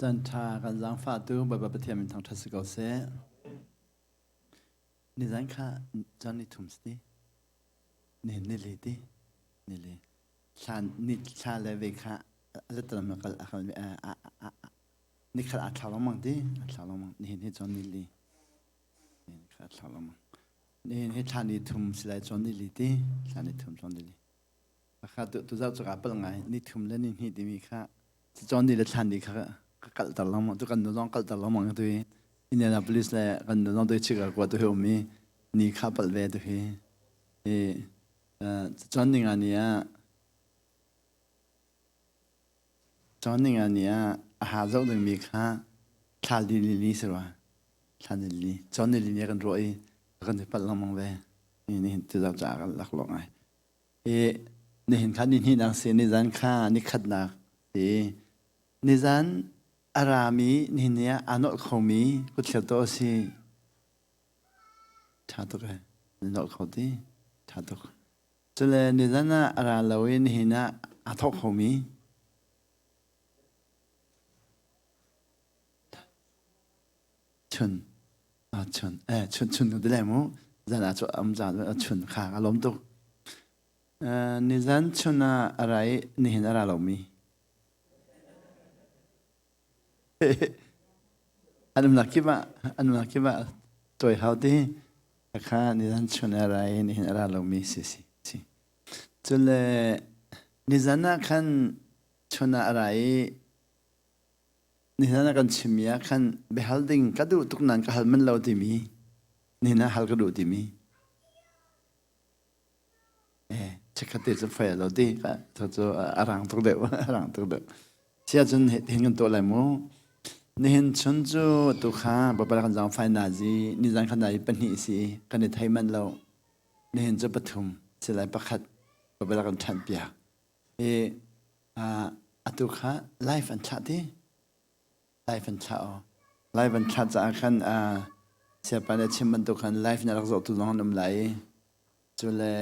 Caan ṭha kan zaangfahtu Bawipa Pathian min thangṭhat si ko seh. Nizan kha caan ni thum si ti. Nihin nili ti. Nili. Thla ni thla le ve kha latalam na kal a kal ni khat aa thlau lengmang ti. Aa thlau lengmang. Nihin hi caan nili. Nihin kha aa thlau lengmang. Nihin hi thla ni thum si lai caan nili ti. Thla ni thum caan nili. Kha tu zoh cu kaa palh ngai. Ni thum le ni hnih timi kha cawn ni le thlan ni kha ka kalhter lengmang. Tu kan nu zong kalhter lengmang tu hi Indianapolis le kan nu zong tu hi Chicago tu hi um i ni kha palh ve tu hi. I cawn ni nga ni ah cawn ni nga ni ah a ha zoh dingmi kha thla li li li si rua. Thla ni li cawn ni li ni kan ruah i kan i palh lengmang ve. Ni ni tu zoh caah kan laklawh ngai. I nihin kha nihnihnak si, nizan kha nikhatnak si. Nizan a rami nihin ni ah aa nolh khomi kutthlir tuah a si. Ṭha tuk ee. Na nolh kho ti. Ṭha tuk. Cule nizan ah a ra lo i nihin ah aa thawk khomi. Chun. Chun. Eh, chun chun ka ti lai mu. Zan ah cu am zan chun kha ka lawm tuk. Nizan chun ah a ra i nihin a ra lomi. An umnak kip ah an umnak kip ah tuai hau ti. Kha nizan chun a ra i nihin a ra lomi si si si. Cule nizan ah khan chun ah a ra i Nihin ah kan chimmi ah khan biahal ding ka duh tuk nain ka hal manh lo timi nihin ah hal ka duh timi eh chikkhat te cu fai lo ti ka cu a rang tuk deuh a rang tuk deuh si ahcun hin kan tuah lai mu nihin chun cu tu kha Bawipa kan zaang fai nazi nizan khan nazi pahnih si kan i thei manh lo nihin cu pathum si lai pakhat Bawipa kan ṭhanh piak i atu kha live an thlah ti live an thlah aw live an thlah caah khan siapa nih a chim bantuk khan live na rak zohtu zong an um lai i cu le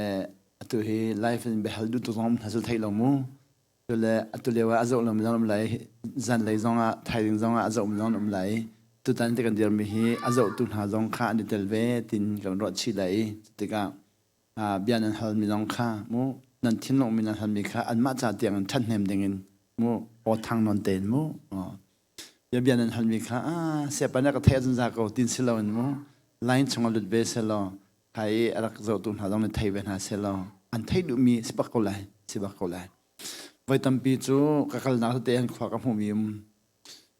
atu hi live in biahal duhtu zong um hna cu theih lo mu cu le atu lio ah a zoh lomi zong an um lai zanlei zong ah thaizing zong ah a zohmi zong an um lai tutan te kan dirmi hi a zohtu hna zong kha an i tel ve tin kan ruah chih lai i tikah bia nan halmi zong kha mu nan thinlung mi nan halmi kha anmah ca tiang in ṭhathnem dingin mu aw thang nawn tein mu bia bia nan halmi kha a siapa na ka theih ahcun za ko tin si loin mu line chungah lut ve selaw kha i a rak zohtu hna zong nih thei ve hna selaw an theih duhmi si bak ko lai si bak ko lai voi tampi cu ka kalnak tete an khua ka hmuhmi um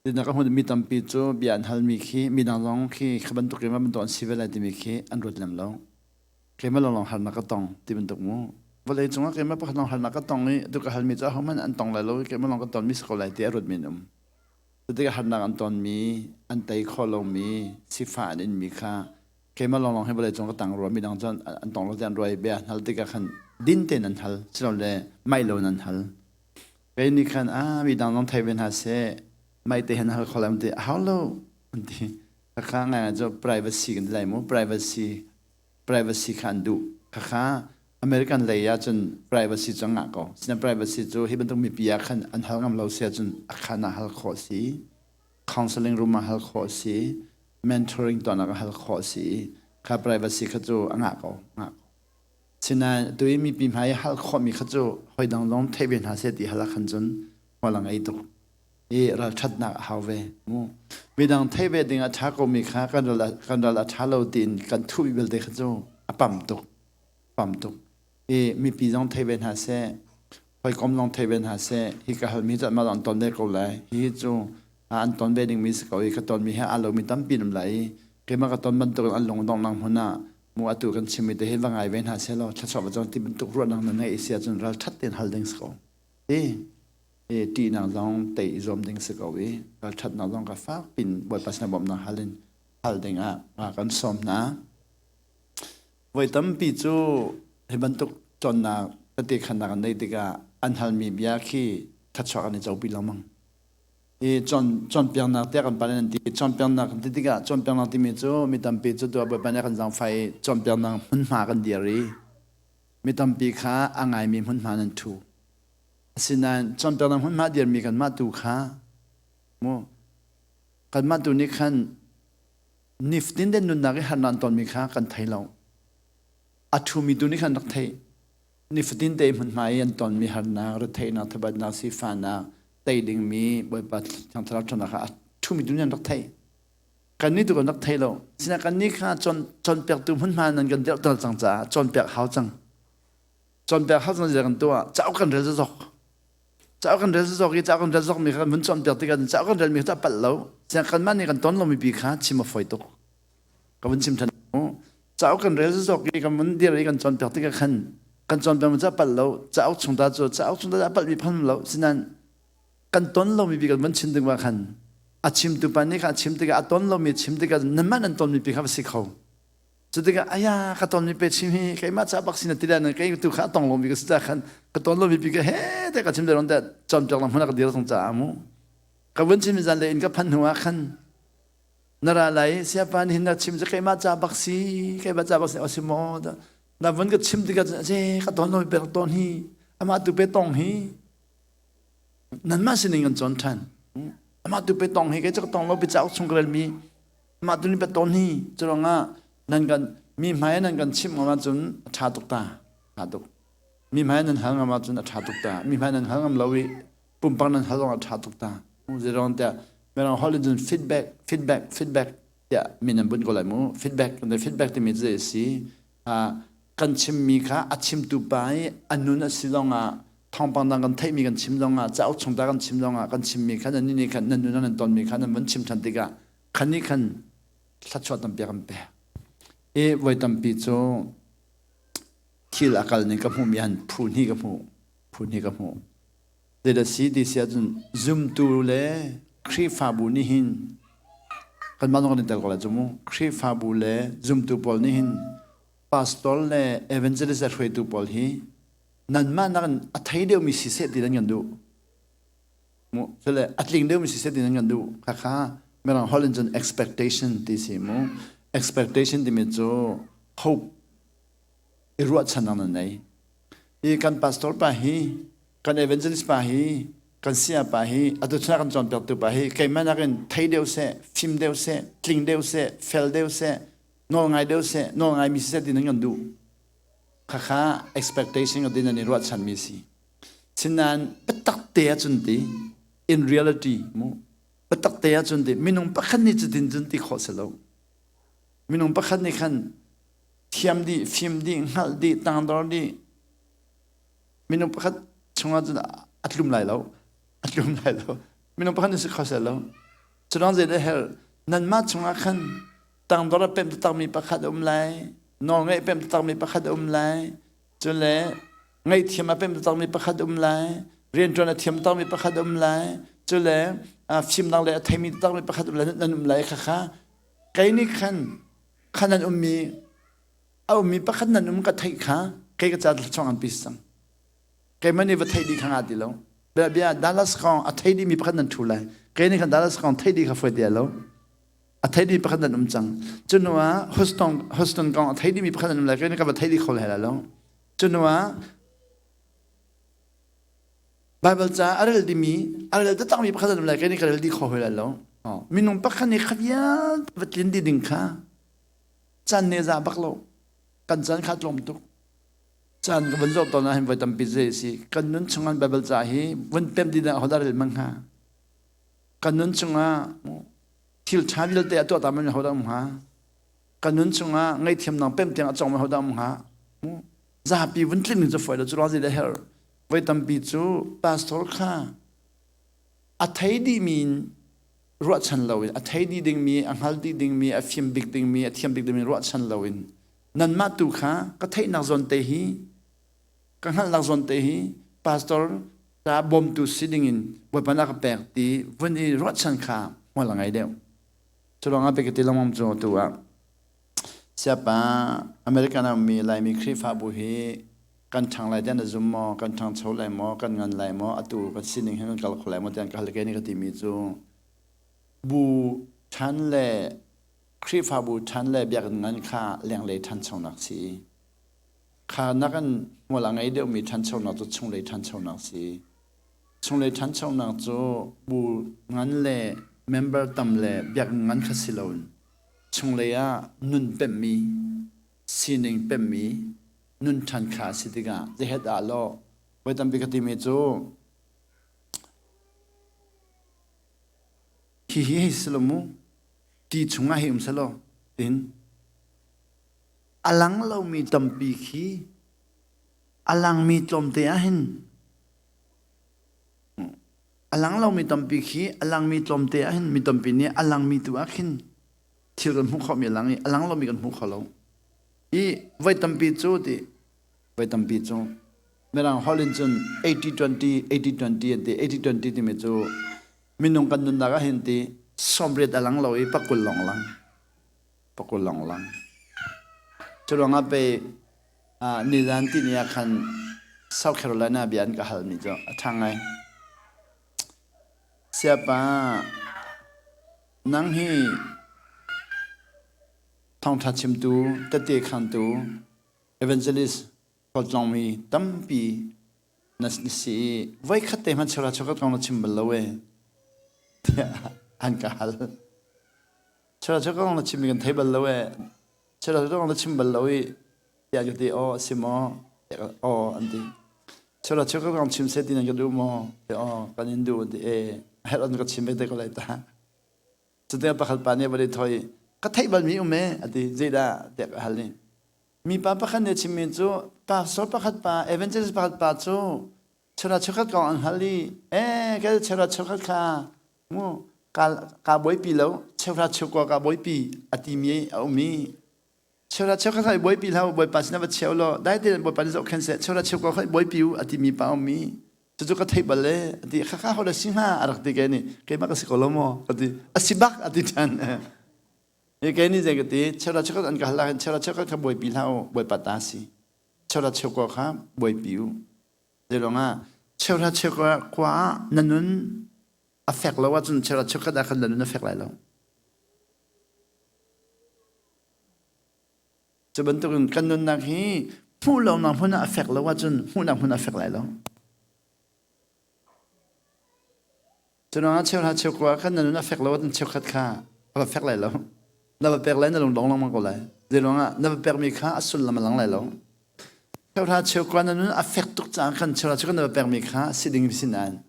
Tina ka hmuh mi tampi cu bia an halmi khi midang zong khi kha bantuk in bantuk an si ve lai timi khi an ruat lem lo. Keimah lawnglawng harnak ka tong ti bantuk mu. Vawlei cungah keimah pakhat lawng harnak ka tong i atu ka halmi cu ahohmanh an tong lai lo i keimah lawng ka tonmi si ko lai ti a ruatmi an um. Cutikah harnak an tonmi, an tei khawh lomi, sifah an inmi kha keimah lawnglawng hi vawlei cung ka tang rua midang cu an tong lo ti an ruai bia an hal tikah khan din tein an hal silole mai lo in an hal. Kei nih khan ah midang zong thei ve hna seh mai te hin hal kho lai ti a hau lo an ti. Khakha ngai ngai cu privacy kan ti lai mu privacy privacy kha an duh. Khakha American lei ah cun privacy cu ngah ko. Sinain privacy cu hi bantuk mipi ah khan an hal ngam lo si ahcun a khan ah hal khawh si. Counseling room ah hal khawh si. Mentoring tuahnak ah hal khawh si. Kha privacy kha cu a ngah ko. Ngah ko. Sinain atu i mipi hmai i hal khawhmi kha cu hawi dang zong theih ve hna seh ti hal ah khan cun hmual a ngei tuk i ralṭhatnak a hau ve. Mu. Midang theih ve ding a ṭha komi kha kan ral a, kan ral a ṭha lo tiin kan thuhmi belte kha cu a pam tuk. Pam tuk. I mipi zong thei ve hna seh, hawikom zong thei ve hna seh, hi ka halmi cu anmah zong an ton ve ko lai. Hi cu an ton ve dingmi si ko i ka tonmi he aa lomi tampi an um lai i keimah ka ton bantukin an lung dongh nak hmun ah mu atu kan chimmi te hi va ngai ve hna selaw thluachuah va cang ti bantuk ruahnak na ngeih si ahcun ralṭhat tein hal ding si ko. I i ṭihnak zong tei i zuam ding si ko i ralṭhatnak zong ka fak pin Bawipa sinah bawmhnak hal in hal ding ah kan sawm hna. Voi tampi cu hi bantuk cawnnak tete khannak an neih tikah an halmi bia khi thluachuah kan i copi lengmang. I cawn cawnpiaknak tiah kan pa nih an ti. Cawnpiaknak kan ti tikah cawnpiaknak timi cu mi tampi cu tuah Bawipa nih a kan zaangfah i cawnpiaknak hmunhma kan dir i mi tampi kha a ngaimi hmunhma nan ṭhu. Asinain cawnpiaknak hmunhma dirmi kanmah tu kha mu. Kanmah tu nih khan nifatin te nunnak i harnak an tonmi kha kan thei lo. A ṭhumi tu nih khan rak theih. Nifatin te hmunhma i an tonmi harnak, retheihnak, thabatnak, sifahnak, tei dingmi Bawipa Thiang Thlarau ṭhawnnak kha a ṭhumi tu nih an rak theih. Kannih tu kan rak thei lo. Sinain kannih kha cawnpiaktu hmunhma nan kan dirhter cang caah cawnpiak hau cang. Cawnpiak hau cang kan tuah. Cauk kan rel zok. Cauk kan rel zok i cauk kan rel zokmi kha kan vun cawnpiak tikah cauk kan relmi kha a palh lo. Sinain kanmah nih kan ton lomi pi kha chim a fawi tuk. Ka vun chim ṭhan. Cauk kan rel zok i kan vun dir i kan cawnpiak tikah khan kan cawnpiakmi cu a palh lo. Cauk chung ta cu cauk chung ta a palhmi phun lo. Sinain kan ton lomi bi kan van chim tik ah khan a chimtu pa nih kha a chim tikah a ton lomi chim tikah nanmah nan tonmi pi kha va si kho. Cu tikah aya ka tonmi pe chim hi keimah ca bak sin ti le kei tu kha a tong lomi ka si ca khan ka ton lomi pi ka he te ka chim te ron te cawnpiak lang hmun ka dir tung caah mu ka vun chim zan le in ka phan hnu ah khan na ra lai siapa nih na chim cu keimah ca bak si keimah ca bak si o si maw na vun ka chim tikah ce ka ton lomi pe ton hi amah tu pe tong hi Nanmah sining kan cawn ṭhan. Amah tu pe tong hi kei cu ka tong lo pi cauk chung ka relmi amah tu nih pe ton hi cu ruangah nan kan mi hmai nan kan chimh ngam ahcun a ṭha tuk ta ṭha tuk mi hmai nan hal ngam ahcun a ṭha tuk ta mi hmai nan hal ngam lo i pumpak nan hal zong a ṭha tuk ta zeirong tiah mirang holh in cun feedback feedback feedback tiah min an bunh ko lai mu feedback feedback timi cu zei a si kan chimmi kha a chimtu pa i a nun a si zongah thawngpang dang kan theihmi kan chim zongah cauk chung ta kan chim zongah kan chimmi kha nan nih khan nan nun nan tonmi kha nan van chim ṭhan tikah khan nih khan thluachuah tampi a kan pek i voi tampi cu thil a kal ning ka hmuhmi han phu hnih ka hmuh phu hnih ka hmuh Zeidah si ti si ahcun zumtu le Khrihfabu nih hin kanmah zong kan i tel ko lai cu mu. Khrihfabu le zumtu pawl nih hin pastor le evangelist le hruaitu pawl hi nanmah nakin a thei deuhmi si seh ti nan kan duh. Mu cule a tling deuhmi si seh ti nan kan duh. Khakha mirang holh in cun expectation ti si mu. Expectation timi cu hope i ruahchannak nan nei. Hi kan pastor pa hi, kan evangelist pa hi, kan saya pa hi, atu chuna kan cawnpiaktu pa hi keimah nakin thei deuh seh, fim deuh seh, tling deuh seh, fel deuh seh, nawl ngai deuh seh, nawl ngaimi siseh ti nan kan duh. Khakha expectation ka din an i ruahchanmi si. Sinain biatak te ahcun ti, in reality mu, biatak te ahcun ti, minung pakhat nih cutin cun ti khawh si lo. Minung pakhat nih khan thiam dih, fim dih, hngalh dih, tangdor dih. Minung pakhat chungah cun a tlum lai lo. A tlum lai lo. Minung pakhat nih si kho seh lo. Cudang zei dah herh? Nanmah chungah khan tangdor a pemh takmi pakhat a um lai, nawlngaih a pemh takmi pakhat a um lai, cun le ngaihthiam a pemh takmi pakhat a um lai, rianṭuan a thiam takmi pakhat a um lai, cun le fimnak le a theimi takmi pakhat um lai, nan um lai khakha kei nih khan kha nan ummi a ummi pakhat nan um ka theih kha kei ka ca thluachuah ngan pi cang keimah nih va theih dih kha nga ti lo bia bia Dallas kong a thei dihmi pakhat nan thu lai kei nih khan Dallas kong theih dih kha foi ti lo a thei dih pakhat nan um cang cu hnu ah Houston Houston kong a thei dihmi pakhat nan um lai kei nih ka va thei dih kho lai lo cu hnu ah Baibal ca a rel dimi a rel taktakmi pakhat an um lai kei nih ka rel dih kho hoi lai lo. Minung pakhat nih kha vialte va tlin dih ding kha caan nih a za bak lo. Kan caan kha tlawm tuk. Caan ka vun zoh tawn ah hin voi tampi zei a si. Kan nun chungah Baibal ca hi vun pem dih ding ahodah rel hmang hnga? Kan nun chungah thil ṭha vialte a tuah ta man ahodah um hnga? Kan nun chungah ngaihthiamnak pem tiang a cawng ahodah um hnga? Zapi vun tlin ding cu fawi lo cu ruang zei dah herh? Voi tampi cu pastor kha a thei dihmi in ruahchan loin a thei dih dingmi, a hngal dih dingmi, a fim bik dingmi, a thiam bik dingmi ruahchan loin nanmah tu kha ka theihnak zawn te hi ka hngalhnak zawn te hi pastor ca bawmtu si dingin Bawipa nih a ka pek ti vun i ruahchan kha hmual a ngei deuh. Cu ruangah pei ka ti lengmang cu tu ah Siapa American a ummi Laimi Khrihfabu hi kan ṭhang lai tiah na zum maw? Kan ṭhangcho lai maw? Kan ngan lai maw? Atu kan sining hin kan kal kho lai maw tiah ka hal ke nih ka timi cu bu ṭhan le Khrihfabu ṭhan le biakinn ngan kha lenglei ṭhanchonak si. Kha nakin hmual a ngei deuhmi ṭhanchonak cu chunglei ṭhanchonak si. Chunglei ṭhanchonak cu bu ngan le Member tam le biakinn ngan kha si loin chunglei ah nun pemhmi, sining pemhmi, nun ṭhan kha a si tikah zehet ah law voi tampi ka timi cu hihi hei si lo mu, ti chungah hei um selaw tin a lang lomi tampi khi a langmi tlawmte ah hin A lang lomi tampi khi a langmi tlawmte ah hin mi tampi nih a langmi tu ah khin thil kan hmuh khawhmi a lang i a lang lomi kan hmu kho lo. I voi tampi cu ti voi tampi cu Mirang holh in cun 80-20 80-20 an ti 80-20 timi cu minung kan nunnak ah hin ti sawmriat a lang lo i pakul lawng lang pakul lawng lang. Cu ruangah pei Nizan tihni ah khan South Carolina bia an ka halmi cu a ṭha ngai. Siapa, nang hi thawngṭha chimtu, tette khantu, evangelist khualtlawngmi tampi na si i voikhat te hmanh cheuhra cheukhat kong na chim bal lo ee tiah an ka hal. Cheuhra cheukhat kong na chimmi kan thei bal lo ee. Cheuhra cheukhat kong na chim bal lo i tiah ka ti aw a si maw aw an ti cheuhra cheukhat kong chim seh ti nan ka duh maw ti aw kan in duh an ti e herh an ka chim ve te ko lai ta cutikah pakhat pa nih a van i thoi ka theih balmi um e a ti zeidah tiah ka hal i mipa pakhat nih a chimmi cu pastor pakhat pa evangelist pakhat pa cu cheuhra cheukhat kong an hal i e kal cheuhra cheukhat kha mu ka ka buaipi lo cheuhra cheukua ka buaipi a timi a um i Cheuhra cheukhat kha i buaipi hlah u, Bawipa sinah va cheu law, dai tein Bawipa nih zohkhenh seh, cheuhra cheukua kha i buaipi u, a timi pa a um i, cucu ka theih bal e, a ti. Khakha ho le si hnga, a rak ti kei nih, keimah ka si ko lo maw, ka ti. A si bak, a ti ṭhan. Hi kei nih zei ka ti, cheuhra cheukhat an ka hal ahhin cheuhra cheukhat kha buaipi hlah u, Bawipa ta a si. Cheuhra cheukua kha buaipi u. Zeiruangah cheuhra cheukua khua ah na nun a fek lo ahcun cheuhra cheukhat ah khan na nun a fek lai lo. Cu bantukin kan nunnak hi hmuh lonak hmun ah a fek lo ahcun hmuhnak hmun ah a fek lai lo. Cu ruangah cheuhra cheukua khan na nun a fek lo ahcun cheukhat kha a va fek lai lo. Na va pek lai na lung dong lengmang ko lai. Zei ruangah na va pekmi kha a sullam a lang lai lo. Cheuhra cheukua na nun a fek tuk caah khan cheuhra cheukhat na va pekmi kha si ding si nain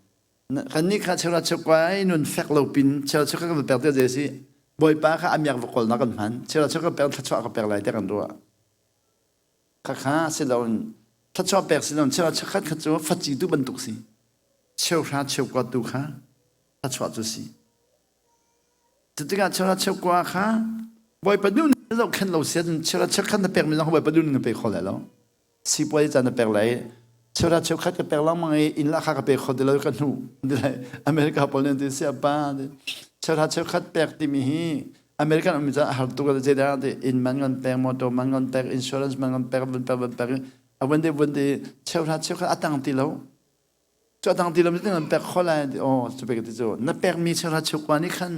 Kannih kha cheuhra cheukua i nun fek lo pin cheuhra cheukhat kan va pek tiah zei a si Bawipa kha a miak va kawlnak kan hman cheuhra cheukhat pek thluachuah ka pek lai tiah kan ruah khakha si loin thluachuah pek si loin cheuhra cheukhat kha cu faci tu bantuk si cheuhra cheukua tu kha thluachuah cu si cutikah cheuhra cheukua kha Bawipa nun zohkhenh lo si ahcun cheuhra cheukhat na pekmi zong kha Bawipa nun na pe kho lai lo sipuai caan na pek lai cheuhra cheukhat ka pek lengmang i inn lahkhah ka pe kho ti lo ka hnu ti lai America pawl nih an ti siapa cheuhra cheukhat pek timi hi American ummi caan a har tuk zeidah ti inn man kan pek motor man kan pek insurance man kan pek vun pek vun pek a vun ti vun ti cheuhra cheukhat a tang ti lo cu a tang ti lo mi nan pek kho lai ti oh cu pek ti cu na pekmi cheuhra cheukua nih khan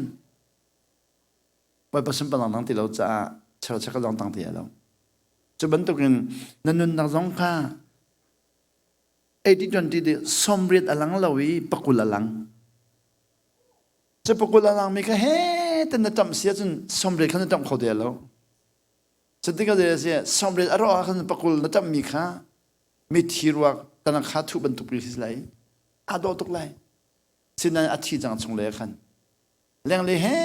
Bawipa sunparnak dang ti lo caah cheuchak zong tang ti lo. Cu bantukin na nunnak zong kha 80-20 ti sawmriat a lang lo i pakul a lang. Cu pakul a langmi kha he ten na ṭamh si ahcun sawmriat kha na ṭamh kho ti lo. Cu tikah zei a si sawmriat a rawh ah khan pakul na ṭamhmi kha mithi ruak tanang kha thuh bantuk si lai. Aa dawh tuk lai. Sinain a thi cang chung le khan Lenglei he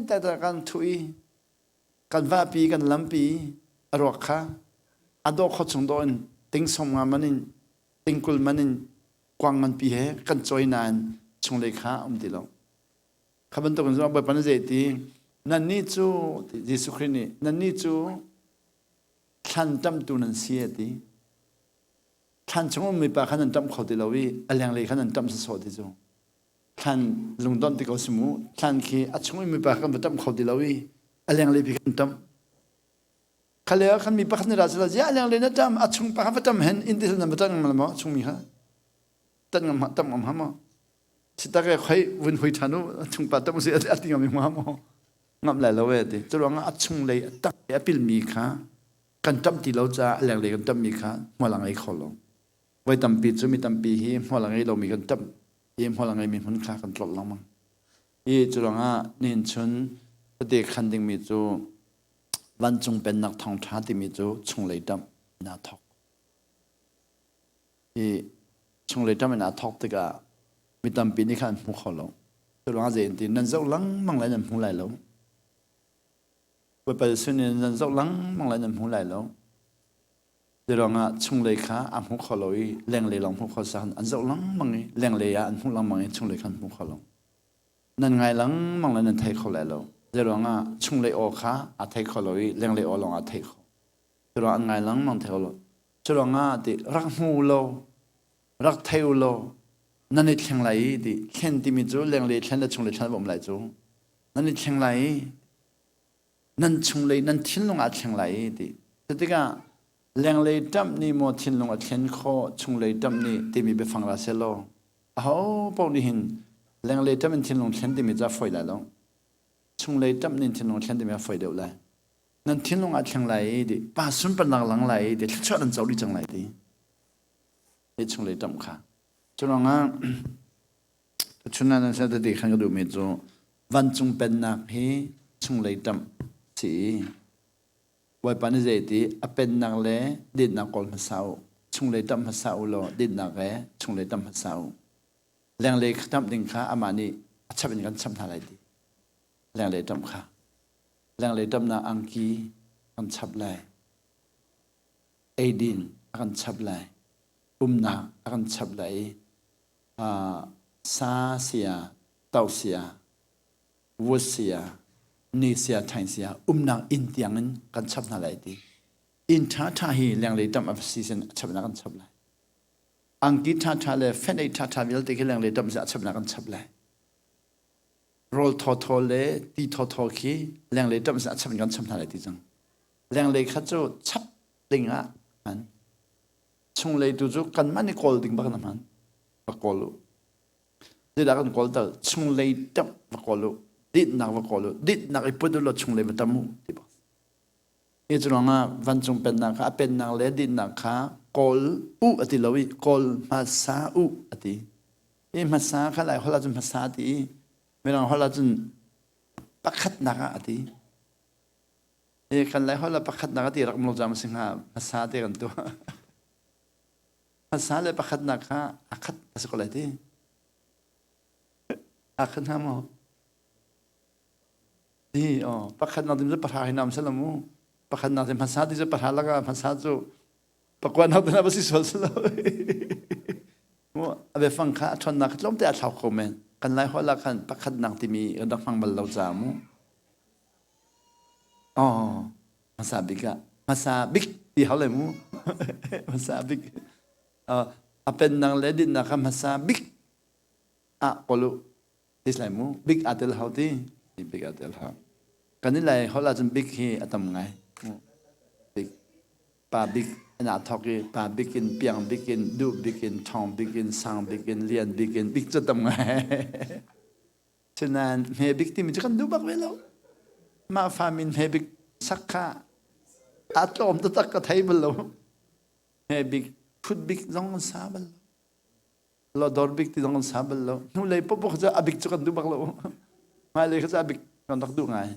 taktak kan thuh i kan vahpi kan lampi a ruak kha a dawh kho chung dawh in ting som nga man in tingkul man in kuang nganpi he kan cawi nain chunglei kha um ti lo. Kha bantuk in Bawipa nih zei ti nannih cu Jesuh Khrih nih nannih cu thlan ṭamhtu nan si a ti. Thlan chung ummi pa kha nan ṭamh kho ti lo i a lenglei kha nan ṭamh sawsawh ti cu. Thlan lungdonh ti ko si mu. Thlan khi a chung i mipa kan va ṭamh kho ti lo i a lenglei pi kan ṭamh. Khale ah khan mi pakhat nih ra sila ziah a lenglei na ṭam a chung pa kha va ṭam hen in ti nan va ṭan ngam maw chung mi kha ṭan ngam ṭam ngam ha maw sitak e khoi vun hui ṭhan u a chung pa ṭam si a ti ngam mi hmu maw ngam lai lo e ti cu ruangah a chung lei a tak a pil mi kha kan ṭamh ti lo caah a lenglei kan ṭamh mi kha hmual a ngei kho lo voi tampi cu mi tampi hi hmual a ngei lomi kan ṭamh i hmual a ngeimi hmun kha kan tlolh lengmang. I cu ruangah nihin chun tete khan dingmi cu vancung pennak thawngṭha timi cu chunglei ṭamh in aa thawk. Hi chunglei ṭamh in aa thawk tikah mi tampi nih khan an hmu kho lo. Cu ruangah zei an ti nan zoh lengmang lai nan hmu lai lo. Bawipa Jesuh nih nan zoh lengmang lai nan hmu lai lo. Zeiruangah chunglei kha a hmu kho lo i lenglei lawng hmu kho sa an zoh lengmang i lenglei ah an hmuh lengmang i chunglei kha an hmu kho lo. Nan ngai lengmang le nan thei kho lai lo. Zeiruangah chunglei aw kha a thei kho lo i lenglei aw lawng a thei kho. Curuang an ngai lengmang thei kho lo. Curuangah ti rak hmu law rak thei u law nan i thleng lai i ti thlen timi cu lenglei thlen le chunglei thlen a um lai cu. Nan i thleng lai i nan chunglei nan thinlung aa thleng lai i ti. Cutikah lenglei ṭamh nih maw thinlung a thlen khawh chunglei ṭamh nih timi biafang ra selaw aho paoh nih hin lenglei ṭamh in thinlung thlen timi cu a fawi lai lo. Chunglei ṭamh nih thinlung thlen timi a fawi deuh lai. Nan thinlung aa thleng lai i ti pa sunparnak lang lai i ti thluachuah nan co dih cang lai ti. Hi chunglei ṭamh kha. Curuangah Tuchun ah nan tete khan ka duhmi cu vancung pennak hi chunglei ṭamh si i Bawipa nih zeiti a pennak le dinnak kawl hmasa u. Chunglei ṭamh hmasa u law dinnak he chunglei ṭamh hmasa u. Lenglei ṭamh ding kha amah nih a chap in kan chap hna lai ti. Lenglei ṭamh kha. Lenglei ṭamhnak angki kan chap lai. Eidin a kan chap lai. Umnak a kan chap lai i sa sia, to sia, vut sia, ni sia, ṭhaing sia, umnak inn tiang in kan chap hna lai ti. Inn ṭhaṭha hi lenglei ṭamh a si sin a chapnak kan chap lai. Angki ṭhaṭha le fenh ṭhaṭha vialte khi lenglei ṭamh si a chapnak kan chap lai. Rawl thawthaw le ti thawthaw khi lenglei ṭamh si a chap kan chap hna lai ti cang. Lenglei kha cu chap ding ah an Chunglei tu cu kanmah nih kawl ding bak na hman. Va kawl u. Zeidah kan kawl tal? Chunglei ṭamh va kawl u. Dinnak va kawl u. Dinnak i put u law chunglei va ṭam u ti bak. Hi cu ruangah vancung pennak kha a pennak le dinnak kha kawl u a ti lo i kawl hmasa u a ti. Hi hmasa kha Lai holh ahcun hmasa a ti i Mirang holh ahcun pakhatnak ah a ti. Hi kan Lai holh ah pakhatnak a ti rak um lo jam si hnga hmasa te kan tuah. Hmasa le pakhatnak kha a khat a si ko lai ti. A khat hnga maw? Ti oh pakhatnak tim cu pahra hi nam selamu. Pakhatnak tim hmasa ti cu pahra laka hmasa cu pakuanak te na va si sual selo. Mu a biafang kha a ṭhawnnak kha tlawmte a thlau kho men. Kan Lai holh ah khan pakhatnak timi kan rak hmang bal lo ca mu. Oh, hmasa bik ah hmasa bik ti hau lai mu. Hmasa bik. Uh, a pennak le dinnak kha hmasa bik ah kawl u. Ti lai mu. Bik aa tel hau ti. Bik aa tel hau. Kan i lai holh ahcun bik hi a tam ngai. Bik. Pa bik an aa thawk i pa bik in, piang bik in, duh bik in, ṭhawng bik in, sang bik in, lian bik in, bik cu tam ngai. Sinain hme bik timi cu kan duh bak ve lo. Mah fa min hme bik sak kha a tlawm taktak ka thei bal lo. Hme bik, phut bik zong an sa bal lo. Lodor bik ti zong an sa bal lo. Hnulei popoh cu a bik cu kan duh bak lo. Hmailei kha cu a bik kan rak duh ngai.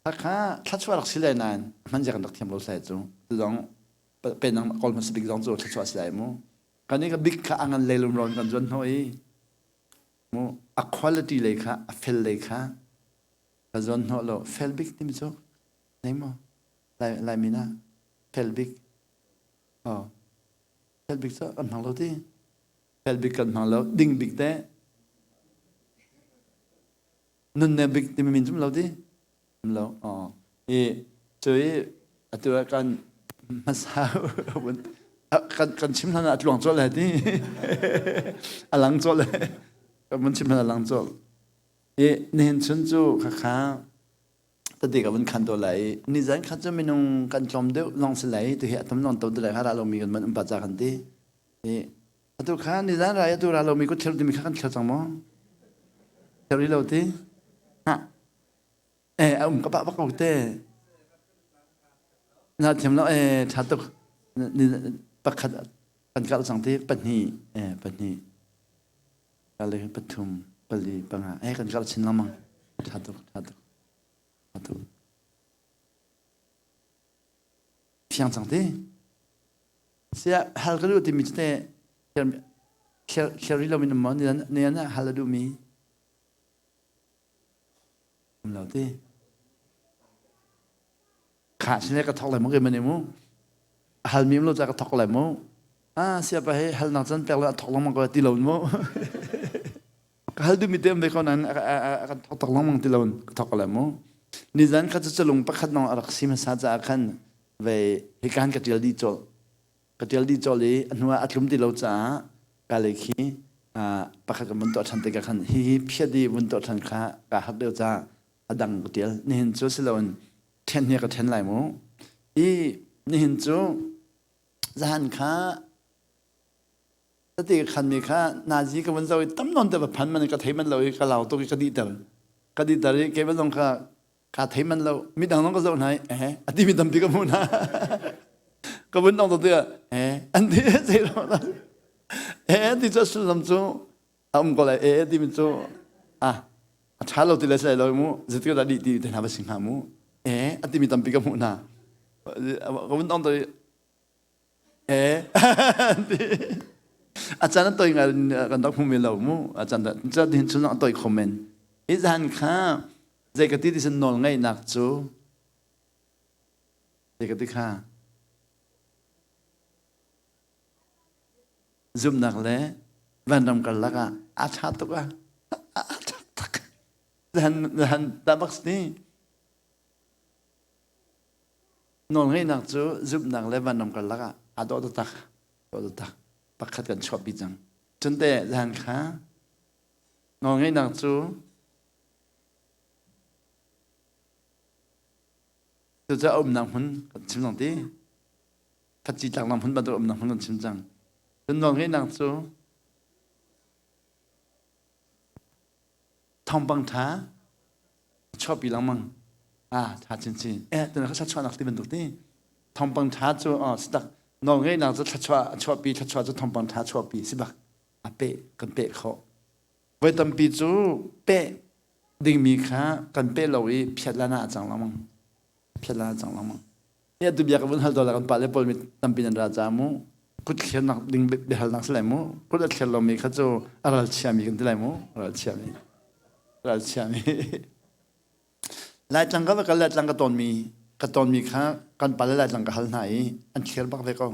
Hakha thlachuah rak si lai nain hman zia kan rak thiam lo sai cu. Tu zong penang kawl hmasa bik zong cu thlachuah si lai mu. Kan i ka bik kha a ngan lei lumrawn kan zuan hnawh i Mu a quality lei kha a fel lei kha ka zawn hnawh lo. Fel bik timi cu nei maw? Lai Laimi na fel bik. Oh. Fel bik cu kan hmang lo ti. Fel bik kan hmang lo. Ding bik te. Nunnem bik timi min cum lo ti. Lo. Oh. I cu i atu ah kan hmasa kan kan chim hlan ah a tluang colh lai ti. A lang colh lai. Kan mun chim hlan a lang colh. I nihin chun cu khakha tadi ka vun khan to lai. Nizan kha cu minung kan tlawm deuh lawng si lai. Tu hi a tam lawng to ti lai kha ra lomi kan man um pa ca kan ti. I atu kha nizan rai atu ra lomi ku thil timi kha kan thil cang maw? Thil rih lo ti. Ha. Eh, a um ka pah bak ko te. Na thiam lo eh tha tuk. Pakhat kan kal cang ti pahnih eh pahnih. Kale pathum pali panga eh kan kal chin lengmang. Ṭha tuk, ṭha tuk, ṭha tuk. Fiang cang ti. Sia hal ka duh timi cu te thler rih lomi na maw ni an hal a duhmi um lo ti. Kha sine ka thok lai mu ke mani mu. Hal mi lo ca ka thok lai mu. Ah siapa he hal nak can pek la thok lengmang ko ti lo mu. Ka hal duhmi te um ve ko nain a kan thok tak lengmang ti lo ka thok lai mu. Nizan kha cu calung pakhat nong a rak si hmasa caah khan ve hikan ka tial dih colh. Ka tial dih colh i a hnu ah a tlum ti lo caah ka le khi pakhat kan vun tuah ṭhan tikah khan hihi phiat i vun tuah ṭhan kha kaa harh deuh caah a dang ka tial. Nihin cu si loin ṭhen hi ka ṭhen lai mu. I nihin cu zahan kha tati ka khanmi kha nazi ka vun zoh i tam nawn te va phan man ka thei man lo i ka lau tuk i ka dihter. Ka dihter i keimah zong kha kaa thei man lo. Midang zong ka zoh hna i eh a timi tampi ka hmuh hna. Ka vun dong tuk eh an ti zei lo eh ti cu a sullam cu a um ko lai eh timi cu ah a ṭha lo ti le sai lo mu zeitik dah dih ti te hna va si hnga mu eh a timi tampi ka hmuh hna. Ka vun dong tuk Eh, a caan a toi ngai kan rak hmu men lo mu. A caan da hin chun a toi kho men. Hi zan kha zei ka ti ti sin nawl ngeihnak cu zei ka ti kha zumnak le vanram karlak ah a ṭha tuk ah a ṭha tak. Zan zan tabak ni Nawlngeihnak cu zumhnak le vanram karlak ah aa dawh taktak. Dawh taktak. Pakhat kan chuahpi cang. Cun te zan kha nawlngeihnak cu cucu a umnak hmun kan chim cang ti. Thatci tlaknak hmun bantuk umnak hmun kan chim cang. Cun nawlngeihnak cu thawngpang ṭha chuahpi lengmang ah ṭha chinchin eh tuna kha thluachuahnak ti bantuk ti thawngpang ṭha cu oh sitak nawlngeihnak cu thluachuah a chuahpi thluachuah cu thawngpang ṭha chuahpi si bak a peh kan peh khawh voi tampi cu peh dingmi kha kan peh lo i phiat lana a cang lengmang phiat lana a cang lengmang Ni atu bia ka vun hal dawla kan pale pawl mi tampi nan ra ca mu kut thlernak ding biahalnak si lai mu kut a thler lomi kha cu a ral chiami kan ti lai mu ral chiami ral chiami Laitlang ka va kal Laitlang ka tawnmi ka tawnmi kha kan pale Laitlang ka hal hna i an thler bak ve ko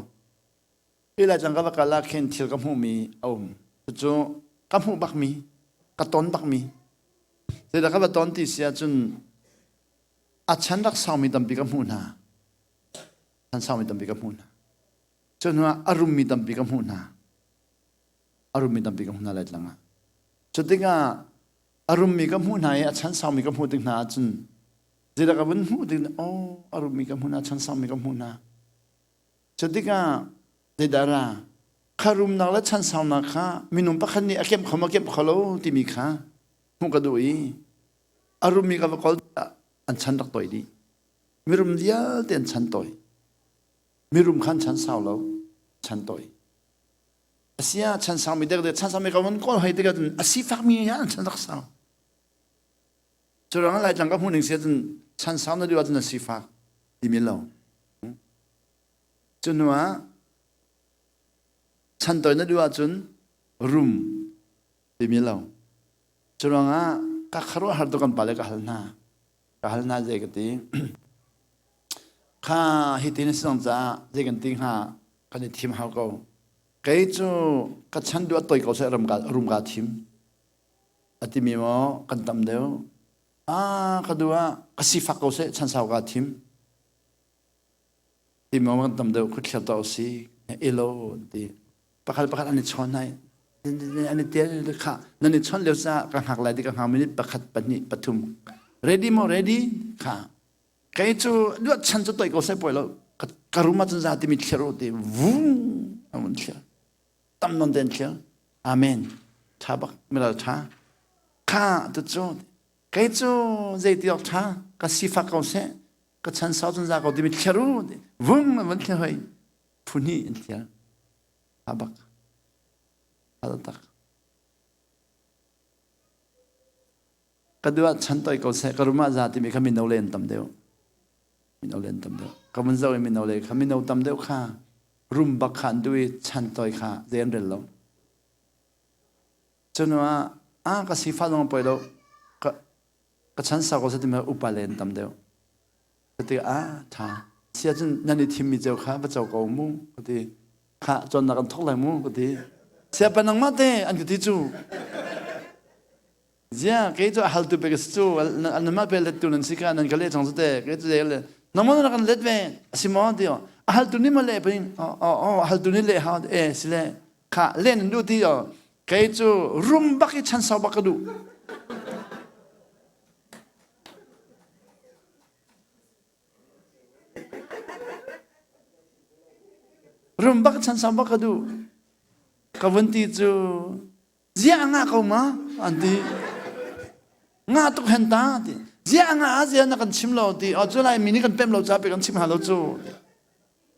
hi Laitlang ka va kal ah khin thil ka hmuhmi a um cucu ka hmuh bakmi ka ton bakmi zeidah ka va ton ti si ahcun a chan rak saumi tampi ka hmuh hna chan saumi tampi ka hmuh hna cu hnu ah a rummi tampi ka hmuh hna a rummi tampi ka hmuh hna Laitlang ah cu tikah a rummi ka hmuh hna i a chan saumi ka hmuh tik hna ahcun zeidah ka vun hmuh tik oh a rummi ka hmuh hna chan saumi ka hmuh hna cu tikah zeidah ra kha rumnak le chan saunak kha minung pakhat nih a kemh kho ma kemh kho lo timi kha hmuh ka duh i a rummi ka va kawl an chan rak toi dih mirum vialte an chan toi mirum khan chan sau lo chan toi asia chan sau mi dek dek chan sau mi ka von kawl hei tikah cun a sifak mi an chan rak sau curang lai tlang ka hmuh ning sia cun chan sau na duh ahcun a sifak timi lo cu hnu ah chan toi na duh ahcun rum timi lo Curuangah ka khuaruahhar tuk kan pale ka hal hna. Ka hal hna zei ka ti. Kha hi ti na si cang caah zei kan ti hnga kan i thim hau ko. Kei cu ka chan duh a toi ko seh ram ka rum ka thim. A timi maw kan tam deuh. Ah ka duh ah ka sifak ko seh chan sau ka thim. Ti maw kan tam deuh khuthliar tuah usih. Elo an ti. Pakhat pakhat an i chawn hna an i tel kha nan i chawnh lio caah ka hngak lai ti ka hngak minute pakhat pahnih pathum ready maw ready kha kei cu luat chan cu toi ko sai poi lo ka rum ah cun za timi thlir u ti vung an vun thlir tam non ten thlir amen tha bak miral tha kha tu cu kei cu zei ti awk tha ka sifak ko seh ka chan sau cun za ko timi thlir u vung an vun thlir hoi phu hnih an thlir a bak a tak. Ka duh ah chan toi ko seh, ka rum ah za timi kha mino le an tam deuh. Mino le an tam deuh. Ka vun zoh i mino le kha mino tam deuh kha rum bak kha an duh i chan toi kha zei an rel lo. Cun ah ah ka sifah zong poi lo ka ka chan sau ko seh timi upa le an tam deuh. Ka ti ah tha. Sia cun nan i thimmi ceu kha va co ko mu ka ti. Kha cawnnak an thok lai mu ka ti. Sia pa nangmah te an ka ti cu. Zia kei cu a haltu pe ka si cu anmah pe lettu nan si ka nan ka leh cang cu te kei cu zei le nangmah na kan let ve a si maw ti a haltu nih ma leh ping oh a haltu nih leh hau e si le kha len nan duh ti oh kei cu rum bak i chan sau bak ka duh rum bak chan sau bak ka duh ka vun ti cu Ziah a ngah ko ma? An ti. Ngah tuk hen ta ti. Ziah a ngah ah ziah na kan chim lo ti. O cu Laimi nih kan pem lo ca pe kan chim ha lo cu.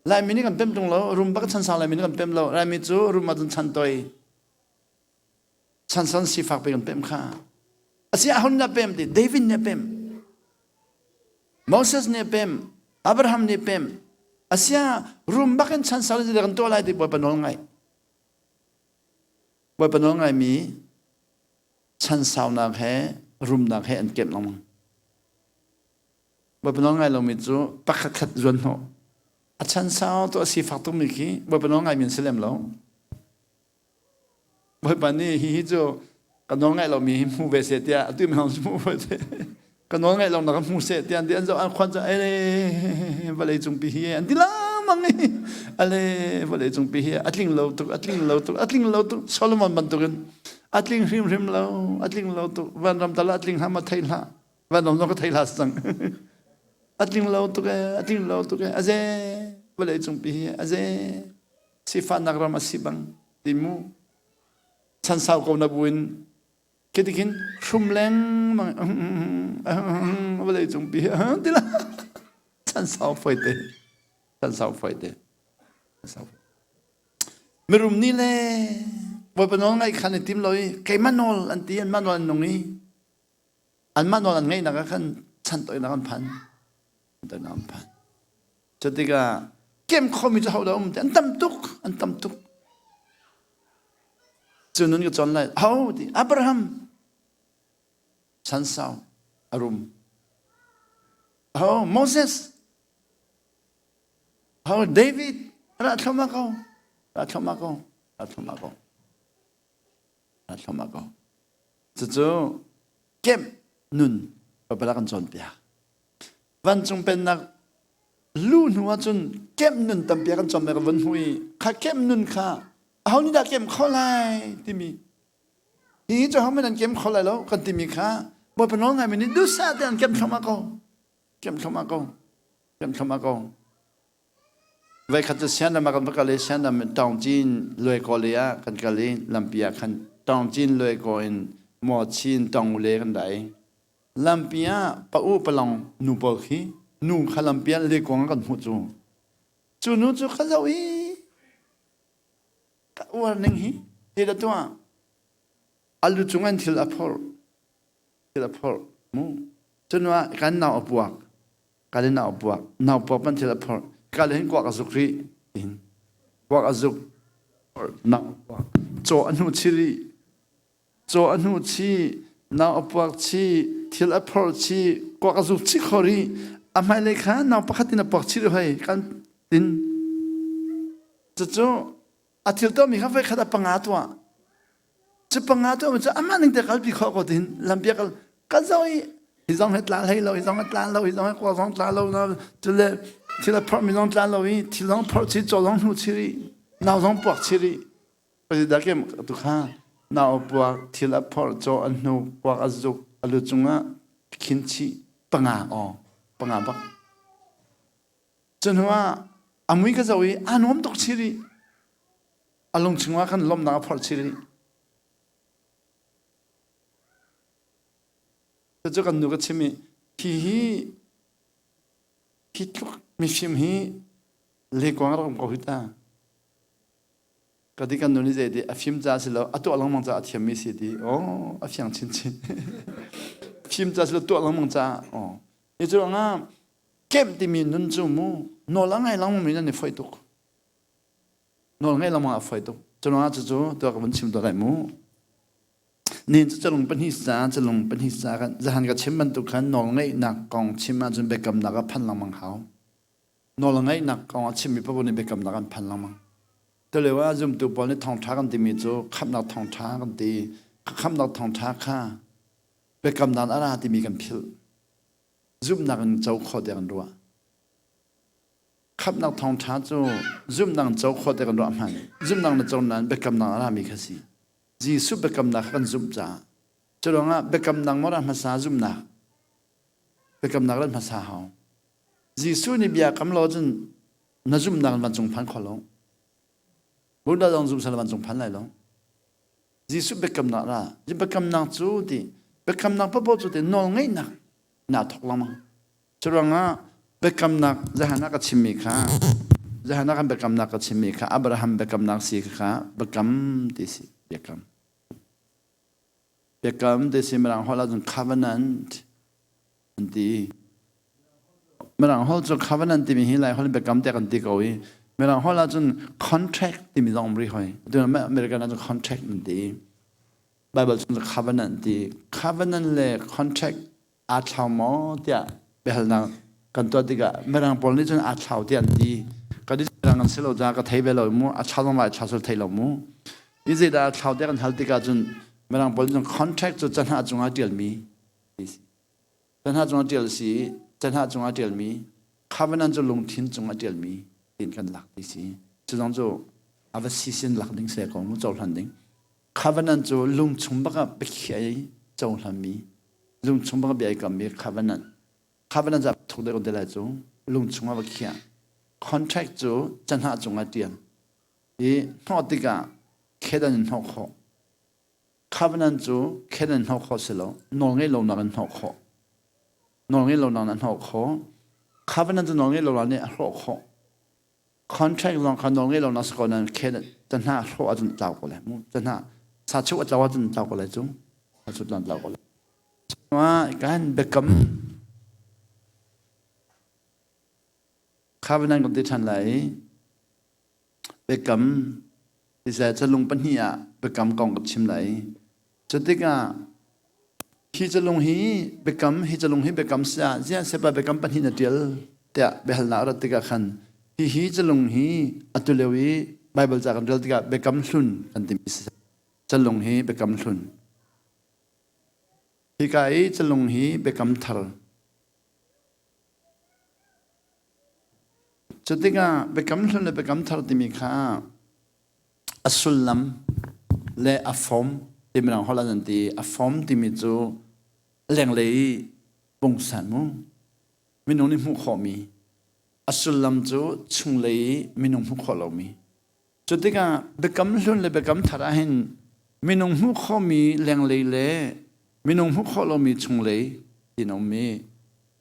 Laimi nih kan pem tung lo. Rum bak chan sang Laimi nih kan pem lo. Laimi cu rum ah cun chan toi. Chan san sifak pe kan pem kha. Asi ahun na pem ti. David nih a pem. Moses nih a pem. Abraham nih a pem. Asia rum bak in chan sang kan tuah lai ti Bawipa nawl ngai. Bawipa nawl ngaimi chansaunak he rumnak he an kemh lengmang. Bawipa nawl ngai lomi cu pakhat khat zuan hnawh. A chansau tu a sifak tukmi khi Bawipa nawl ngaimi an si lem lo. Bawipa nih hihi cu ka nawl ngaih lomi hi hmu ve seh tiah atu mi hong hmu ve seh. Ka nawl ngaih lo nak hmu seh tiah an ti an zoh an khuan cu ele vawlei cungpi hi an ti lengmang i ale vawlei cungpi hi a tling lo tuk a tling lo tuk a tling lo tuk Solomon bantukin a tling hrimhrim lo a tling lo tuk vanram tal a tling hlah ma thei hlah vanram zong ka thei hlah cang a tling lo tuk e a tling lo tuk e aze vawlei cungpi hi aze sifahnak ram a si bang ti mu chan sau ko na buin Khi tikhin hrum lengmang vawlei cungpi ti la chan sau foi te chan sau foi te mirum nih le Bawipa nawl ngaih khan i tim lo i keimah nawl an ti anmah nawl an nung i anmah nawl an ngeihnak ah khan chan toinak an phan toinak an phan cu tikah kem khomi cu hodah um ti an tam tuk an tam tuk Cu nun ka cawn lai. Ho ti Abraham chansau a rum. Ho Moses ho David ra thloma ko ra thloma ko ra thloma ko ra thloma ko. Cucu kemh nun papala kan cawnpiak. Vancung pennak lu hnu ahcun kemh nun tampi kan cawn ka vun hmu i kha kemh nun kha aho nih dah kem kho lai timi hi cu hohmanh an kem kho lai lo kan timi kha Bawipa nawl ngaimi nih duhsah te an kem thluahmah ko kem thluahmah ko kem thluahmah ko Voikhat cu Sianram ah kan va kal i Sianram in Taungcin Luaikaw lei ah kan kal i lampi ah khan Taungcin Luaikaw in Mawchin Taungule kan ra i lampi ah pa u palong nu pawl khi nu kha lampi ah lekuang ah kan hmuh cu cu nu cu ka zoh i ka uar ning hi ti da tuah a lu cung an thil a phorh thil a phorh mu cu nu ah kan nau a puak ka le nau puak nau puak pan thil a phorh ka le hin kuak a zuk rih in kuak a zuk nau puak caw a hnu chiri caw a hnu chi nau a puak chi thil a phorh chi kuak a zuk chi kho rih a hmailei kha nau pakhat in a puak chi rih hoi kan tin cucu a thil tuahmi kha voikhat a panga tuah cu panga tuah mi cu amah ning te kalpi khawh ko tin lampi kal kal zo i hi zong he tla hlei lo hi zong he tla lo hi zong he kua zong tla lo na cule thil a phorh mi zong tla lo i thil zong phorh chi caw zong hnu chi rih nau zong puak chi rih da kem tu kha nau puak thil a phorh caw a hnu puak a zuk a lu cungah khin chi panga aw panga bak Cu hnuah a mui ka zoh i aa nuam tuk chih rih. A lung chungah khan lawmhnak a phorh chih rih. Cucu kan nu ka chim i hi hi hi tluk mifim hi lekuang rak um ko hi ta. Ka ti kan nu nih zei ti a fim ca si lo a tuah lengmang ca a thiammi si ti. Oh a fiang chinchin. Fim ca silo tuah lengmang caah. Aw. Hi cu ruangah kemh timi nun cu mu nawl a ngai lengmang mi nan i foih tuk. Nawl ngai lengmang a foih tuk. Cu ruangah cucu tuah ka vun chim tuah lai mu. Nihin cu calung pahnih ca calung pahnih ca kan zahan ka chim bantuk khan nawl ngeihnak kong chim ahcun biakamnak a phan lengmang hau. Nawl ngeihnak kong a chimmi paoh nih biakamnak an phan lengmang. Tulio ah zumtu pawl nih thawngṭha kan timi cu khamhnak thawngṭha kan ti. Khamhnak thawngṭha kha biakamnak a ra timi kan philh. Zumhnak in co khawh tiah kan ruah. Khamhnak thawngṭha cu zumhnak in co khawh tiah kan ruah hmanh. Zumhnak na co nain biakamnak a rami kha si. Jesuh biakamnak kha kan zumh caah. Cu ruangah biakamnak maw ra hmasa zumhnak? Biakamnak rat hmasa hau. Jesuh nih bia kam lo cun na zumhnak in vancung phan kho lo. Buddha zong zum sal vancung phan lai lo. Jesuh biakamnak ra. Biakamnak cu ti biakamnak paohpaoh cu ti nawl ngeihnak naa thok lengmang. Cu ruangah biakamnak zahan ah ka chimmi kha zahan ah kan biakamnak ka chimmi kha Abraham biakamnak si kha biakam ti si biakam. Biakam ti si Mirang holh ahcun covenant an ti. Mirang holh cu covenant timi hi Lai holh in biakam tiah kan ti ko i Mirang holh ahcun contract timi zong um rih hoi. Atu American ahcun contract an ti. Bible chung cu covenant ti. Covenant le contract aa thlau maw tiah biahalnak kan tuah tikah Mirang pawl nih cun aa thlau tiah an ti. Kan i Mirang an si lo caah ka thei ve lo mu. A thlau zong lai thlau sul thei lo mu. I zeidah aa thlau tiah kan hal tikah cun Mirang pawl nih cun contract cu canah cungah ṭialmi ti si. Canah cungah ṭial si i canah cungah ṭialmi covenant cu lungthin cungah ṭialmi tiin kan lak ti si. Cu zong cu a va si sin lak ding se ko mu cohlan ding. Covenant cu lungchung bak ah biakhiah i cohlanmi lungchung bak ah bia i kammi covenant. Covenant cu a thuk deuh te lai cu lungchung ah va khiah. Contract cu canah cungah ṭial. I hnawh tikah khedan in hnawh khawh. Covenant cu khedan in hnawh khawh si lo, nawl ngeih lonak in hnawh khawh. Nawl ngeih lonak in a hnawh khawh. Covenant cu nawl ngeih lonak nih a hrawh khawh. Contract zong kha nawl ngei lo na si ko nain khen canah hrawh ahcun tlau ko lai mu. Canah sa chuk a tlau ahcun tlau ko lai cu. Sa chuk tlau ko lai. Kan biakam covenant kan ti ṭhan lai i biakam Israel calung pahnih ah biakam kong ka chim lai. Cu tikah hi calung hi biakam hi calung hi biakam si ah ziah sepa biakam pahnih na ṭial tiah biahalnak a rat tikah khan hihi calung hi atu lio i Baibal ca kan rel tikah biakam hlun kan timi si. Calung hi biakam hlun. Hika i calung hi biakam thar. Cu tikah biakam hlun le biakam thar timi kha a sullam le a form ti mirang holh ah an ti. A form timi cu lenglei i pungsan mu minung nih hmuh khawhmi a sullam cu chunglei i minung hmuh khawh lomi. Cu tikah biakam hlun le biakam thar ahhin minung hmuh khawhmi lenglei le minung hmuh khawh lomi chunglei tiin a ummi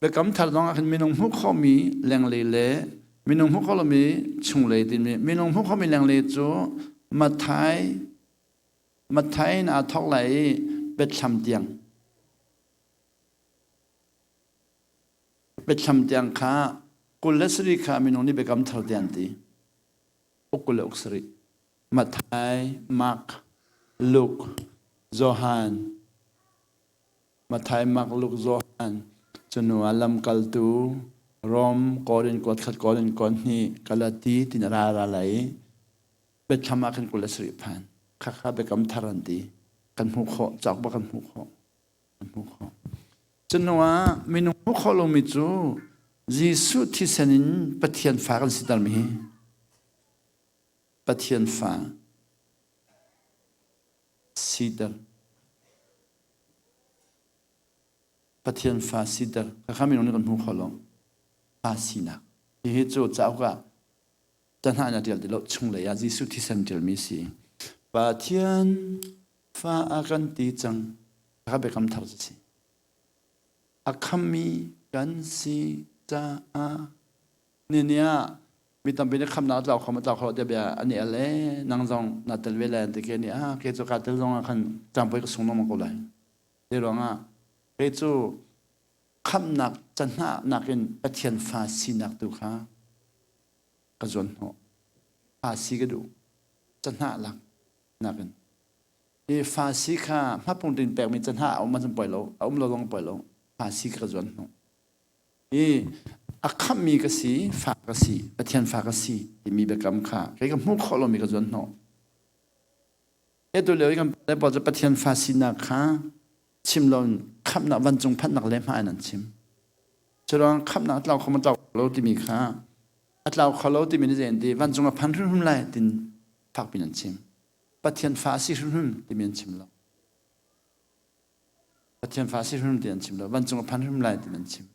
biakam thar zong ah khin minung hmuh khawhmi lenglei le minung hmuh khawh lomi chunglei timi minung hmuh khawhmi lenglei cu Matthai Matthai in aa thawk lai i Biathlam tiang Biathlam tiang kha 27 kha minung nih biakam thar tiang ti uk kul le uk sarih Matthai Mark Luke Johan Matthai, Mark, Luke, Johan, cunu ah lamkaltu Rom, Korin kuat khat, Korin kuat hnih, Galati tin a ra ra lai i Bethlehem ah khan 27 phan. Khakha biakam thar an ti. Kan hmuh khawh, cauk bak kan hmuh khawh. Kan hmuh khawh. Cunu ah minung hmuh khawh lomi cu Jesuh thisen in Pathian fa kan sitermi hi Pathian fa siter. Pathian fa siter. Khakha minung nih kan hmu kho lo. Fa sinak. Hihi cu cauk ah canah in a ṭial ti lo chunglei ah Jesuh thisen ṭialmi si. Pathian fa a kan ti cang. Khakha biakam thar cu si. A khammi kan si caah ni ah mi tampi nih khamnak a tlau kho ma tlau kho tiah bia an i al e nang zong na tel ve lai an ti ke nih ah ke cu ka tel zong ah khan cangpui ka sung lengmang ko lai te ruangah. Kei cu khamhnak canah nakin Pathian fa sinak tu kha ka zuan hnawh. Fa si ka duh. Canah lak nakin. Hi fa si kha hmapung tin pekmi canah a um ahcun poi lo, a um lo zong poi lo. Fa si ka zuan hnawh. Hi a khamhmi ka si, fa ka si, Pathian fa ka si timi biakam kha kei ka hmuh khawh lomi ka zuan hnawh. Atu lio i kan pale pawl cu Pathian fa sinak kha chim loin khamhnak vancung phanhnak le hma in an chim. Curuang khamhnak a tlau kho ma tlau lo timi kha a tlau kho lo timi nih zei an ti vancung a phan hrimhrim lai tin fakpin an chim. Pathian fa a si hrimhrim timi an chim lo. Pathian fa a si hrimhrim ti an chim lo. Vancung a phan hrimhrim lai tin an chim.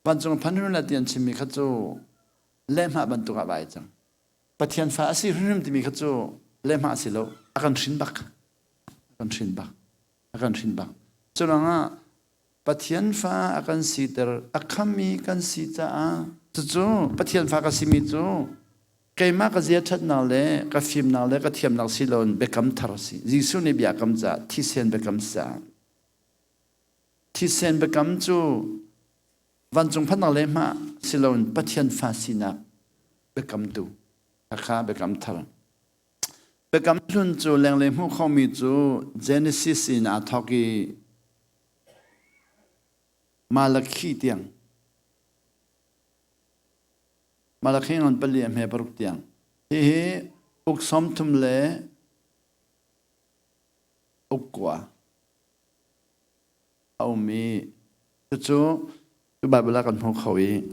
Vancung a phan hrimhrim lai ti an chimmi kha cu lehhmah bantuk ah vai cang. Pathian fa a si hrimhrim timi kha cu lehhmah a si lo. A kan hrin bak. A kan hrin bak. A kan hrin bak. Cu ruangah Pathian fa a kan siter, a khammi kan si caah cucu Pathian fa ka simi cu keimah ka zia ṭhatnak le ka fimnak le ka thiamnak si loin biakam thar a si. Jesuh nih bia kam caah thisen biakam caah thisen biakam cu vancung phannak le hmah si loin Pathian fa sinak biakamtu kha biakam thar. Biakam hlun cu lenglei hmuh khomi cu Genesis in aa thawk i Malakhi tiang. Malakhi ngan pali a hme paruk tiang. Hihi uk 30 le uk kua a um i cucu cu Baibal ah kan hmu kho i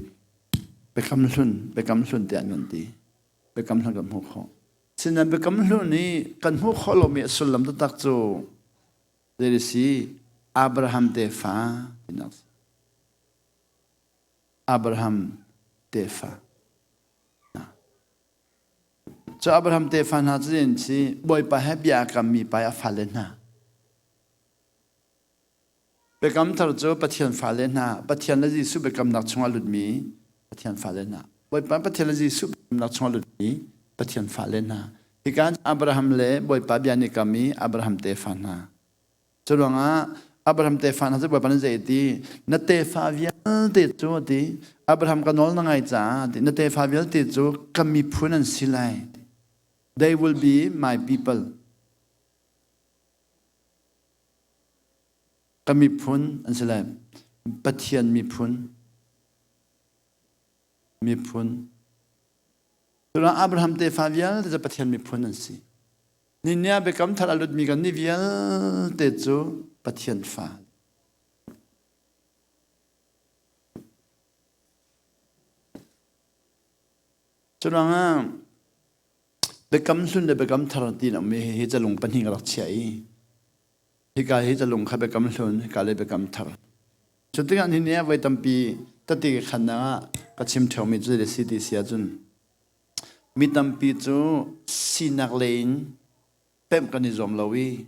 biakam hlun biakam hlun tiah an kan ti. Biakam hlun kan hmuh khawh. Sinain biakam hlun i kan hmuh khawh lomi a sullam taktak cu zei a si? Abraham tefa tinak si. Abraham tefa. Cu Abraham tefa hna cu an si Bawipa he bia a kammi pa i a fale hna. Biakam thar cu Pathian fale hna, Pathian le Jesuh biakamnak chungah lutmi Pathian fale hna. Bawipa Pathian le Jesuh biakamnak chungah lutmi Pathian fale hna. Hika Abraham le Bawipa bia nih kam i Abraham tefa hna. Cu ruangah Abraham tefa hna cu Bawipa nih zei a ti? Na tefa vialte cu a ti. Abraham ka nawl na ngai caah na tefa vialte cu ka miphun an si lai. They will be my people. Ka miphun an si lai. Pathian miphun. Miphun. Cun Abraham tefa vialte cu Pathian miphun an si. Ninia biakam thar a lutmi kan ni vialte cu Pathian fa. Curuangah biakam hlun le biakam thar ti na um i hi calung pahnih ka rak chiah i Hika hi calung kha biakam hlun, hika le biakam thar. Cu tikah nihin ah voi tampi tati ka khannak ah ka chim ṭheomi cu zei si ti si ahcun mi tampi cu sinak lei in pemh kan i zuam lo i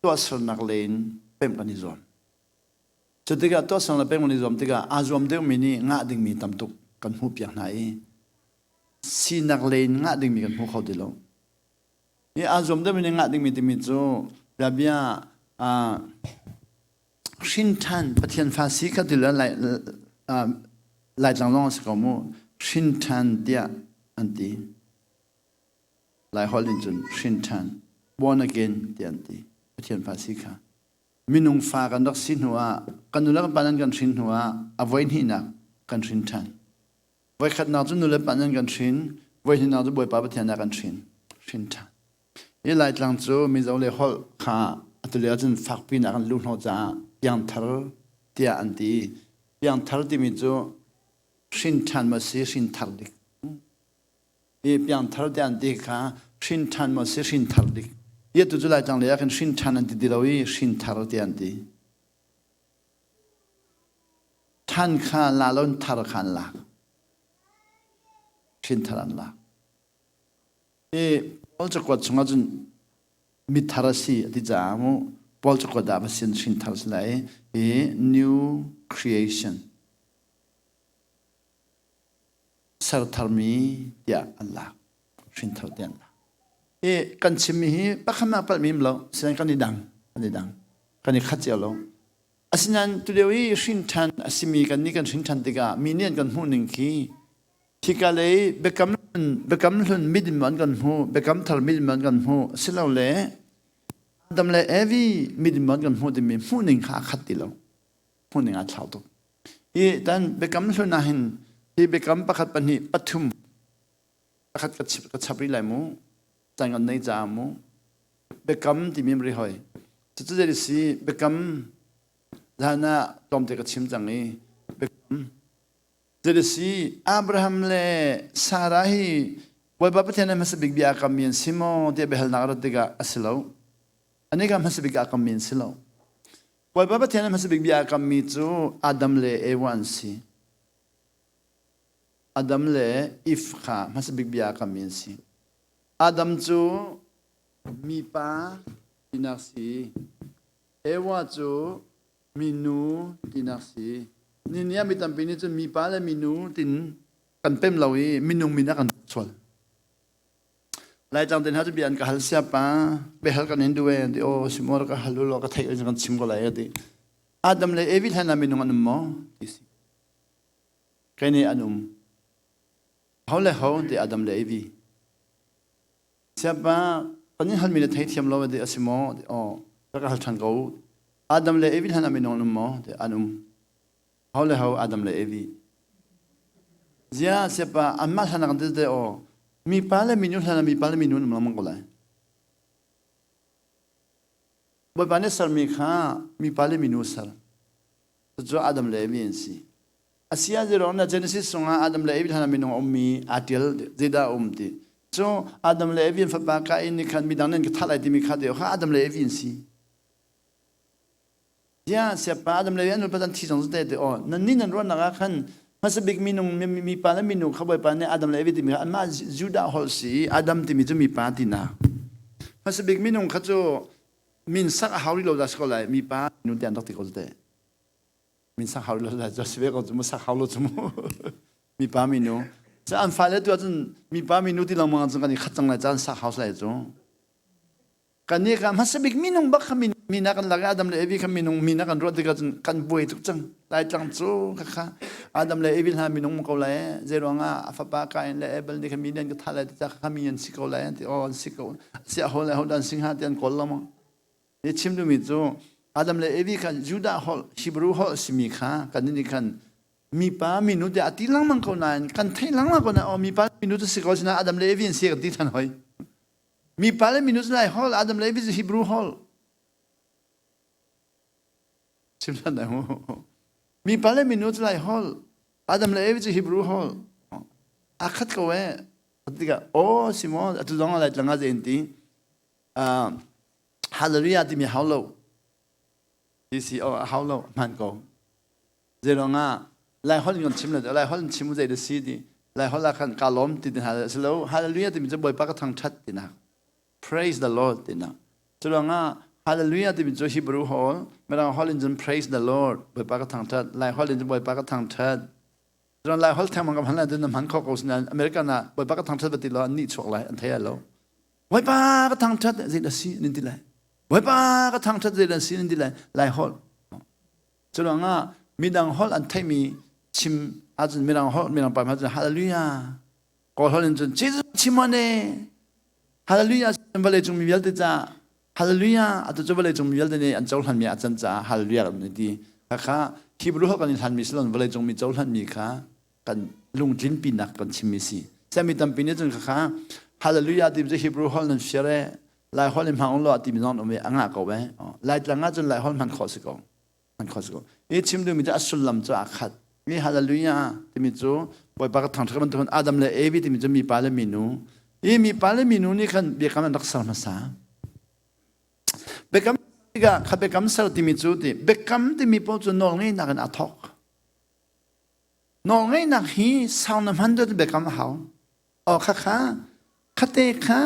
tuahsernak lei in pemh kan i zuam. Cu tikah tuahsernak le pemh kan i zuam tikah aa zuam deuhmi nih ngah dingmi tam tuk kan hmuhpiak hna i sinak lei in ngah dingmi kan hmu kho ti lo. Hi aa zuam deuhmi nih ngah dingmi timi cu bia hrin ṭhan Pathian fa si kha ti le Laitlang zong a si ko mu hrin ṭhan tiah an ti. Lai holh in cun hrin ṭhan born again tiah an ti. Pathian fa si kha. Minung fa kan rak si hnu ah kan nu le kan pa nan kan hrin hnu ah a voi hnihnak kan hrin ṭhan. Voikhatnak cu nulepa nan kan hrin, voihnihnak cu Bawipa Pathian nih a kan hrin. Hrin ṭhan. Hi Laitlang cu Mizo le holh kha atulio cun fakpi in a kan luhhnawh caah piangthar tiah an ti. Piangthar timi cu hrin ṭhan maw si, hrin thar dik. Hi piangthar tiah an ti kha hrin ṭhan maw si, hrin thar dik. Hi atu cu Laitlang lei ah khin hrin ṭhan an ti ti lo i hrin thar tiah an ti. Ṭhan kha la loin thar kha an lak. Hrin thar an lak. Hi Paul cakuat chungah cun mithar a si a ti caah mu Paul cakuat ah va sin hrin thar si lai i new creation ser tharmi tiah an lak. Hrin thar tiah an lak. Hi kan chimmi hi pakhat ah palhmi um lo, sian kan i dang, kan i dang. Kan i khat cio lo. Asinain tulio i hrinṭhan a simi kan nih kan hrinṭhan tikah mi nih an kan hmuh ning khi hika lei biakam biakam hlun mit in an kan hmuh, biakam thar mit in an kan hmuh, silole Adam le Evi mit in an kan hmuh timi hmuh ning kha a khat ti lo. Hmuh ning aa thlau tuk. Hi tan biakam hlun ah hin hi biakam pakhat pahnih pathum pakhat ka chip ka chap rih lai mu. Caan kan nei caah mu. Biakam timi ri hoi. Cucu zei si biakam zan ah tlawmte ka chim cang i biakam zei si Abraham le Sarah hi Bawipa Pathian he hmasa bik bia kammi an si maw tiah biahalnak a rat tikah a si lo. Ani ka hmasa bik a kammi an si lo. Bawipa Pathian he hmasa bik bia a kammi cu Adam le Eva an si. Adam le Eve kha hmasa bik bia a kammi an si. Adam cu mipa tinak si. Eva cu minu tinak si. Ni ah mi tampi nih cun mipa le minu tin kan pem lo i minung min ah kan sual. Laitlang te hna cu bia an ka hal siapa biahal kan in duh e an ti aw simor ka hal law ka theih kan chim ko lai a ti. Adam le Evi hlan ah minung an um maw ti si. Kai nih an um. Ho le ho ti Adam le Evi. Siapa kan in halmi na theithiam lo ti a si maw? Aw, ka hal ṭhan ko. Adam le Evi hlan ah minung an um maw? Ti an um. Ho le ho Adam le Evi. Zia siapa anmah hlan ah kan ti te aw. Mipa le minu hlan ah mipa le minu an um lengmang ko lai. Bawipa nih sermi kha mipa le minu ser. Cucu Adam le Evi an si. A si ah zeiruang dah Genesis chungah Adam le Evi hlan ah minung a ummi aa ṭial zeidah a um ti. Cu Adam le Evi an fapa Kain nih khan midang nih an ka thah lai timi kha ti kha Adam le Evi an si. Tiah siapa Adam le Evi an nupa an thi zong te ti aw nan nih nan ruahnak ah khan hmasa bik minung mipa le minu kha Bawipa nih Adam le Evi timi kha anmah Judah holh si Adam timi cu mipa tinak. Hmasa bik minung kha cu min sak a hau rih lo dah si ko lai mipa nu te an rak ti ko te. Min sak hau lo lai si ve ko cu mu sak hau lo cu mu mipa minu cu an fale tu ahcun mipa minu ti lengmang ahcun kan i khat cang lai caan sak hau lai cu kan nih ka hmasa bik minung bak kha min ah kan lak i Adam le Evi kha minung min ah kan ruat tikah cun kan buai tuk cang laitlang cu kha kha Adam le Evi hna minung ko lai zei ruangah a fapa Kain le Abel nih kha mi an ka thah lai ti kha mi an si ko lai an ti oh an si ko si a ho le ho dan sing ha ti an kawl lengmang Hi chim duhmi cu Adam le Evi kha Judah holh, Hebrew holh a simi kha kan nih khan mipa minu tiah a ti lengmang ko nain kan theih lengmang ko nain oh mipa minu cu si ko sinain Adam le Evi an si kan ti than hoi. Mipa le minu cu lai holh, Adam le Evi cu Hebrew holh. Chim than dai mu. Mipa le minu cu lai holh, Adam le Evi cu Hebrew holh. Aa khat ko eh. Tikah oh si maw atu zong lai tlang ah zei an ti. Uh, Hallelujah timi hau lo. Ti si oh hau lo hman ko. Zeiruang ah Lai holh in kan chim lo Lai holh in chim zei da si ti Lai holh ah khan ka lawm ti hna si lo Hallelujah timi cu Bawipa ka thangthat ti nak. Praise the Lord ti nak. Curuang ah Hallelujah timi cu Hebrew holh Mirang holh in cun praise the Lord Bawipa ka thangthat Lai holh in cun Bawipa ka thangthat Cun Lai holh thengmang ka hman lai na hman kho ko sinain American ah Bawipa ka thangthat va ti law an nih chuak lai an thei lai lo. Bawipa ka thangthat zei dah si nan ti lai. Bawipa ka thangthat zei dah si nan ti lai. Lai holh. Cu ruangah midang holh an theimi chim ahcun mirang holh mirang pa ahcun hallelujah. Kawl holh in cun Jesus chim on e. Hallelujah vawlei cung mi vialte ca Hallelujah atu cu vawlei cung mi vialte nih an cohlan mi a can caah Hallelujah kan ti. Khakha Hebrew holh kan i hlan mi silon vawlei cung mi cohlan mi kha kan lungtlin pinak kan chim mi si. Sami tampi nih cun khakha Hallelujah ti cu Hebrew holh nan fir e Lai holh in hmang lo ti mi zong um a ngah ko ve. Laitlang ah cun Lai holh hman khawh si ko. An khawh si ko. I chim duhmi cu a sullam cu aa khat. Mi hallelujah timi cu Bawipa ka thangṭhat bantukin Adam le Evi timi cu mipa le minu. I mipa le minu nih khan biakam an rak ser hmasa. Biakam tikah kha biakam ser timi cu ti biakam timi paoh cu nawlngeihnak in aa thawk. Nawlngeihnak hi sau na hman deuh biakam a hau. Aw kha kha khate kha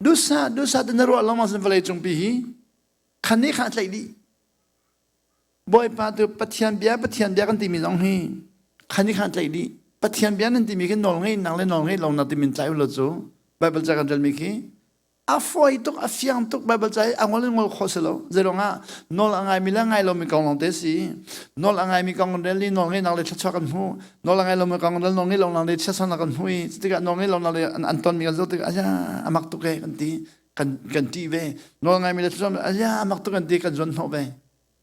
dusa dusa te na ruah lengmang sin vawlei cungpi hi khan nih khan a tlaih dih Bawipa tu Pathian bia Pathian bia kan timi zong hi khan nih khan a tlaih dih Pathian bia nan timi khi nawl ngeihnak le nawl ngeih lonak timi in tlai u law cu Bible ca kan relmi khi. A fawi tuk, a fiang tuk Baibal ca hi a ngol in ngol khawh si lo. Zeiruangah nawl a ngaimi le ngai lomi kong lawng te si. Nawl a ngaimi kong rel i nawl ngeihnak le thluachuah kan hmu. Nawl a ngai lomi kong rel nawl ngei lonak le chiatsernak kan hmu i tikah nawl ngei lonak le an tonmi kan zoh tikah aya a mak tuk e kan ti. Kan kan ṭih ve. Nawl ngaimi le thluachuah aya a mak tuk kan ti kan zuan hnawh ve.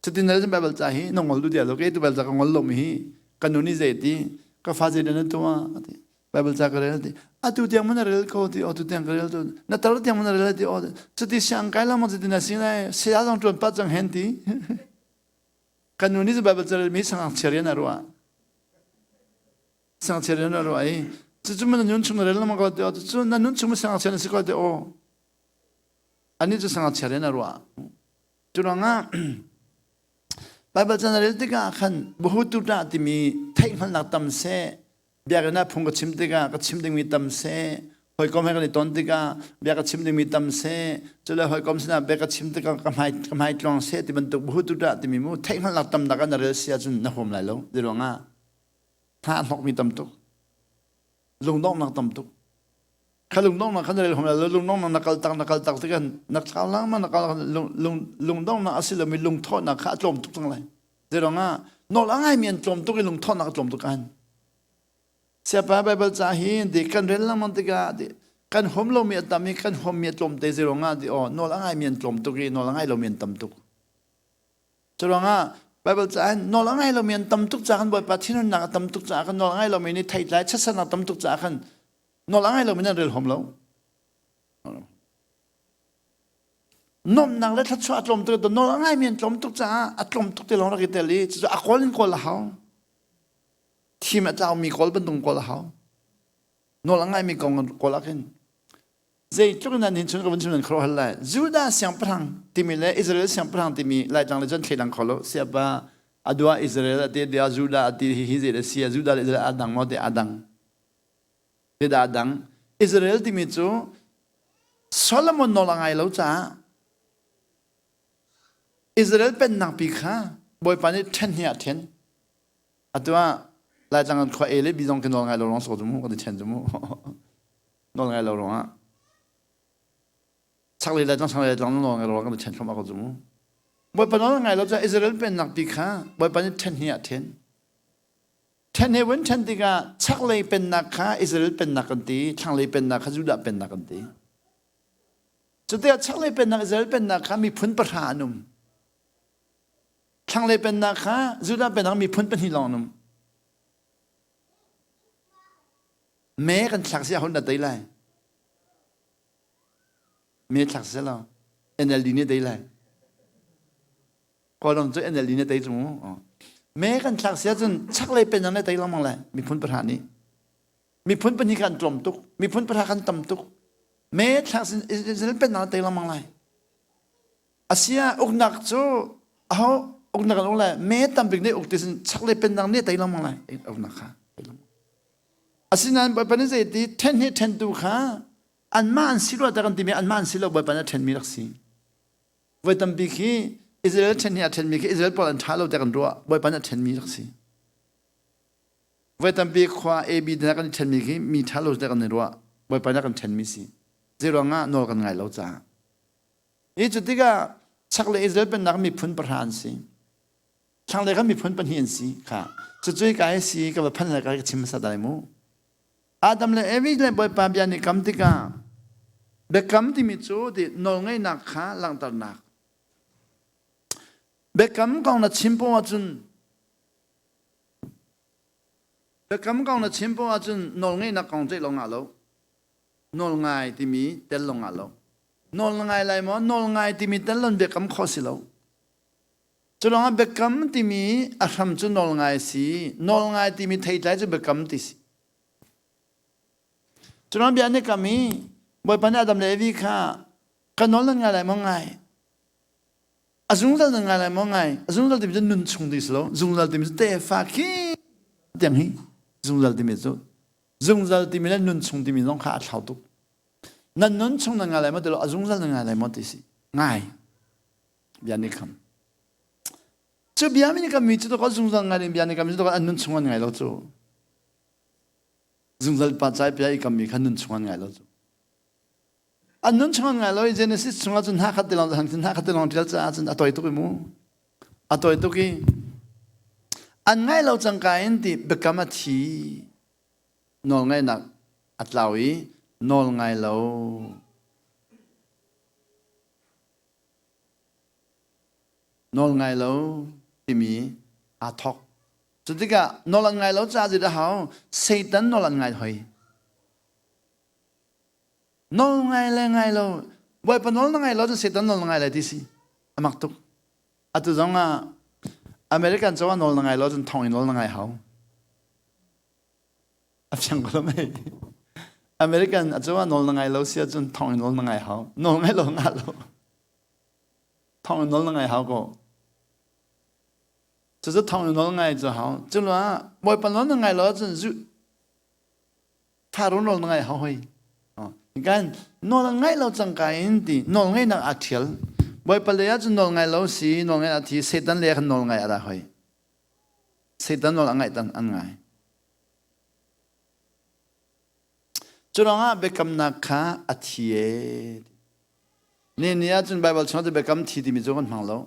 Cutin na Baibal ca hi na ngol duh dia lo ke tu Baibal ca ka ngol lomi hi ka nu nih zei ti ka fa zei na tuah ti Bible ca ka rel ti atu tiang man rel ko ti o tu tiang ka rel tu na tar tiang man rel ti o cuti siang kai lang cuti na si lai saya zong tuan pat cang hen ti kan nu nih Bible ca rel mi sang cherian a ruah sang cherian a ruah i cucu man nun chung rel lam ko ti o cu na nun chung sang cherian si ko ti o ani cu sang cherian a ruah cu ruangah Bible ca na rel tikah khan buhututa timi theihhngalhnak tam seh biakinn ah phung ka chim tikah ka chim dingmi tam seh hawikom he kan i ton tikah bia ka chim dingmi tam seh cule hawikom sinah bia ka chim tikah ka hmai ka hmai tluang seh ti bantuk buhututa timi mu theihhngalhnak tam nak ah na rel si ahcun na huam lai lo ti ruangah hna hnokmi tam tuk lungdonghnak tam tuk kha lungdonghnak kha na rel huam lai lo lungdonghnak na kal tak na kal tak tikah na thlau lengmang na kal lung lungdonghnak a si lomi lungthawhnak kha a tlawm tuk cang lai Zeiruangah nawl a ngaimi an tlawm tuk i lungthawhnak a tlawm tuk an. Siapa Baibal ca hi di kan rel lengmang tikah di kan huam lomi a tam i kan huammi a tlawm te zeiruangah di aw nawl a ngaimi an tlawm tuk i nawl a ngai lomi an tam tuk. Curuangah Baibal ca hin nawl a ngai lomi an tam tuk caah kan Bawipa thinhunnak a tam tuk caah kan nawl a ngai lomi nih theitlai chiatsernak tam tuk caah khan nawl a ngai lomi nan rel huam lo. Nuamhnak le thluachuah a tlawm tuk nawl a ngaimi an tlawm tuk caah a tlawm tuk ti lawng rak i tel i cucu a kawl in kawl a hau. Thim a tlaumi kawl bantuk kawl a hau. Nawl a ngaimi kong kawl ah khin zeitluk in nan hin chun ka vun chim nan khuaruah hal lai. Judah siangpahrang timi le Israel siangpahrang timi Laitlang le cun thleilang kho lo. Siapa adua Israel ati dia Judah ati hi hi zei le si Judah le Israel adang maw te adang. Zeidah a dang? Israel timi cu Solomon nawl a ngai lo caah Israel pennak pi kha Bawipa nih ṭhen hi a ṭhen. Atu ah Laitlang an khua A le B zong khi nawl ngai lo ruang so cu mu kan i ṭhen cu mu. Nawl ngai lo ruangah chaklei Laitlang chaklei Laitlang nawl ngai lo ruangah kan i ṭhen thluahmah ko cu mu. Bawipa nawl a ngai lo caah Israel pennak pi kha Bawipa nih ṭhen hi a ṭhen. Ṭhen he vun ṭhen tikah chaklei pennak kha Israel pennak kan ti, thlanglei pennak kha Judah pennak kan ti. Cutikah chaklei pennak Israel pennak kha miphun pahra an um. Thlanglei pennak kha Judah pennak miphun pahnih lawng an um. Me kan thlak si ahun na tei lai. Me thlak si lo. NLD nih tei lai. Kawlram cu NLD nih tei cu mu. Me kan thlak si ahcun chaklei penang nih tei lengmang lai miphun pahra nih. Miphun pahnih kha an tlawm tuk. Miphun pahra kan tam tuk. Me thlak sin Israel penang tei lengmang lai. Asia uknak cu aho uknak an uk lai me tambik nih uk ti sin chaklei penang nih tei lengmang lai uknak kha. Asinain Bawipa nih zei ti then hi thentu kha anmah an si rua ta kan timi anmah an si lo Bawipa nih a thenmi rak si. Voi tampi khi Israel ṭhen hi a ṭhenmi khi Israel pawl an ṭha lo tiah kan ruah. Bawipa nih a ṭhenmi rak si. Voi tampi khua AB tiah kan i ṭhenmi khi mi ṭha lo tiah kan i ruah. Bawipa nih a kan ṭhenmi si. Zeiruang ah nawl kan ngai lo caah. Hi cu tikah chaklei Israel pennak miphun pahra an si. Thlanglei kan miphun pahnih an si kha. Cucu hika hi si ka va phan lai ka chim hmasa dai mu. Adam le Evi le Bawipa bia nih kam tikah biakam timi cu ti nawlngeihnak kha langhternak. Biakam kong na chim poah ahcun biakam kong na chim poah ahcun nawlngeihnak kong ceih lo ngah lo. Nawlngai timi tel lo ngah lo. Nawlngai lai maw nawlngai timi tel lon biakam khawh si lo. Culawngah biakam timi a hram cu nawlngai a si. Nawlngai timi theitlai cu biakam ti si. Culawng bia an i kam i Bawipa nih Adam le Evi kha ka nawl nan ngai lai maw ngai? A zungzal nan ngai lai maw ngai? A zungzal timi cu nun chung ti si lo. Zungzal timi cu tefa khi tiang hi zungzal timi cu zungzal timi le nun chung timi zong kha a thlau tuk. Nan nun chung nan ngai lai maw ti lo a zungzal nan ngai lai maw ti si. Ngai. Bia nih kham. Cu bia mi nih kan mi cu to zungzal ngai ding bia nih kan mi cu to an nun chung an ngai lo cu. Zungzal pa cai bia i kam mi kha nun chung an ngai lo cu. An nun chung an ngai lo i Genesis chungah cun hna khat te lawng hna khat te lawng ṭial caah cun a toi tuk i mu. A toi tuk i an ngai lo cangka in ti biakam a thi nawl ngaihnak a tlau i nawl ngai lo. Nawl ngai lo timi aa thawk. Cu tikah nawl an ngai lo caah zeidah hau? Satan nawl an ngai hoi. Nawl ngai le ngai lo, Bawipa nawl na ngai lo cun Satan nawl na ngai lai ti si. A mak tuk. Atu zong ah American cozah nawl na ngai lo cun thong in nawl na ngai hau. A fiang ko lo mei. American acozah nawl na ngai lo si ahcun thong in nawl na ngai hau. Nawl ngai lo ngah lo. Thong in nawl na ngai hau ko. Cucu thong in nawl ngai cu hau. Cu ah Bawipa nawl na ngai lo ahcun zu Tharu nawl na ngai hau hoi. Kan nawl an ngaih lo cangka in ti nawl ngaihnak aa ṭhial. Bawipa lei ahcun nawl ngai lo si, nawl ngai a thi, Satan lei ah khan nawl ngai a ra hoi. Satan nawl a ngaih tan an ngai. Cu ruangah biakamnak kha a thi e. Ni ni ahcun Baibal chungah cu biakam thi timi cu kan hmang lo.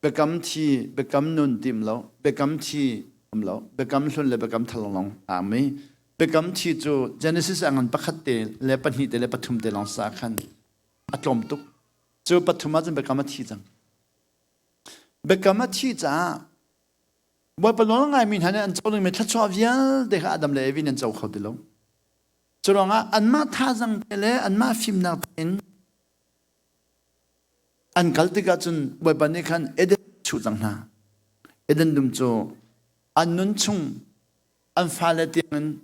Biakam thi, biakam nun tim lo, biakam thi um lo, biakam hlun le biakam thar lawng aa mi. Biakam thi cu Genesis ah ngan pakhat te le pahnih te le pathum te lawng sa khan a tlawm tuk. Cu pathum ahcun biakam a thi cang. Biakam a thi caah Bawipa nawl ngaimi hna nih an co dingmi thluachuah vialte kha Adam le Evi nih an co kho ti lo. Cu ruangah anmah thazang te le anmah fimnak tein an kal tikah cun Bawipa nih khan Eden chuh cang hna. Eden dum cu an nun chung an fale tiangin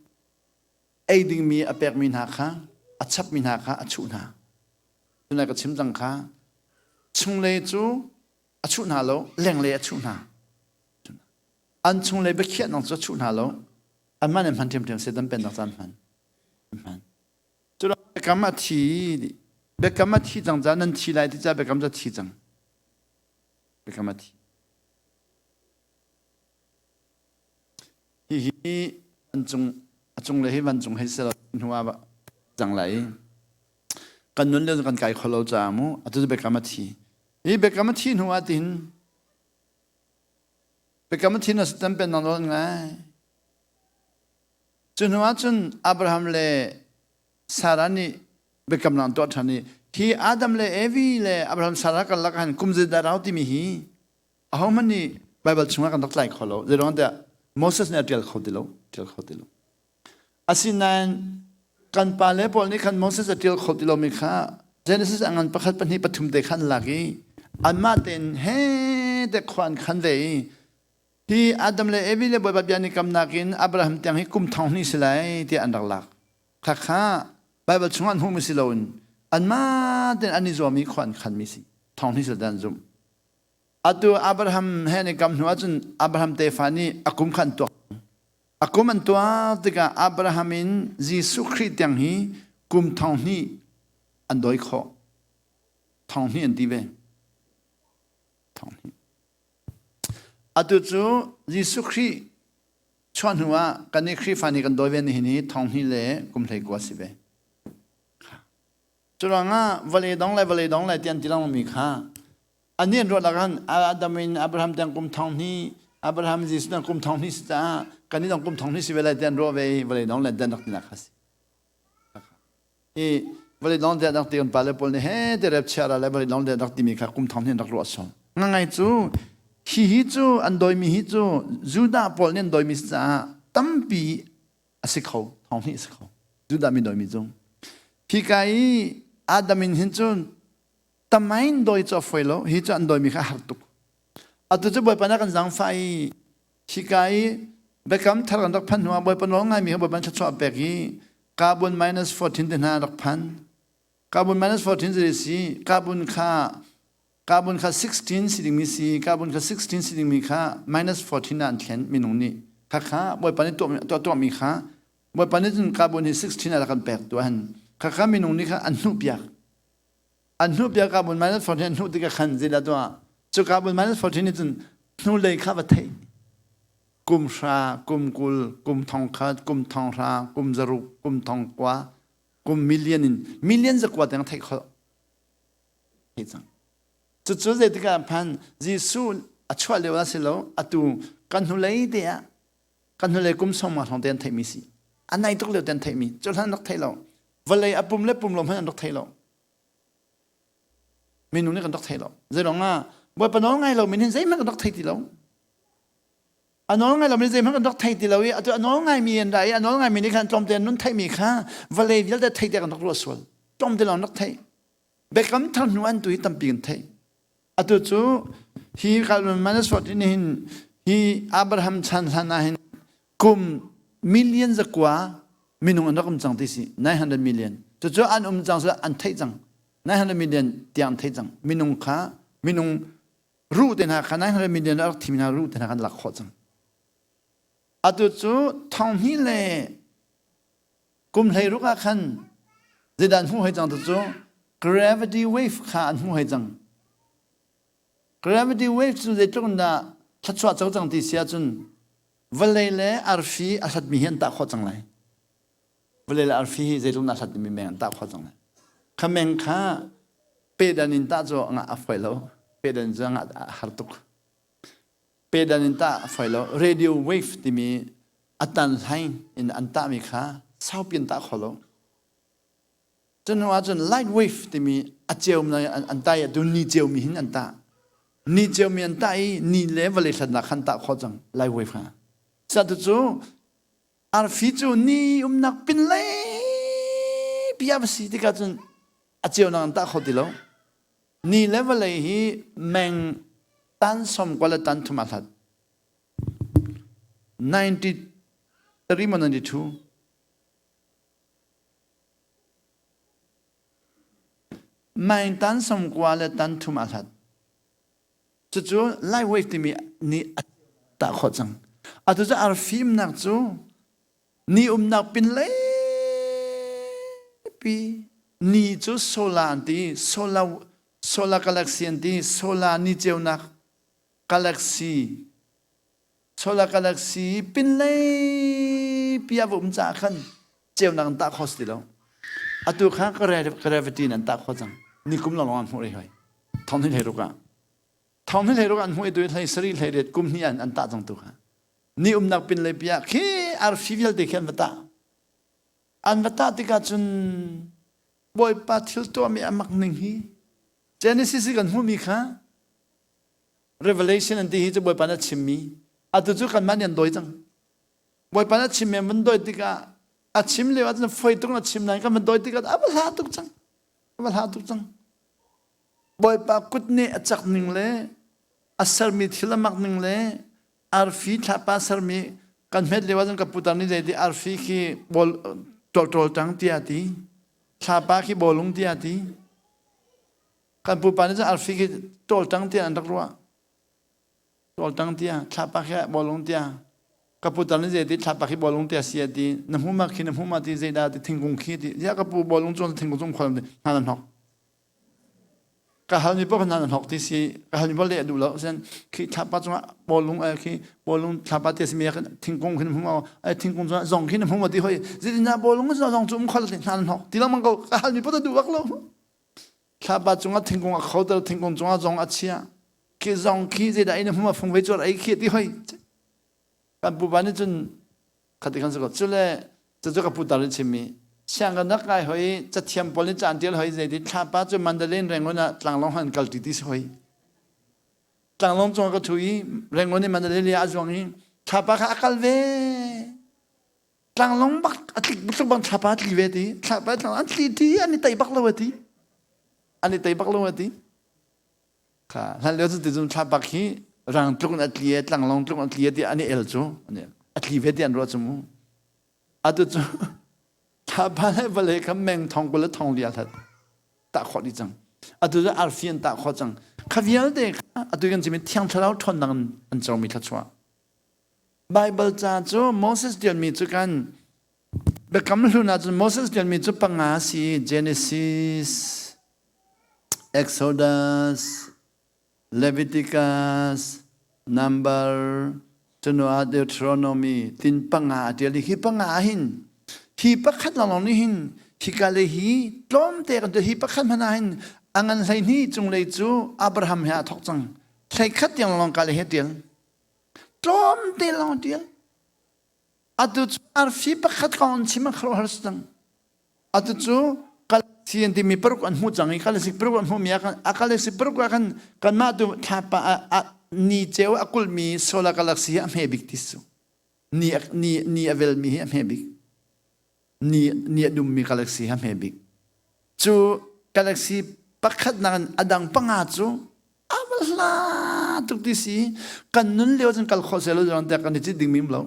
ei dingmi a pekmi hna kha a chapmi hna kha a chuh hna. Tunai ka chim cang kha chunglei cu a chuh hna lo lenglei a chuh hna. An chunglei biakhiahnak cu a chuh hna lo. Anmah nih hman ṭhiamṭhiam Satan pennak caan hman. Hman. Cu biakam a thi biakam a thi cang caah nan thi lai ti caah biakam cu a thi cang. Biakam a thi. Hihi vancung a cunglei hi vancung hei si lo hnu ah cang lai i kan nun lio kan kai kho lo caah mu atu cu biakam a thi. Hi biakam a thi hnu ah tin biakam a thi na tam pen nang nawl ngai. Cu hnu ah cun Abraham le Sarah nih biakamnak an tuah ṭhan i hi Adam le Evi le Abraham Sarah karlak ah hin kum zeidah rau timi hi ahohmanh nih Baibal chungah kan rak tlai kho lo. Zeiruang tiah Moses nih a ṭial kho ti lo, ṭial kho ti lo. Asinain kan pa le pawl nih khan Moses a ṭial kho ti lomi kha Genesis a ngan pakhat pahnih pathum te khan lak i anmah tein he te khua an khan ve i hi Adam le Evi le Bawipa bia nih kamnak in Abraham tiang hi kum thong hnih si lai tiah an rak lak. Khakha Baibal chungah an hmuhmi si loin anmah tein an i zuam i khua an khanmi si. Thong hnih si an zumh. Atu Abraham he an i kam hnu ahcun Abraham tefa nih a kum kha an tuak. A kum an tuak tikah Abraham in Jesuh Khrih tiang hi kum thong hnih an dawi khawh. Thong hnih an ti ve. Thong hnih. Atu cu Jesuh Khrih chuah hnu ah kan nih Khrihfa nih kan dawi ve ni hi thong hnih le kum 19 si ve. Curuangah vawlei dong le vawlei dong le tian ti lengmangmi kha An nih an ruah khan Adam in Abraham tiang kum thong hnih Abraham Jesuh tiang kum thong hnih si caah kan nih dong kum thong hnih si ve lai tiah an ruah ve i vawlei dong le dan rak tinak kha si. I vawlei dong tiah rak ti kan pale pawl nih he te rep chia ra le vawlei dong tiah rak timi kha kum thong hnih an rak ruah sawm. Ngangai cu hi hi cu an dawimi hi cu Judah pawl nih an dawimi si caah tampi a si kho thong hnih a si kho Judah mi dawimi cu. Hi ka i Adam in hin cun Tamain dawi cu a fawi lo. Hi cu an dawimi kha a har tuk. Atu cu Bawipa nih a kan zaangfah i hika i biakam thar kan rak phanh hnuah Bawipa nawl ngaimi kha Bawipa thluachuah a pek i carbon minus 14 te hna rak phan. Carbon minus 14 zei si? Carbon kha carbon kha 16 si dingmi si carbon kha 16 si dingmi kha minus 14 ah an thlen minung nih kha kha Bawipa nih tuah tuahmi kha Bawipa nih cun carbon hi 16 ah rak kan pek tuah han kha kha minung nih kha an hnuh piak An hnuhpiak carbon minus 14 an hnuh tikah khan zeidah tuah? Cu carbon minus 14 nih cun hnulei kha va theih. Kum hra, kum 20, kum thong khat, kum thong hra, kum zaruk, kum thong kua. Kum million in million zakua tiang theih khawh theih cang. Cucu zeitik ah phan Jesuh a chuah lio ah si lo atu kan hnulei te ah kan hnulei kum sawm hrawng te an theihmi si. A nai tuk lio te an theihmi. Cu hlan rak thei lo. Vawlei a pum le pum lo hmanh an rak thei lo. Minung nih kan rak thei lo. Zeiruang ah Bawipa nawl ngai lo min hin zeihmanh kan rak thei ti lo. A nawl ngai lo mi zeihmanh kan rak thei ti lo i atu a nawl ngaimi an ra i a nawl ngaimi nih khan tlawmte an nun theihmi kha vawlei vialte thei tiah kan rak ruah sual. Tlawmte lawng rak theih. Biakam thar hnu an tu hi tampi kan theih. Atu cu hi Manaswat in hin hi Abraham chan hlan ah hin kum million zakua minung an rak um cang ti si 900 million. Cucu an um cang an theih cang. 900 million tiang an theih cang. Minung kha minung ruh te hna kha 900 million a rak thimi hna ruh te hna kan lak khawh cang. Atu cu thong hnih le kum 16 ah khan zeidah an hmuh hoi cang tu cu gravity wave kha an hmuh hoi cang. Gravity wave cu zeitluk in dah thluachuah co cang ti si ahcun vawlei le arfi a hlatmi hi an tah khawh cang lai. Vawlei le arfi hi zeitluk in dah a hlat timi meng an tah khawh cang lai. Kha meng kha pedan in tah cu a fawi lo. Pedan cu a har tuk. Pedan in tah a fawi lo. Radio wave timi a tan hlaing in an tahmi kha saupi an tah kho lo. Cu hnu ahcun light wave timi a ceu an tah i atu ni ceumi hin an tah. Ni ceumi an tah i ni le vawlei hlatnak khan tah khawh cang light wave kha. Satu cu arfi cu ni umnak pinlei pi a va si tikah cun a ceunak an tah kho ti lo. Ni le vawlei hi meng tan som kwa le tan thum a hlat. 93 maw 92 Meng tan som kua le tan thum a hlat. Cucu light wave timi nih a tah khawh cang. Atu cu arfimnak cu ni umnak pinlei pi ni cu solar an ti solar solar galaxy an ti solar ni ceunak galaxy solar galaxy pinlei pi a va um caah khan ceunak an tah kho si ti lo. Atu kha gravity in an tah khawh cang. Ni kum lawng an hmuh rih hoi. Thong hnih hlei ruk ah. Thong hnih hlei ruk an hmuh i tu hlei sarih hlei riat kum hnih an an tah cang tu kha. Ni umnak pinlei pi ah khi arfi vialte khi an va tah. An va tah tikah cun Bawipa thil tuahmi a mak ning hi Genesis i kan hmuhmi kha Revelation an ti hi cu Bawipa nih a chimmi atu cu kanmah nih an dawi cang. Bawipa nih a chimmi an van dawi tikah a chim lio ahcun foi tuk in a chim nain kan van dawi tikah a va hla tuk cang. A va hla tuk cang. Bawipa kut nih a cak ning le a sermi thil a mak ning le arfi thlapa sermi kan hmet lio ahcun ka putar nih zeiti arfi khi bol ṭolṭol ṭang tiah ti thlapa khi bawlung tiah ti kan pupa nih cun arfi khi ṭolṭang tiah an rak ruah ṭolṭang tiah thlapa khi bawlung tiah ka putar nih zeiti thlapa khi bawlung tiah si ti na hmu ma khi na hmu ma ti zeidah ti thingkung khi ti ya ka pu bawlung cun thingkung cung khol ti hna na hnok Ka halmi paoh hna na hnok ti si ka halmi paoh leh a duh lo sen khi thlapa cungah bawlung khi bawlung thlapa te simi thingkung khi na hmu ai thingkung cungah zong khi na hmu ti hoi zeitindah bawlung zong cu um khol ti hna na hnok ti lengmang ko ka halmi paoh duh bak lo thlapa cungah thingkung a khoter thingkung cungah zong a chia khi zong khi zeidah in na hmu fung ve cuar ei khi ti hoi kan pupa nih cun khati kan si ko cule cucu ka putar in chimmi sianginn kai hoi cathiam pawl nih caan tial hoi zeiti thlapa cu Mandalay Rangoon ah tlanglawng han kal ti ti si hoi tlanglawng cung ka thu i Rangoon in Mandalay a zuang i thlapa kha a kal ve tlanglawng bak a tlik tluk bang thlapa a tli ve ti thlapa tlanglawng an tli ti an i tei bak lo ti an i tei bak lo ti Kha hlan lio cu tizun thlapak hi rang tluk in a tli e tlanglawng tluk in a tli e ti an i el cu a tli ve ti an ruah cu mu. Atu cu thlapa le vawlei kha meng thong 20 le thong li a hlat tah khawh dih cang. Atu cu arfi an tah khawh cang. Kha vialte kha atu kan chim i Thiang Thlarau ṭhawnnak in an comi thluachuah. Baibal ca cu Moses ṭialmi cu kan Biakam Hlun ahcun Moses ṭialmi cu panga si Genesis, Exodus, Leviticus, Number, cunuah Deuteronomy tin panga a ṭial i hi panga ah hin hi pakhat lawnglawng nih hin Hika le hi tlawmte kan hi pakhat hmanh ah hin a ngan 12 cunglei cu Abraham he aa thawk cang. 11 tiang lawng ka le he tial. Tlawmte lawng tial. Atu cu arfi pakhat kong an chim a khuaruahhar si cang. Atu cu galaxy an timi paruk an hmuh cang i galaxy paruk an hmuhmi ah khan a galaxy paruk ah khan kanmah tu thlapa ni ceu a kulhmi solar galaxy hi a hme bik ti su. Ni ni ni a velmi hi a hme bik. Ni ni a dummi galaxy hi a hme bik. Cu galaxy pakhat nak in a dang panga cu a va hla tuk ti si kan nun lio cun kal khawh seh lo tiah kan i cit dingmi um lo.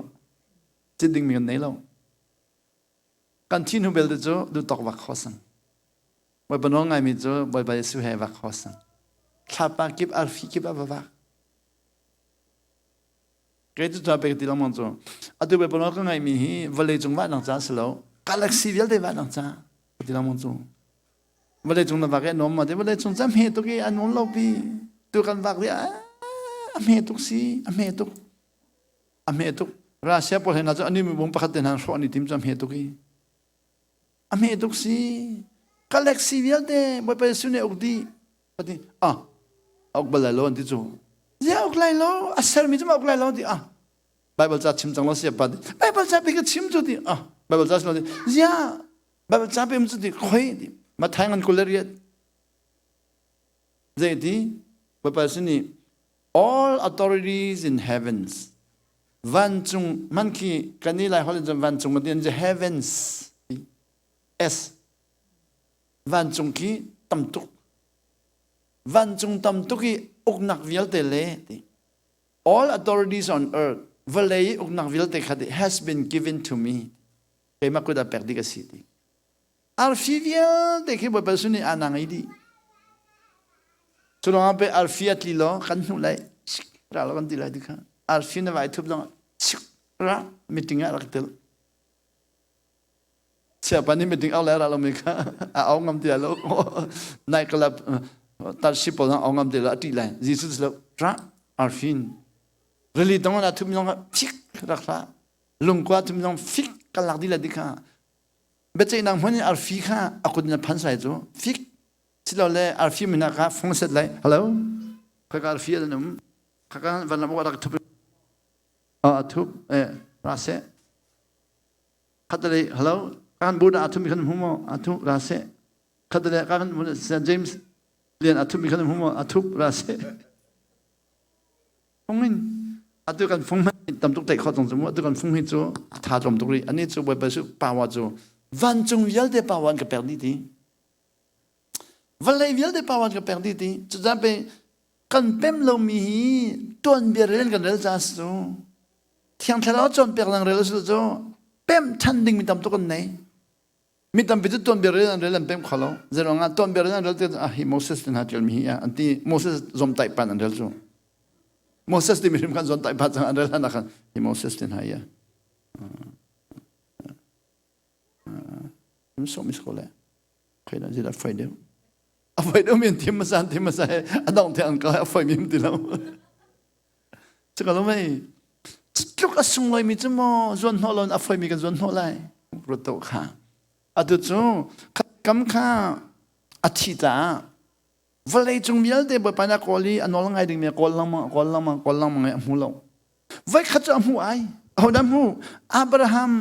Cit dingmi kan nei lo. Kan thi hnu belte cu duhtawk vak kho sang. Bawipa nawl ngaimi cu Bawipa Jesuh he vak kho sang. Thlapa kip arfi kip a va vak. Kei cu ca pek ti lengmang cu atu Bawipa nawl ka ngaihmi hi vawlei cung vahnak ca si lo galaxy vialte vahnak ca ka ti lengmang cu. Vawlei cung na vak i a nuam ma ti vawlei cung ca hme tuk i a nuam lo pi tu kan vak i a hme tuk si a hme tuk a hme tuk Russia pawl he hna cu ani mibung pakhat te hna hrawh an i tim cu a hme tuk i a hme tuk si galaxy vialte Bawipa Jesuh nih a uk dih pati ah a uk bal lai lo an ti cu zia uk lai lo a sermi cu ma uk lai lo ti ah Bible ca chim cang lo sia pa ti Bible ca pe ka chim cu ti ah Bible ca sim ti zia Bible ca pe cu ti khoi ti Mathai ngan 28 zei ti Bawipa Jesuh nih all authorities in heavens vancung man khi kan i lai holh in cun vancung kan ti an heavens s vancung khi tam tuk vancung tam tuk i uknak vialte le ti all authorities on earth vawlei i uknak vialte kha ti has been given to me keimah kut ah pek dih ka si ti Arfi vialte khi Bawipa Jesuh nih aa ngei dih. Cu lawngah pei arfi a tli law kan hnuh lai ra lo kan ti lai ti kha. Arfi na vai thup zong ra meeting ah rak tel. Siapa nih meeting au lai ra lo mi kha a au ngam ti lo. Night club tarshi pawl au ngam ti lo a ṭih lai. Jesus lo ra arfin rili tong ah thup zong fik rak hlah. Lungkua thup zong fik kan lak dih la ti kha biaceihnak hmun in arfi kha a kut in a phan sai cu fik silole arfi min kha fung set lai hello khaka arfi an um khaka van lam rak thup a thup e ra se khatale hello kan bu da athum khan humo athu ra se khatale kan James lian athum khan humo athup ra se Fung in atu kan fung hmanh tam tuk theih khawh cang cu mu atu kan fung hi cu a tha tlawm tuk rih ani cu Bawipa cu power cu vancung vialte power an ka pek dih ti vawlei vialte power an ka pek dih ti cucaah pe kan pem lomi hi tuanbia rel kan rel ca cu thiang thlarau cawnpiak lang rel su cu pem than ding mi tam tuk an nei Mi tampi cu tuanbia rel an rel an pem kho lo. Zeiruang ah tuanbia rel an rel tikah ah hi Moses te hna ṭialmi hi an ti Moses zomtaih pan an rel cu. Moses timi hrim khan zomtaih pa cang an rel hlan ah khan hi Moses te hna hi so mi ko le khoi da zila foi deuh a foi deuh mi an thim masa an thim masa he a dong te an ka a foi mi ti lo Cuka lo mei tluk a sunglawi mi cu maw zuan hnawh lo in a foimi kan zuan hnawh lai ruat to kha atu cu kam kha a thi caah vawlei cung vialte bawipa nih a kawl i a nawl ngai dingmi a kawl lengmang a kawl lengmang kawl lengmang i a hmu lo voikhat cu a hmu ai ahodah hmu Abraham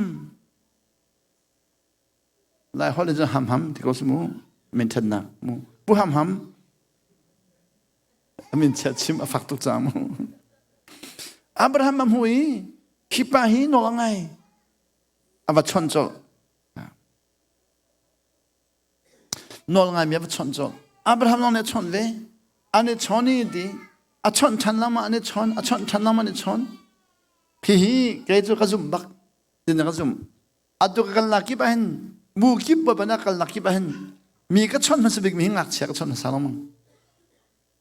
Lai holh in cun ham ham ti ko si mu min ṭhatnak mu pu ham ham a min chia chim a fak tuk caah mu Abraham a hmu i hi pa hi nawl a ngai a va chawnh colh nawl ngaimi a va chawnh colh Abraham lawng nih a chawnh ve an i chawn i ti a chawnh ṭhan lama an i chawn a chawnh ṭhan lama an i chawn hihi kei cu ka zumh bak tin ka zumh Atu ka kalnak kip ah hin bu kip bawipa na kalnak kip ah hin mi ka chawnh hmasa bik mi hi ngakchia ka chawnh hmasa lengmang.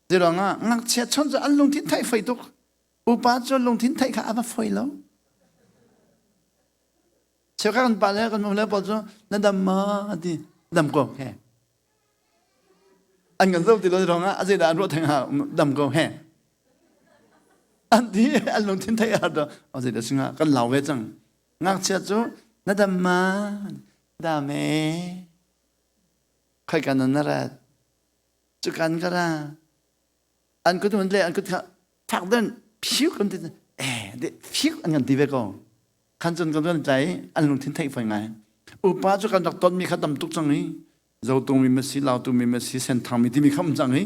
Zeiruang ah ngakchia chawnh cu an lungthin theih foi tuk. Upa cu lungthin theih kha a va foi lo. Cheukhat kan pa le kan nu le pawl cu na dam ma ti dam ko he. An kan zoh ti lo ruang ah a zeidah an ruah theng ha dam ko he. An ti an lungthin theih a har a zeidah singa kan lau ve cang. Ngakchia cu na dam ma? Dam e. Khoika nan na rat? Cukan ka ra. An kut hun le an kut kha fak den phiu kan ti eh de phiu an kan ti ve ko. Khan cun kan kan tlai an lungthin theih foi ngai. Upa cu kan rak ton mi kha tam tuk cang i zotung mi ma si lautu mi ma si senthang mi timi kha um cang i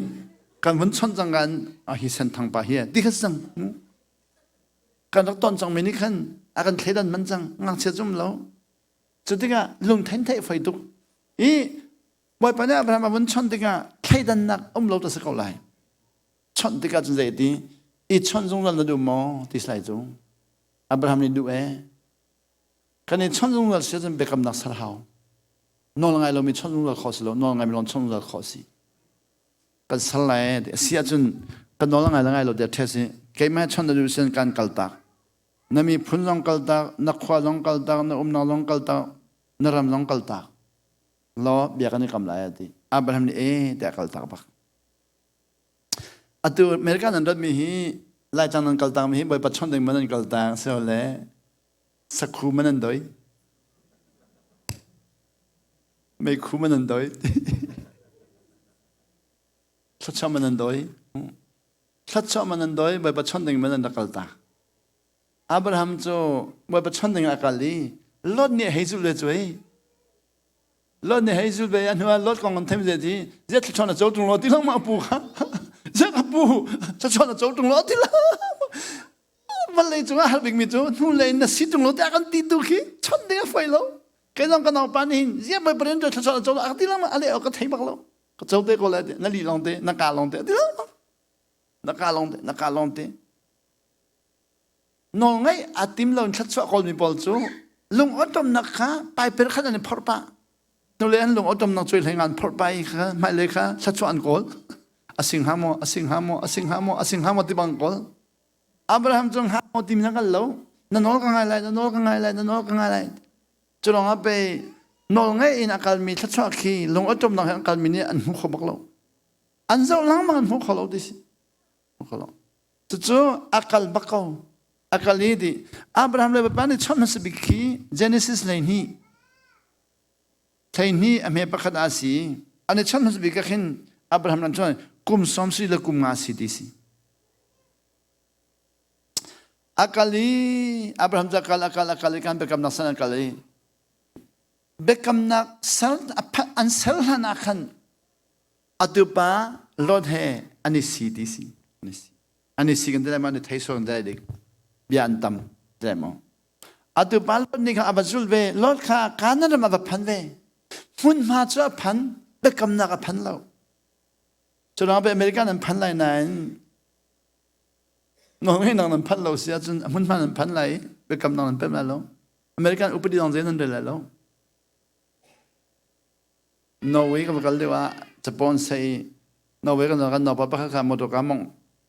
kan vun chon cang kan a hi senthang pa hi ti kha cang kan rak ton cang mi nih khan a kan thleidan man cang ngakchia zum lo cu tikah lungthin theih foi tuk i Bawipa nih Abraham a vun chawnh tikah thleidannak um lo ta si ko lai. Chawnh tikah cun zei ti? I chawnh zungzal na duh maw? ti sai cu. Abraham nih duh e. Kan i chawnh zungzal si cun biakamnak ser hau. Nawl ngai lomi chawnh zungzal khawh si lo, nawl ngai mi lawng chawnh zungzal khawh si. Kan ser lai ti si ahcun kan nawl ngai le ngai lo tiah ṭhes i keimah chawnh na duh sin kan kaltak. Na miphun zong kaltak, na khua zong kaltak, na umnak zong kaltak, na ram zong kaltak. Law bia kan i kam lai a ti. Abraham nih e tiah kaltak bak. Atu America nan ratmi hi Laitlang nan kaltak mi hi Bawipa chawnh ding man nan kaltak sile sakhu man nan doi. Meikhu man nan doi. Thluachuah man nan doi. Thluachuah man nan doi Bawipa chawnh ding man nan rak kaltak. Abraham cu Bawipa chawnh ding ah a kal i Lot nih hei zulh ve cu ei. Lot nih hei zulh ve a hnu ah Lot kong kan theim ze ti ziat thluachuah na co tung lo ti lengmang a pu kha ziat a pu thluachuah na co tung lo ti la vawlei cungah hal bikmi cu hnulei na si tung lo tiah kan ti tu khi chawnh ding a foi lo kei zong ka naupa nih hin ziah Bawipa rian thluachuah na co lo a ti lengmang a leh awk ka thei bak lo ka co te ko lai ti na li long te na ka long te ti lengmang na ka long te na ka long te Nawlngaih aa tim lo in thluachuah kawlmi pawl cu lung awṭawmnak kha paiper khan an i phorh pah. Hnulei an lung awṭawmnak cuai hlei an phorh pah i kha hmailei kha thluachuah an kawl. A sing hnga maw, a sing hnga maw, a sing hnga maw, a sing hnga maw ti bang kawl. Abraham cu hnga maw timi na hngal lo. Na nawl ka ngai lai, na nawl ka ngai lai, na nawl ka ngai lai. Cu lawngah pei nawl ngaih in a kalmi thluachuah khi lung awṭawmnak he an kalmi nih an hmu kho bak lo. An zoh lengmang an hmu kho lo ti si. Hmu kho lo. Cucu a kal bak ko. A kal i ti Abraham le Bawipa nih chawnh hmasa bik khi Genesis 12 hleihnih a hme pakhat ah si. An i chawnh hmasa bik ah khin Abraham ram cun kum sawm si le kum nga si ti si. A kal i Abraham cu a kal a kal a kal i kan biakamnak san a kal i biakamnak sal an sal hlan ah khan Atu pa Lot he an i si ti si. An i si. An i si kan ti lai maw? An i thei sual kan ti lai dik. Bia an tam ti lai maw? Atu pa Lot nih kha a va zul ve. Lot kha Kanaan ram a va phan ve. Hmunhma cu a phan, biakamnak a phan lo. Cu ruangah pei America nan phan lai nain nawlngeihnak nan phanh lo si ahcun a hmunhma nan phan lai i biakamnak nan pem lai lo. American upadi zong zei nan rel lai lo. Norway ka va kal lio ah Japan sei Norway kan kan naupa pakhat kha motor ka mong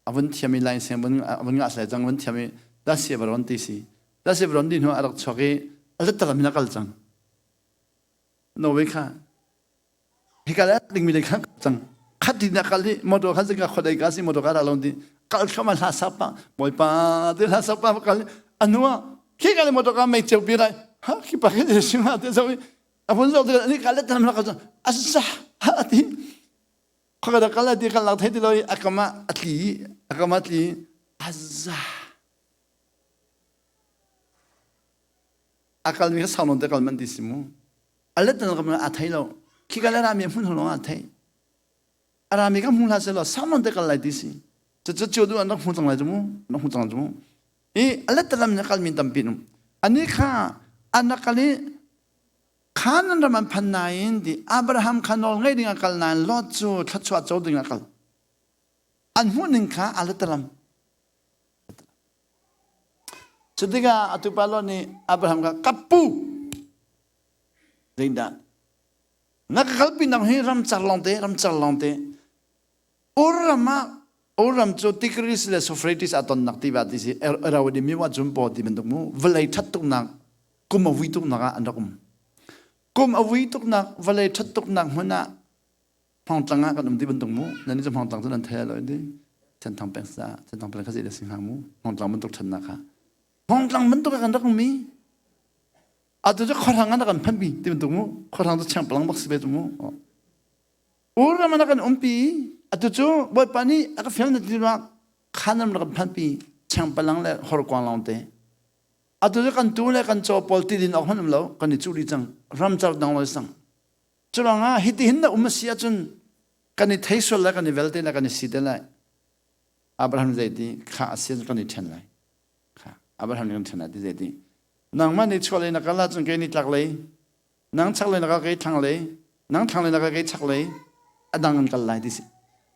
a vun thiam i line seng vun a vun ngah sai cang vun thiam i da sia va ron ti si da sia va ron di hnu a rak chuak i a let talam in a kal cang Norway kha hika le ding mi le kha cang khat ti na kal i motor kha zingka khodai ka si motor ka ra lon ti kal thama hla sap pa bawipa ti hla sap pa kal anua khi ka le motor ka mei cheu pi lai ha khi pa khi sing ha te zo a vun zoh tikah nih let tam lak a sa a ti khaka kal ti kan lak thei ti lo i a kam ah a tli a kam ah tli a za a kal mi kha sau non te kal man ti si mu a let tan kam a thei lo khi ka le rami hmun holong a thei a rami ka hmu hla se lo sau non te kal lai ti si cu cu cu du an rak hmu cang lai cu mu rak hmu cang cu mu i a let talam na kal mi tampi num ani kha an rak kal i Khanan ram an phan nain di Abraham kha nawl ngei ding a kal nain Lot cu thluachuah co ding a kal. An hmuh ning kha a letalam. Cu tikah atu pa Lot nih Abraham kha ka pu zeidah na ka kalpi nak hi ramcar lawngte ramcar lawngte Ur ram ah Ur ram cu Tigris le Euphrates aa tonnak tiva ti si Irrawaddy mi wa cun paw ti bantuk mu vawlei ṭhat tuknak kum a vui tuknak ah an rak um. Kum a vui tuknak vawlei ṭhat tuknak hmun ah Hmawngtlang ah kan um ti bantuk mu nan cu Hmawngtlang cu nan thei lo di Senthang peng sa Senthang peng kha zei dah si hnga mu Hmawngtlang bantuk ṭhatnak kha Hmawngtlang bantuk ah kan rak um i atu cu khuahrang ah kan phanpi ti bantuk mu khuahrang cu chengpalang bak si ve cu mu. Ur ram ah kan umpi. Atu cu Bawipa nih a ka fial na ti ruang khan ram kan phanpi chengpalang le horkuang lawng te. Atu cu kan tu le kan caw pawl ti din awk hmanh um lo kan i cuh dih cang ram car dang lo sang. Curuangah hitihin na um a si ahcun kan i thei sual lai kan i vel te lai kan i si te lai. Abraham zei ti kha a si kan i ṭhen lai. Kha Abraham nih kan ṭhen lai ti zei ti. Nangmah nih chuah lei na kal ahcun kei ni tlak lei nang chaklei na kal kei thlanglei nang thlanglei na kal kei chaklei a dang in kal lai ti si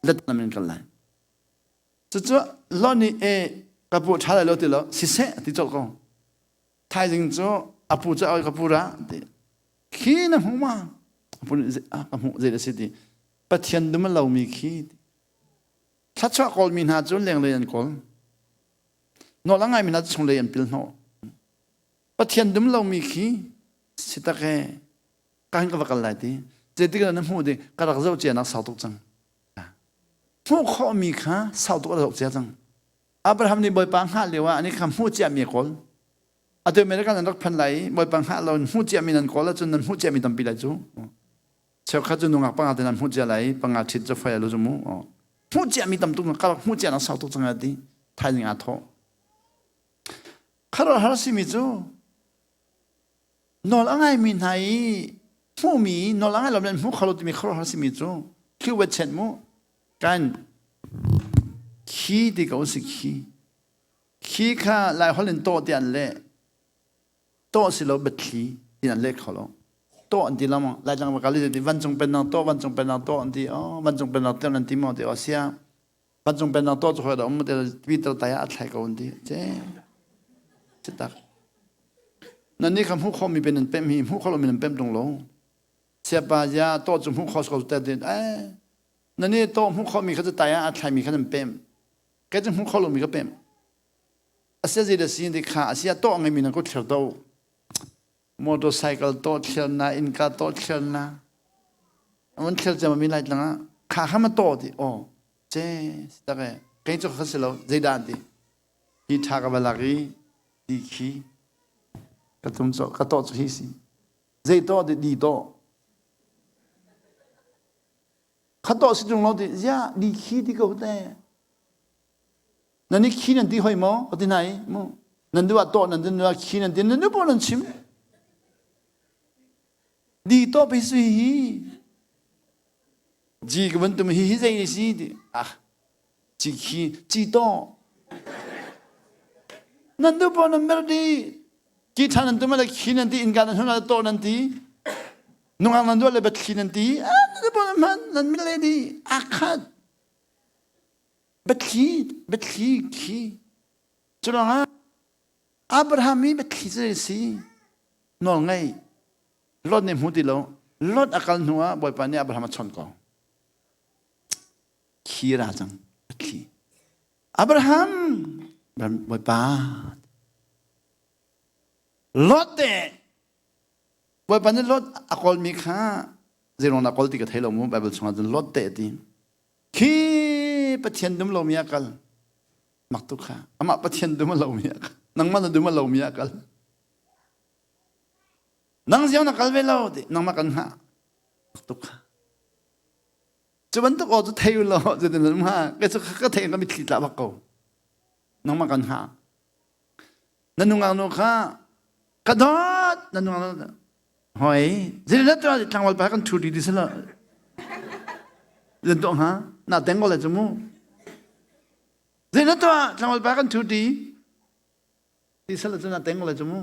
letlam in kal lai cucu Lot nih e ka pu ṭha lai lo ti lo siseh ti colh ko thaizing cu a pu cu ka pu ra ti khi na hmu ma a pu nih ka hmuh zei a si ti Pathian dum a lomi khi thluachuah kawlmi hna cu lenglei an kawl nawl a ngaimi hna cu chunglei an pil hnawh Pathian dum lomi khi si tak e ka hin ka va kal lai ti zeitik na hmuh ding ka rak zoh cia nak sau tuk cang hmuh khawhmi kha sau tuk a zoh cia cang Abraham nih Bawipa hngah lio ah ani kha hmuh cia mi a kawl atu America nan rak phan lai i Bawipa hngah lo in hmuh cia mi nan kawl ahcun nan hmuh cia mi tampi lai cu cheukhat cu nungak panga te nan hmuh cia lai i panga ṭhit cu fai alu cu mu hmuh cia mi tam tuk ka rak hmuh cia nak sau tuk cang ti thaizing aa thawh Khuaruahhar simi cu nawl a ngaimi hna i hmuhmi nawl a ngai lomi an hmu kho lo timi khuaruahhar simi cu thliwet chet mu kan khi ti ko si khi khi kha lai holh in tawh ti an leh tawh si lo biathli ti an leh kho lo tawh an ti lama lai tlang va kal ti vancung pennak tawh vancung pennak tawh an ti oh vancung pennak tawh an ti maw ti oh sia Vancung pennak tuah cu hoi dah um te Peter tai ah a thlai ko an ti. Ce. Chitak. Nan nih kha hmuh khawhmi pe nan pemh hi hmuh khawh lomi nan pemh tung lo. Siapa ya to cu hmuh khawh ko te tin eh nan nih to hmuh khawhmi kha cu tai ah a thlaimi kha nan pemh. Kei cu hmuh khawh lomi ka pemh. Asia zei da si ti kha asia to ngeimi nan kut thler to. Motorcycle to thler na innka to thler na. An thler cem mi lai tlang ah kha kha ma to ti oh ce tak e kei cu kha si lo zeidah an ti hi tha ka va lak i ti khi ka tum cu ka to cu hi si zei to ti di to kha to si tung lo ti zia di khi ti ko te Nan i khi nan ti hoi maw? Ka ti hna i mu nan duh ah tawh nan duh ah khi nan ti nan nu paoh nan chim. Di to pi sui hi. Ji ka van tum hi hi zei si ti ah ci khi ci to. Nan duh paoh nan mer di. Ki tha nan tum le khi nan ti innka nan hun to nan ti. Nungak nan duh le bat khi nan ti. Ah nan duh paoh nan hman nan mil le di. Akhat. Biathli biathli khi cu ruangah Abraham i biathli cu a si nawl ngei Lot nih hmu ti lo Lot a kal hnu ah Bawipa nih Abraham a chawnh ko khi ra cang biathli Abraham Bawipa Lot te Bawipa nih Lot a kawlmi kha zeiruang dah kawl ti ka thei lo mu Bible chungah cun Lot te a ti Khi Pathian dum lomi ah kal. Mak tuk kha. Amah Pathian dum lomi ah kal. Nangmah na dum lomi ah kal. Nang ziang na kal ve lo ti nangmah kan hngah. Mak tuk kha. Cu bantuk aw cu thei u law cu tin ma ke cu ka thei ka mitthli tla bak ko. Nangmah kan hngah. Na nungak nu kha ka dawt na nungak nu hoi zeidah tuah tlangval pa kan thu di di sala zan tuah hnga na teng ko lai cu mu zeidah tuah tlangval pa kan thu di ti sala cu na teng ko lai cu mu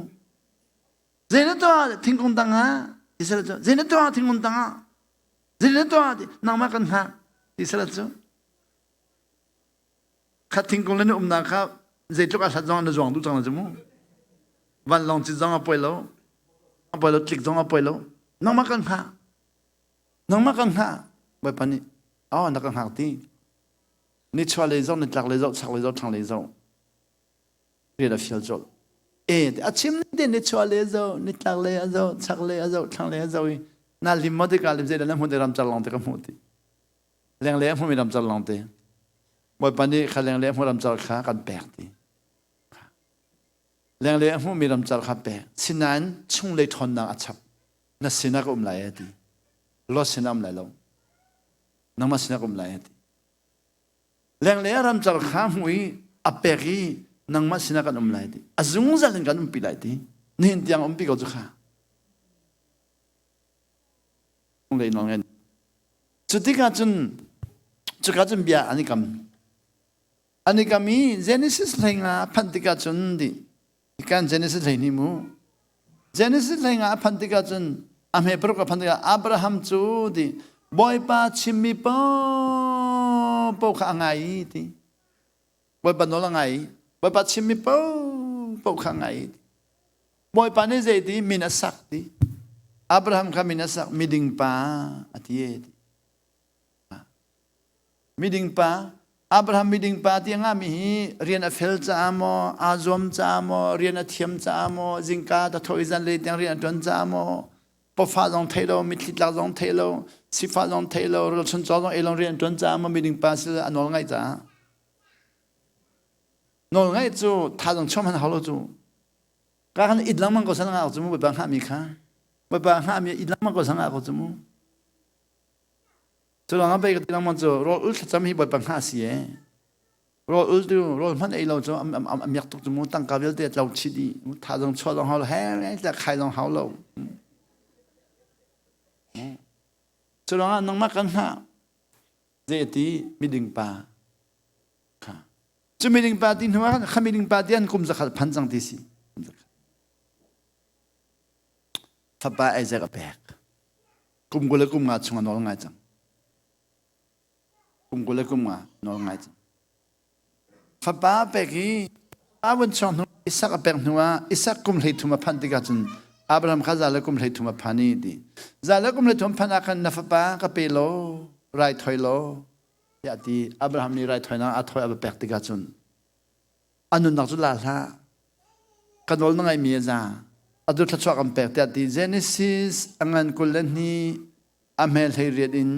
zeidah tuah thingkung tang ah ti sala cu zeidah tuah thingkung tang ah zeidah tuah nangmah kan hngak ti sala cu Khat thingkung le na umnak kha zeitluk a hlat zong na zuang duh cang la cu mu. Vanlawng cit zong a poi lo. A poi lo, tlik zong a poi lo. Nangmah kan hngah. Nangmah kan hngah. Bawipa nih, oh, na ka hngak ti. Nichuah lei zoh, nitlak lei zoh, chak lei zoh, thlang lei zoh. Rian a fial colh. E, a chim te nichuah lei zoh, nitlak lei a zoh, chak lei a zoh, thlang lei a zoh i na lim maw tikah lim zeidah na hmuh te ram car lawng te ka hmuh ti. Lenglei a hmumi ramcar lawngte. Bawipa nih kha lenglei a hmu ramcar kha kan pek ti. Lenglei a hmumi ramcar kha pek. Sinain chunglei ṭhawnnak a chap. Na sinah ka um lai a ti. Lot sinah um lai lo. Nangmah sinah ka um lai a ti. Lenglei ah ramcar kha hmu i a pek i nangmah sinah kan um lai ti. A zungzal in kan umpi lai ti. Nihin tiang umpi ko cu kha. Lei nawl ngai. Cu tikah cun cuka cun bia an i kam. An i kam i Genesis hleinga a phanh tikah cun di kan Genesis 12 mu. Genesis 15 a phanh tikah cun a hme paruk a phanh tikah Abraham cu ti Bawipa chimmi paohpaoh kha a ngai i ti. Bawipa nawl a ngai i Bawipa chimmi paohpaoh kha a ngai i ti. Bawipa nih zei ti min a sak ti. Abraham kha min a sak miding pa a ti e ti. Miding pa, Abraham miding pa ti a ngahmi hi rian a fel caah maw, aa zuam caah maw, rian a thiam caah maw, zingka ta tho i zanlei tiang rian a ṭuan caah maw, pawfah zong thei lo, mitthli tlak zong thei lo, sifah zong thei lo, rawlchun caw zong ei lo rian a ṭuan caah maw miding pa si a nawl ngaih caah. Nawl ngaih cu tha zong chuah hmanh hau lo cu. Ka kan it lengmang ko san ngah cu mu Bawipa hngahmi kha. Bawipa hngahmi it lengmang ko san ngah ko cu mu. Cu ruangah pei ka ti lengmang cu rawl ul thlacam hi Bawipa hngah si ee. Rawl ul tu rawl hmanh ei lo cu a miak tuk cu mu tangka vialte a tlo chih dih. Tha zong chuah zong hau lo he he khai zong hau lo. Cu ruangah nangmah kan hngah zei ti miding pa kha. Cu miding pa ti hnu ah kha miding pa ti an kum zakhat phan cang ti si. Fapa Isaac a pek. Kum 20 le kum nga chung a nawl ngai cang. Kum 20 le kum nga nawl ngai cang. Fapa pek i a vun chuak hnu Isak a pek hnu ah Isak kum 33 a phanh tikah cun Abraham kha za le kum 33 a phan i ti. Za le kum 33 phanh ah khan na fapa ka pe law rai thoi law tiah ti Abraham nih raithawinak a thawi a va pek tikah cun a nunnak cu la hlah ka nawl na ngaihmi a za atu thluachuah kan pek tiah ti Genesis a ngan 22 a hme 18 in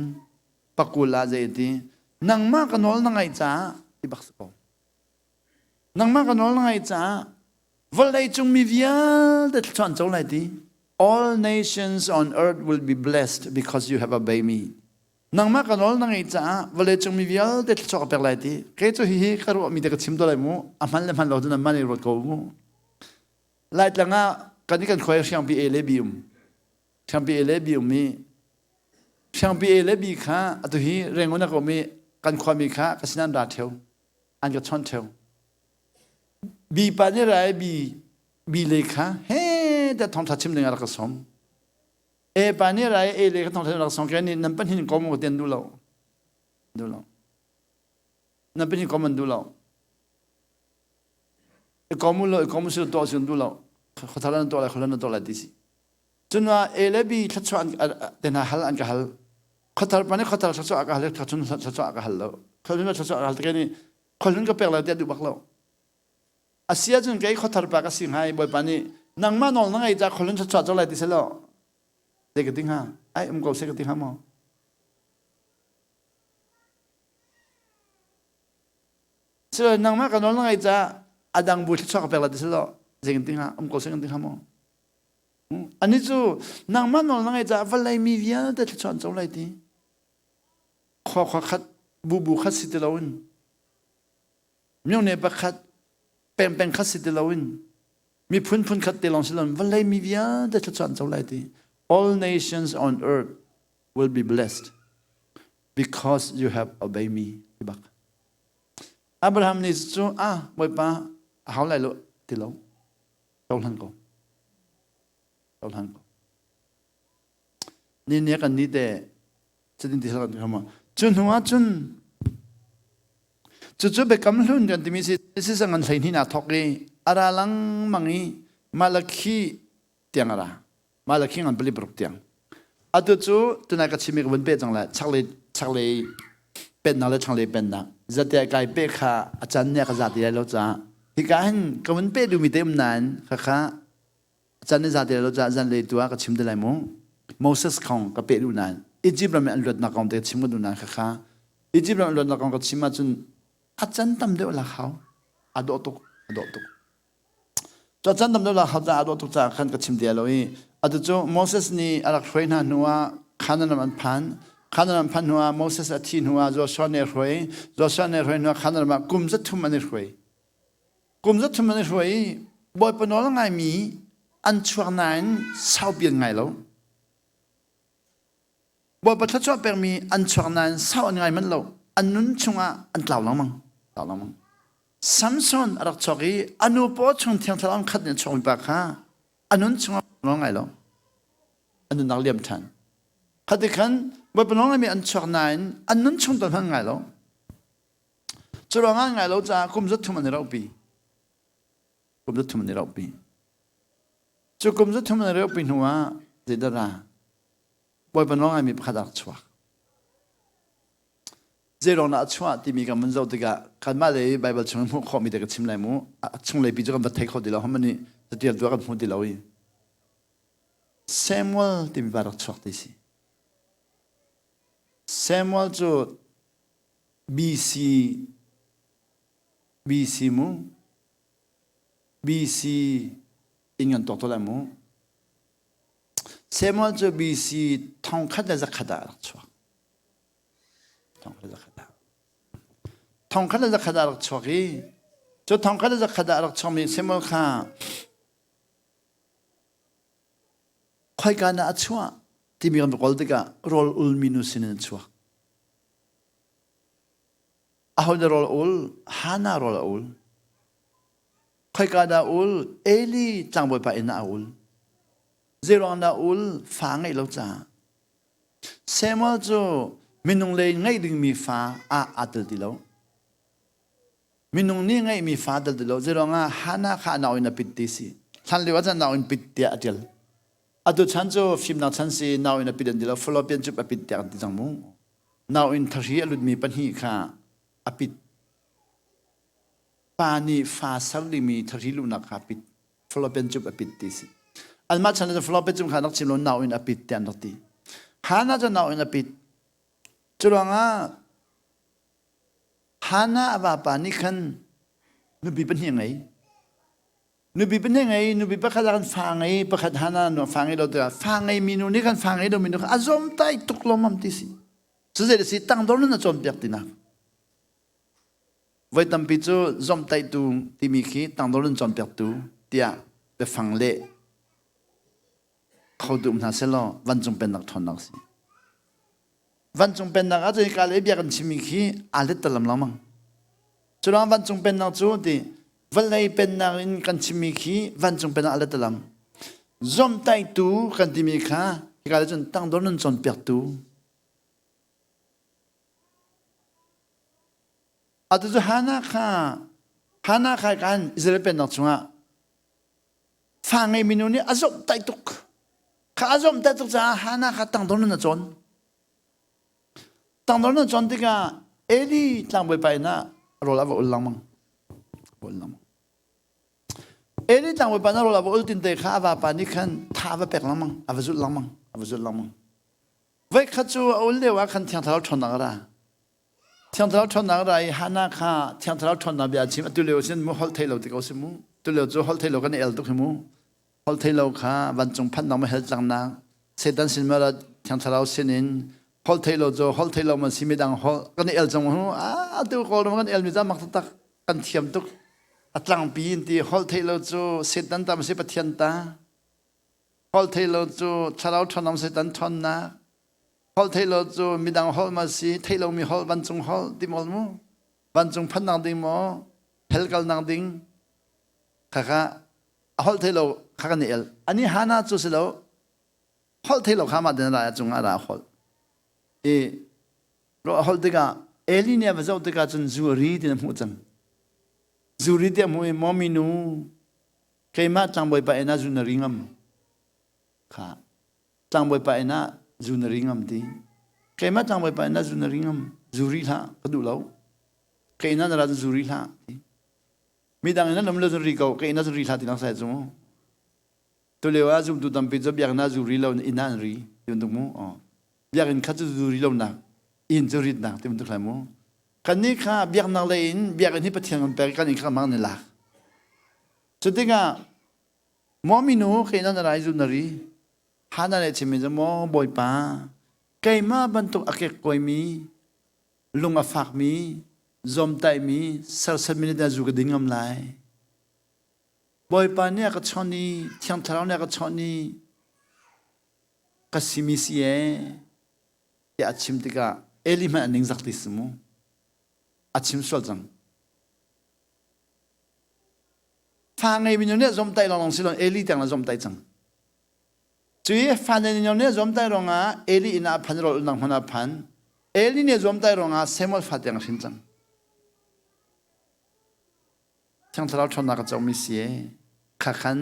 pakul ah zei ti nangmah ka nawl na ngaih caah ti bak si ko nangmah ka nawl na ngaih caah vawlei cung mi vialte thluachuah an co lai ti all nations on earth will be blessed because you have obeyed me nangmah ka nawl na ngeih caah vawleicung mi vialte thluachuah ka pek lai ti kei cu hihi ka ruahmi te ka chim to lai mu a hman le hman lo cu nan man i ruat ko mu Laitlang ah kan i kan khuai hriangpi A le B um hriangpi A le B um i hriangpi A le B kha atu hi Rangoon a ka um i kan khuami kha ka sin an ra theo an ka chawnh theo B pa nih rai B B le kha he te thongtha chim ding a rak ka som E pa nih rai e le ka thong rak song ke nih nan pahnih kom ko ten du lo du lo nan pahnih kom an du lo i kom lo i kom sil to sin du lo khothar an to lai kholan an to lai ti si cun e le b thluachuah an te hna hal an ka hal khothar pa nih khothar thluachuah ka hal thluachuah thluachuah ka hal lo khothar thluachuah ka hal te ke nih kholun ka pek lai tiah duh bak lo A si ahcun kei khuathar pa ka si hnga i Bawipa nih nangmah nawl na ngei ca khualun chuah cawk lai ti selaw zei ka ti hnga? Ai um ko seh ka ti hnga maw? Silo nangmah ka nawl na ngei ca a dang bu thluachuah ka pek lai ti selaw zei kan ti hnga? Um ko seh kan ti hnga maw? Ani cu nangmah nawl na ngei ca vawlei mi vialte thluachuah an co lai ti. Khua khua khat bu bu khat si ti loin Myone pakhat pengpeng khat si ti loin miphun phun khat te lawng si loin vawlei mi vialte thluachuah an co lai ti. All nations on earth will be blessed because you have obeyed me ti bak. Abraham nih cu ah Bawipa a hau lai lo ti lo. Cohlan ko. Cohlan ko. Ni ne kan ni te cutin ti kan kha cu hnu ah cun cucu biakam hlun kan timi si si ngan 12 naa thok i a ra lengmang i Malakhi tiang a ra Malakhi ngan 46 tiang atu cu tunai ka chimi ka vun pe cang lai chaklei chaklei pennak le thlanglei pennak zate kai pe kha a can ne ka za ti lai lo caah hika hin ka vun pe duhmi te um nain khakha Can i za te lo ca zanlei tu ah ka chim te lai mu. Moses kong ka peh duh nain Egypt ram in an luatnak kong te chim ka duh nain khakha Egypt ram an luatnak kong ka chim ahcun a can tam deuh lak hau. A dawh tuk, a dawh tuk. Cu a can tam deuh lak hau caah a dawh tuk caah khan ka chim te lo i atu cu Moses nih a rak hruai hna hnu ah Canaan ram an phan. Canaan ram phanh hnuah Moses a thih hnuah Joshua nih a hruai. Joshua nih a hruai hnuah Canaan ram ah kum 300 an i hruai. Kum 300 an i hruai i Bawipa nawl a ngaimi an chuak nain saupi an ngai lo. Bawipa thluachuah pekmi an chuak nain sau an ngai manh lo. An nun chungah an tlau lengmang. Tlau lengmang. Samson a rak chuak i a nu paw chung thiang thlarau an khat nih a chuakmi pa kha a nun chungah nawl ngai lo. A nunnak liam ṭhan. Khati khan Bawipa nawl ngaimi an chuak nain an nun chung ton hmanh ngai lo. Cu ruangah ngai lo caah kum 300 an i rohpi. Kum 300 an i rohpi. Cu kum 300 an i rohpi hnu ah zeidah ra? Bawipa nawl ngaimi pakhat a rak chuak. Zeiruang dah a chuah timi kan vun zoh tikah kanmah lei Baibal chung in hmuh khawhmi te ka chim lai mu. A chunglei pi cu kan va thei kho ti lo. Hman nih catial tu ah kan hmu ti lo i. Samuel timi pa rak chuak ti si. Samuel cu BC BC mu BC in kan tuak to lai mu. Samuel cu BC 1100 ah rak chuak. 1100 ah rak chuak i cu 1100 ah rak chuakmi Samuel kha khoika dah a chuah timi kan kawl tikah rawl ulmi nu sinin a chuak. Aho dah rawl a ul? Hannah rawl a ul. Khoika dah ul? Eli tlangbawipa inn ah a ul. Zeiruang dah ul? Fa ngeih lo caah. Samuel cu minung lei ngeih dingmi fa ah aa tel ti lo. Minung nih ngeihmi fa tel ti lo. Zeiruangah Hannah kha a nau in a pit ti si. Hlan lio ah cun nau in pit tiah a ṭial. Atu chan cu fimnak chan si nau in a pit an ti lo. Fallopian tube a pit tiah an ti cang mu. Nau in thahri a lutmi pahnih kha a pit. Pa nih fa ser dingmi thahri luhnak kha a pit. Fallopian tube a pit ti si. Anmah chan cu fallopian tube kha rak chim lo nau in a pit tiah an rak ti. Hannah cu nau in a pit. Cu ruangah Hannah a vapa nih khan nupi pahnih a ngei. Nupi pahnih ngei, nupi pakhat ah khan fa ngei, pakhat Hannah nu fa ngei lo tikah fa ngei mi nu nih khan fa ngei lo mi nu kha a zawmtai tuk lawmmam ti si. Cu zei si tangdor nun a cawnpiak tinak. Voi tampi cu zomhtaihtu timi khi tangdor in cawnpiaktu tiah biafang leh kho duh hna sehlaw vancung pennak ṭhawnnak a si. Vancung pennak ah cun hika le bia kan chimmi khi aa let talam lengmang. Cu ruang vancung pennak cu ti vawlei pennak in kan chimmi khi vancung pennak aa let talam. Zomhtaihtu kan timi kha hika le cun tangdor nun cawnpiaktu Atu cu Hannah kha Hannah kha kan Israel pennak chungah fa ngei minu nih a zomhtaih tuk. Kha a zomhtaih tuk caah Hannah kha tangdor nun a cawn. Tangdor nun a cawn tikah Eli tlangbawipa inn ah rawl a va ul lengmang. Ul lengmang. Eli tlangbawipa na rawl a va ul tinte kha a vapa nih khan tha a va pek lengmang, a va zulh lengmang, a va zulh lengmang. Voikhat cu a ul lio ah khan Thiang Thlarau ṭhawnnak a ra. Thiang Thlarau ṭhawnnak a ra i Hannah kha Thiang Thlarau ṭhawnnak bia a chim. Atu lio sin mu holh thei lo ti ko si mu. Tu lio cu holh thei lo kan i el tuk hi mu. Holh thei lo kha vancung phannak ma hell tlangnak Satan sin ma Thiang Thlarau sin in holh thei lo cu holh thei lo man si midang holh kan i el cang mu. Ah atu Kawlram kan el mi za mak taktak kan thiam tuk. A tlangpi in ti holh thei lo cu Satan ta ma si Pathian ta. Holh thei lo cu thlarau ṭhawnam Satan ṭhawnnak. Holh thei lo cu midang holh ma si, theih lomi holh vancung holh ti mawl mu. Vancung phannak ding maw, hell kalnak ding. Khakha a holh thei lo kha kan i el. Ani Hana cu si lo, holh thei lo kha mah den ra cung ah ra holh. I ro a holh tikah Eli nih a va zoh tikah cun zu a ri ti na hmuh cang. Zu ri ti a hmuh i maw minu Keimah tlangbawipa inn ah zu na ri ngam. Kha tlangbawipa inn ah zu na ri ngam ti. Keimah tlangbawipa inn ah zu na ri ngam. Zu ri hlah ka duh lo. Ka inn ah na ra zu ri hlah ti. Midang inn ah nam lo zun ri ko ka inn ah zun ri hlah ti lang sai cu mu. Tu lio ah zumtu tampi cu biakinn ah zu ri lo inn ah an ri ti bantuk mu. Biakinn khat cu zu ri lo nak inn cu ritnak ti bantuk hlai mu. Kannih kha biaknak lei in biakinn hi Pathian kan pek kan inn kha mang ni lak. Cu tikah maw minu kei na rai zu na ri. Hana le chimmi cu maw Bawipa. Keimah bantuk a kekkuaimi, lung a fakmi, zawmtaihmi, sersiatmi nih dah zu ka ding ngam lai. Bawipa nih a ka chawnh i Thiang Thlarau nih a ka chawnh i ka simi si ee tiah a chim tikah Eli hmanh a ningzak ti si mu. A chim sual cang. Fa ngeimi nu nih zawmtaih lawnglawng si lo Eli tiang na zawmtaih cang. Cui fa nei nu nih zawmtaih ruangah Eli inn ah a phan rawl ulnak hmun ah a phan. Eli nih zawmtaih ruangah Samuel fa tiang a hrin cang. Thiang Thlarau ṭhawnnak a comi si e kha khan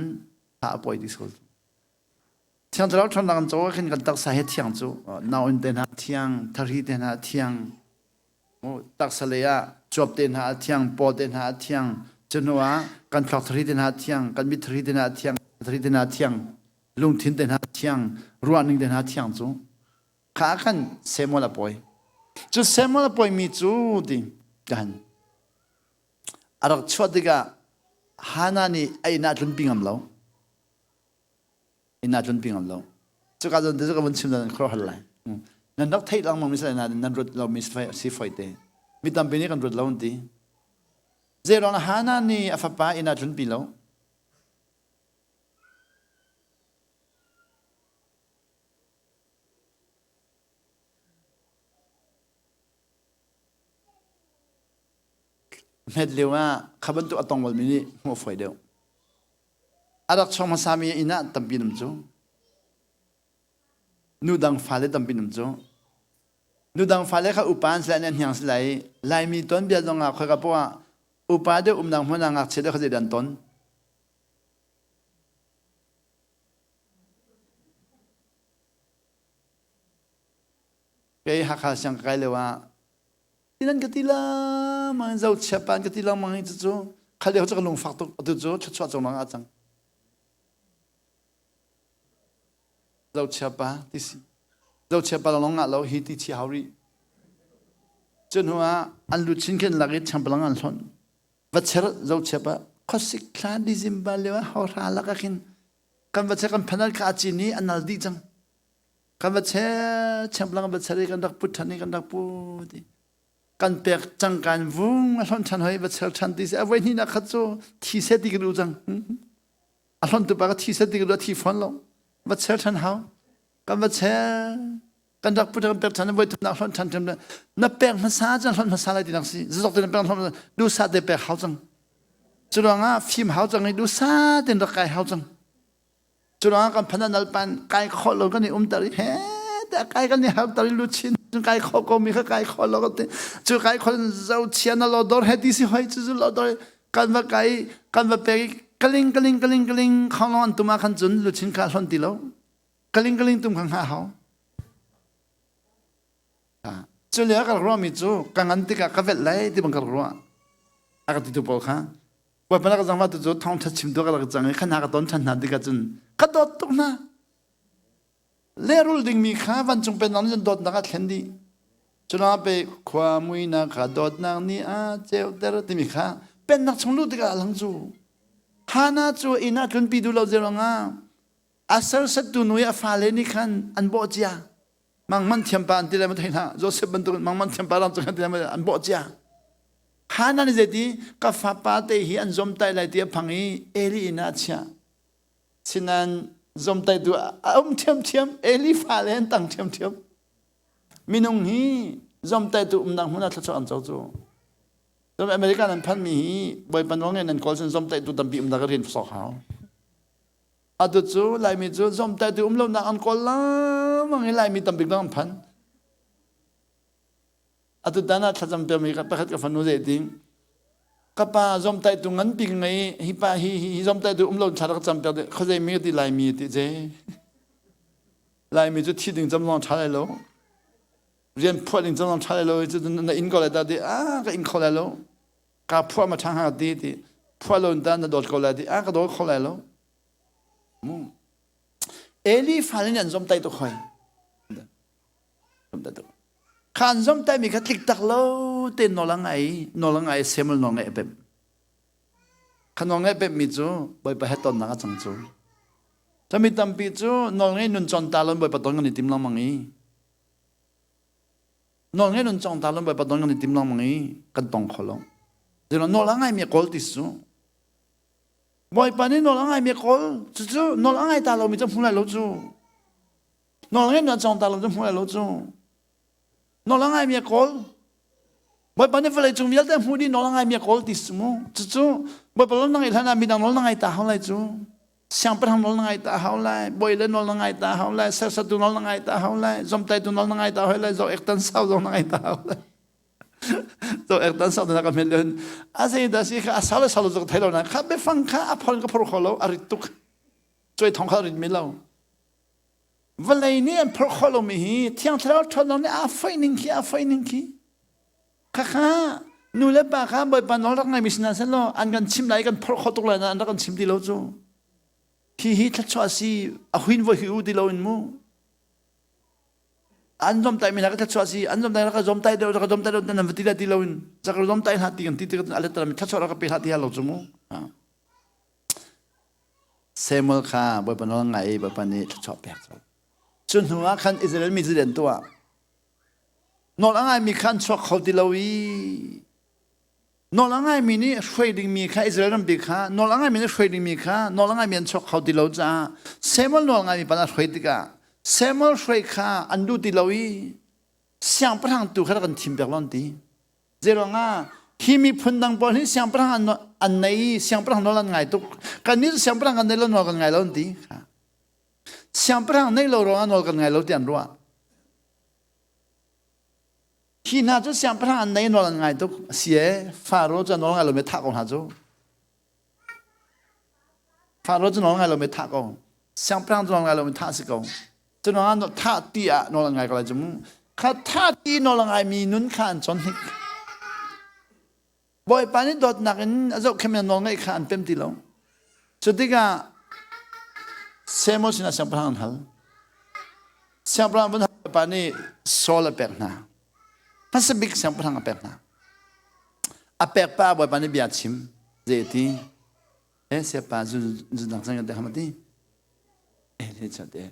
fa a pawi dih sual. Thiang Thlarau ṭhawnnak an co ah khin kan taksa he thiang cu nauinn te hna thiang, thari te hna thiang, taksa lei ah cuap te hna a thiang, paw te hna a thiang, cu hnu ah kan thluak thari te hna a thiang, kan mit thari te hna a thiang, thari te hna a thiang, lungthin te hna a thiang, ruahning te hna a thiang cu. Kha ah khan Samuel a pawi. Cu Samuel a pawimi cu ti kan a rak chuah tikah Hannah nih a inn ah tlunpi ngam lo. Inn ah tlunpi ngam lo. Cuka zawn te cu ka vun chim nan khuaruah hal lai. Nan rak theih lengmang mi si lai nain nan ruat lomi si foi te. Mi tampi nih kan ruat lo an ti. Zeiruang Hannah nih a fapa inn ah tlunpi lo? Hmet lio ah kha bantuk a tong balmi nih hmuh a fawi deuh. A rak chuak hmasami inn ah tampi an um cu. Nu dang fale tampi an um cu. Nu dang fale kha upa an si lai, an hniang si lai. Laimi tuanbia zong ah khoika poah ah upa deuh umnak hmun ah ngakchia deuh kha zeidah an ton? Kei Hakha siang ka kai lio ah Tinan ka ti lengmang zohchia pa an ka ti lengmang hi cucu khal lio cu ka lungfak tuk atu cu thluachuah cung ah cang. Zohchia pa ti si. Zohchia pa lawng ngah lo hi ti chi hau rih. Cu hnu ah an lu chin khin lak i changpalang an hlonh. Va cher zohchia pa khuasik thla December lio ah hauhra lak ah khin kan va cher kan phanal kha a cin i a nal dih cang. Kan va cher chemplang va cher i kan rak put ṭhan i kan rak put i kan pek cang kan vung a hlonh ṭhan hoi va cher ṭhan ti si a voi hnihnak khat cu thi seh ti ka duh cang a hlonh tu pa ka thi seh ti ka duh a thi fawn lo va cher ṭhan hau kan va cher kan rak put kan pek ṭhan voi thumnak hlonh ṭhan ṭhan na pek hmasa cang hlonh hmasa lai ti nak si zazok te na pek hlonh duhsah te pek hau cang cu ruangah fim hau cang i duhsah ten rak kai hau cang Curuangah kan phan nal pan kai khawh lo kan i umter i he te kai kan i harter i luchin kai khawh ko mi kha kai khawh lo te cu kai khawh zo chia na lo dor he ti si hoi cu zu lo dor kan va kai kan va pek i kaling kaling kaling kaling khong long an tum ah khan cun luchin kha hlon ti lo kaling kaling tum kha hnga hau cu lio ka ruah mi cu ka ngan tikah ka velh lai ti bang ka ruah a ka ti tu pawl kha Bawipa na ka zangfah tu cu thawngṭha chim tu ka rak cang i kha hna ka ton ṭhan hna tikah cun ka dawt tuk hna. Lehrul dingmi kha vancung pennak nih cun dawtnak a thlen dih. Curuangah pe khua muinak kha dawtnak nih a ceuter timi kha pennak chung luh tikah a lang cu. Hannah cu inn ah tlunpi duh lo zeiruangah a sersettu nu i a fale nih khan an bawh cia. Mangman thiampa an ti lai ma thei hna Joseph bantuk in mangman thiampa ram cang an ti lai ma an bawh cia. Hannah nih zeiti ka fapa te hi an zomtai lai ti a phang i Eli inn ah a chiah. Sinan zomtai tu a um ṭhiamṭhiam Eli fale an tang ṭhiamṭhiam. Minung hi zomtai tu umnak hmun ah thluachuah an co cu. Cun America nan phanmi hi Bawipa nawl ngei nan kawl cun zomtai tu tampi umnak rian sok hau. Atu cu Laimi cu zomtai tu um lonak an kawl lengmang i Laimi tambik dang an phan. Atu tan ah thlacam piami pakhat ka fanu zei ti ka pa zomtai tu ngan pi ngei hi pa hi hi zomtai tu um lo thla rak cam piak khazei mi ti Laimi ti je Laimi cu thi ding cam lawng tha lai lo rian phuah ding cam lawng tha lai lo cu na in ko lai ta ti a ka in kho lai lo ka phuah ma ṭha hnga ti ti phuah lo ta na dawt ko lai ti a ka dawt kho lai lo mu Eli fale nih an zomtai tuk hoi zomtai tuk kha an zomtai mi kha tlik tak lo te nawl a ngai nawl a ngai Samuel nawl ngai a pemh kha nawl ngai pemh mi cu Bawipa he tonnak a cang cu Cami tampi cu nawl ngei nun con ta lo Bawipa ton kan i tim lengmang i. Nawl ngai nun cong ta lo Bawipa don kan i tim lengmang i kan tong kho lo. Zeilo nawl a ngaimi kawl ti su. Bawipa nih nawl a ngaimi kawl cucu nawl a ngai ta lomi cu hmu lai lo cu. Nawl ngai nun cong ta lo cu hmu lai lo cu. Nawl a ngaimi a kawl. Bawipa nih vawlei cung vialte hmu dih nawl a ngaimi a kawl ti su mu. Cucu Bawipa nawl na ngaih hlan ah midang nawl na ngai ta hau lai cu. Siangpahrang nawl na ngai ta hau lai, bawi le nawl na ngai ta hau lai, sersatu nawl na ngai ta hau lai, zomtaitu nawl na ngai ta hau lai, zo ek tan sau zong na ngai ta hau lai. Zo ek tan sau na ka men len a zei da si kha a sau le sau lo zok thai lo na kha biafang kha a phon ka phor kho lo a rit tuk. Cuai thong kha rit mi lo. Vawlei nih an phorh khawh lomi hi Thiang Thlarau ṭhawnnak nih aa foih ning khi aa foih ning khi khakha nu le pa kha Bawipa nawl rak ngaimi si hna sehlaw an kan chim lai kan phorh khawh tuk lai nain an rak kan chim ti lo cu hi hi thluachuah si a huin voi hi u ti lo in mu an zomtai mi hna ka thluachuah si an zomtai rak ka zomtai deuh rak ka zomtai deuh nan va ti lai ti lo in zak rak zomtai hlah ti kan ti tik a let mi thluachuah rak ka pe hlah ti lo cu mu Samuel kha Bawipa nawl ngai i Bawipa nih thluachuah pek cu. Cu hnu ah khan Israel mi cu an tuah. Nawl a ngaimi kha an chuak kho ti lo i nawl a ngaimi nih hruai dingmi kha Israel rampi kha nawl a ngaimi nih hruai dingmi kha nawl a ngaimi an chuak kho ti lo caah Samuel nawl ngaimi pa a hruai tikah Samuel hruai kha an duh ti lo i siangpahrang tu kha rak kan thim piak lo an ti. Zeiruangah hi miphun dang pawl hi siangpahrang an, an nei i siangpahrang nawl an ngai tuk. Kannih cu siangpahrang kan nei lo nawl kan ngai lo an ti. Siangpahrang nei lo ruangah nawl kan ngai lo ti an ruah. Hi hna cu siangpahrang an nei nawl an ngai tuk. Si e, Faro cu nawl ngai lo mi thah ko hna cu. Faro cu nawl ngai lo mi thah ko. Siangpahrang cu nawl ngai lo mi thah si ko. Cu nawl thah ti ah nawl an ngai ko lai cu mu. Kha thah ti nawl a ngai mi nun kha an chon hnik. Bawipa nih dawtnak in a zohkhenmi nawl ngaih kha an pem ti lo. Cu tikah Samuel sinah siangpahrang an hal. Siangpahrang vun hal Bawipa nih Saul a pek hna. Hmasa bik siangpahrang a pek hna. A pek pa Bawipa nih bia chim. Zei ti? Eh siapa zun zun dang sang te hamati. Eh le chat te.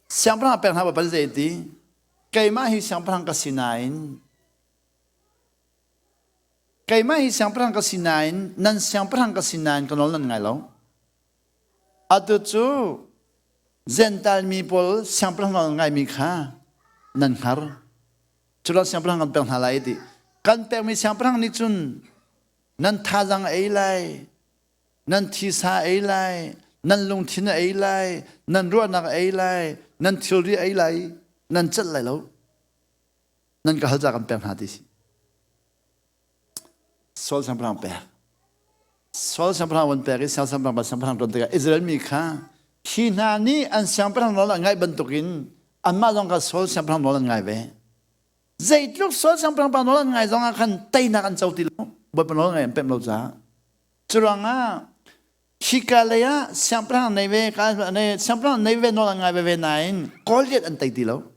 Siangpahrang a pek hna Bawipa zei ti? Keimah hi siangpahrang ka si nain keimah hi siangpahrang ka si nain nan siangpahrang ka si nain ka nawl nan ngai lo. Atu cu Jentail mi pawl siangpahrang nawl ngaimi kha nan hngar. Culo siangpahrang kan pek hna lai ti. Kan pekmi siangpahrang nih cun nan thazang a ei lai, nan thisa a ei lai, nan lungthin a ei lai, nan ruahnak a ei lai, nan thilri a ei lai, nan celh lai lo. Nan ka hal ca kan pek hna ti si. Saul siangpahrang pek. Saul siangpahrang van pek i Saul siangpahrang van siangpahrang ṭuan tikah Israel mi kha hi hna nih an siangpahrang nawl an ngaih bantukin anmah zong kha Saul siangpahrang nawl an ngai ve. Zeitluk Saul siangpahrang pa nawl an ngai zong ah khan teinak an co ti lo. Bawipa nawl ngai an pemh lo caah. Curuangah hika lei ah siangpahrang nei ve ka nei siangpahrang nei ve nawl an ngai ve ve nain Goliath an tei ti lo.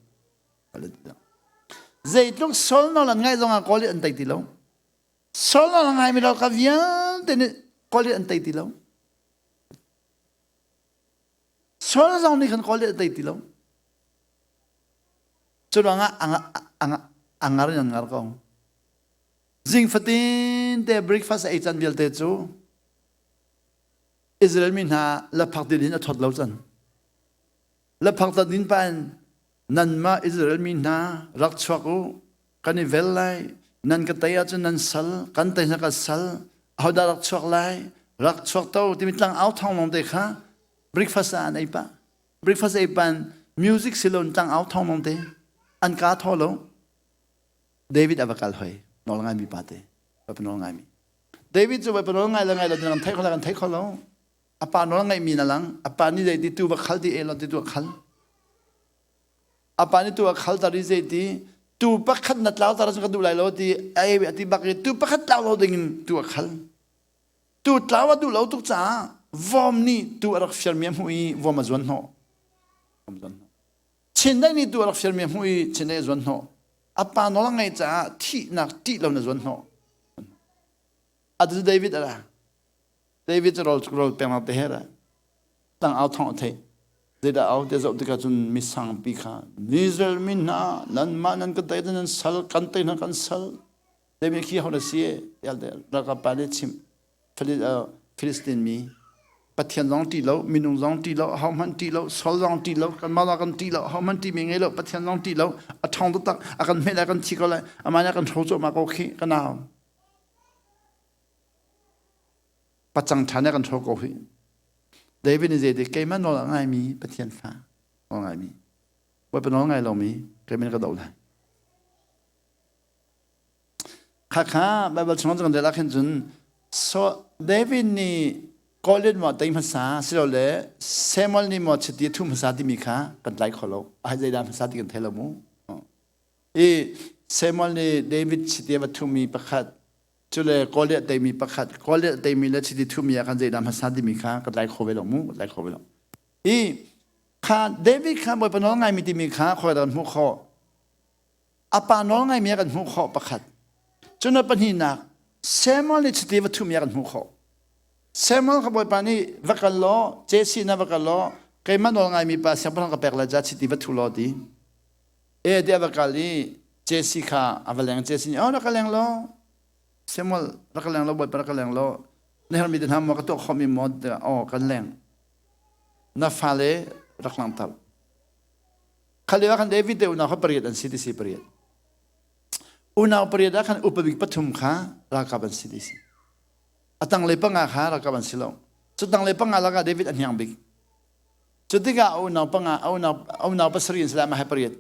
Zeitluk Saul nawl an ngaih zongah Goliath an tei ti lo. Saul nawl a ngaimi ralkap vialte nih Goliath an tei ti lo. Saul zong nih khan Goliath a tei ti lo. Cu ruangah a ngar in an ngar ko. Zing fatin te breakfast ei can vialte cu Israel mi hna laphak din in a thawt lo can. Laphak ta din pa in nanmah Israel mi hna rak chuak u kan i vel lai nan ka tei ahcun nan sal kan tei hna ka sal ahodah rak chuak lai rak chuak to timi tlang au thong lawng te kha breakfast ah an ei pah breakfast ei pan music silon tlang au thong lawng te an ka tho lo David a va kal hoi nawl ngai mi pa te va nawl ngai mi David cu va nawl ngai le ngai lo kan thei kho lo kan thei kho lo a pa nawl ngaih mi na lang a pa nih zei ti tu va khal ti e lo ti tu khal a pa nih tu a khal tar i zei ti tu pakhat na tlau tar ka duh lai lo ti ai ti bak i tu pakhat tlau lo ding in tu a khal tu tlau a duh lo tuk caah vom nih tu a rak fiar mi a hmuh i vom a zuan hnawh Chindaih nih tu a rak fiar mi a hmuh i chindaih a zuan hnawh a pa nawl a ngaih caah thihnak ṭih lo na zuan hnawh atu David a ra David cu rawl rawl peknak te he ra tang au thong a theih. Zeidah au te zoh tikah cun misangpi kha Israel mi hna nanmah nan ka tei nan sal kan tei hna kan sal David khi ho na si tiah ralkap pa nih chimh Philistine mi Pathian zong ṭih lo minung zong ṭih lo ahohmanh ṭih lo Saul zong ṭih lo kanmah zong kan ṭih lo ahohmanh ṭih mi ngei lo Pathian zong ṭih lo a ṭhawng taktak a kan hmeh lai kan thi ko lai amah nih a kan hro cuahmah ko khi ka nau pacang ṭhan kan hro ko hi David nih zei ti keimah nawl a ngaimi Pathian fa nawl ngaimi Bawipa nawl ngai lomi keimah ka doh lai Khakha Bible chung kan rel ah khin cun so David nih Goliath maw tei hmasa silole Samuel nih maw chiti thu hmasa timi kha kan tlai kho lo ai zeidah hmasa ti kan thei lo mu i Samuel nih David chiti va thumi pakhat cule Goliath teimi pakhat Goliath teimi le chiti thumi ah khan zeidah hmasa timi kha ka tlai kho ve lo mu ka tlai kho ve lo i kha David kha Bawipa nawl ngaimi timi kha khoi dah kan hmuh khawh a pa nawl ngaimi ah kan hmuh khawh pakhat cun a pahnihnak Samuel nih chiti va thumi ah kan hmuh khawh Samuel kha Bawipa nih va kal law Jesse na va kal law keimah nawl ngaimi pa siangpahrang ka pek lai ca chiti va thu law ti e tiah va kal i Jesse kha a va leng Jesse nih oh rak ka leng law Samuel rak ka leng law Bawipa rak ka leng law na herhmi te hna maw ka tuah khawhmi maw tiah oh kan leng na fale rak langhter kha lio ah khan David te unau kha pariat an si ti si pariat unau pariat ah khan upa bik pathum kha ralkap an si ti si a tanglei panga kha ralkap an si lo cu tanglei panga lakah David a hniang bik Cu tikah a unau panga, a unau, a unau pasarih an si lai, amah he pariat.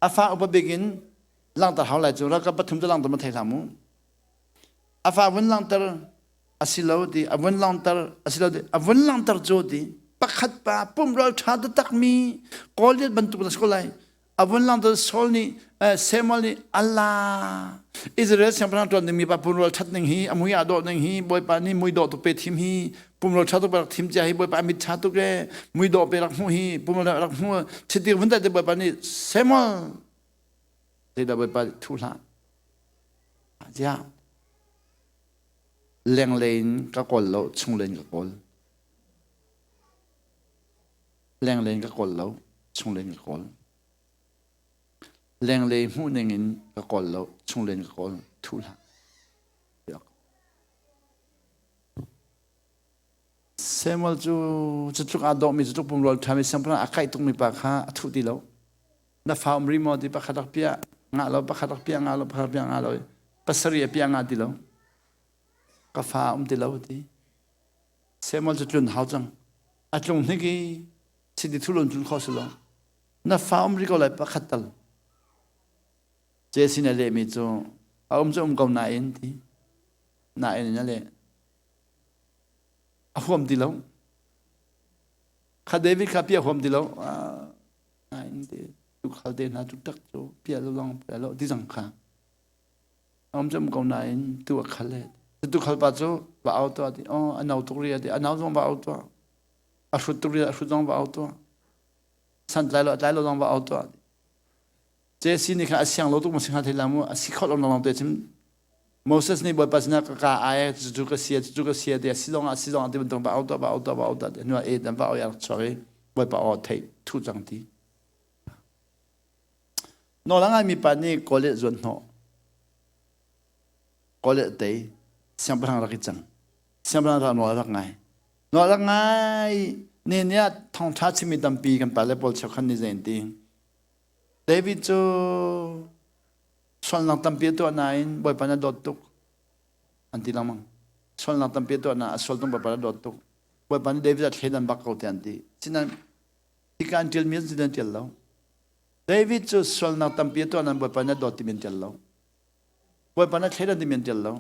A fa upa bik in langhter hau lai cu ralkap pathum cu langhter ma thei hlah mu. A fa vun langhter a si lo ti, a vun langhter a si lo ti, a vun langhter cu ti, pakhat pa pumral ṭha taktak mi Goliath bantuk na si ko lai. A vun langhter Saul nih Samuel nih Allah Israel siangpahrang ṭuan dingmi pa pumrual ṭhat ning hi a mui aa dawh ning hi Bawipa nih mui dawh tuk pe thim hi pumrual ṭha tuk pe rak thim cia hi Bawipa mit ṭha tuk e mui dawh pe rak hmuh hi pumrual rak hmuh chiti vun te Bawipa nih Samuel zeidah Bawipa thu hlah ziah lenglei in ka kawl lo chunglei in ka kawl Lenglei in ka kawl lo, chunglei in ka kawl. Lenglei hmuh ning in ka kawl lo, chunglei in ka kawl. Thu hlah. Samuel cu cutluk aa dawhmi, cutluk pumrual ṭhami siangpahrang a kaih tukmi pa kha a thuh ti lo. Na fa um rih maw ti pakhat rak piah ngah lo, pakhat rak piah ngah lo, pakhat rak piah ngah lo. Pasarih a piah ngah ti lo. Ka fa um ti lo ti. Samuel cu tlun hau cang. A tlung hnik i chiti thulun tlun kho si lo. Na fa um rih ko lai pakhat tal. Jesse nih a lehmi cu a um cu um ko nain ti. Nain in a leh. A huam ti lo. Kha David kha pia huam ti lo. Nain ti tukhal te hna cu tak cu pia lo long pia lo ti cang kha. Um cu um ko nain tu a khal he. Tu khal pa cu va au tuah ti. Oh, a no tuk ri ti. A no zong va au tuah. A hrut tuk ri a hrut zong va au tuah. San tlai lo a tlai lo zong va au tuah. Jesse nih kha a siang lo tuk ma singha thei la mu a si khawh lo long te chim Moses nih Bawipa sinah ka ka ai cucu ka sia cucu ka sia ti a si zong ah si zong ah ti bantuk va au tuah va au tuah va au tuah ti hnu ah e dan va au ya rak chuak i Bawipa aw theih thu cang ti Nawl a ngaimi pa nih Goliath zuan hnawh. Goliath tei. Siangpahrang rak i cang. Siangpahrang rak nawl a rak ngai. Nawl a rak ngai. Ni ni ah thawngṭha chimmi tampi kan pale pawl cheukhat nih zei an ti. David cu sualnak tampi a tuah nain Bawipa nih a dawt tuk an ti lengmang. Sualnak tampi a tuah nain a sual tung Bawipa nih a dawt tuk. Bawipa nih David a thleidan bak ko tiah an ti. Sinain hika an ṭialmi an si an ṭial lo. David cu sualnak tampi a tuah nain Bawipa nih a dawt timi an ṭial lo. Bawipa nih a thleidan timi an ṭial lo.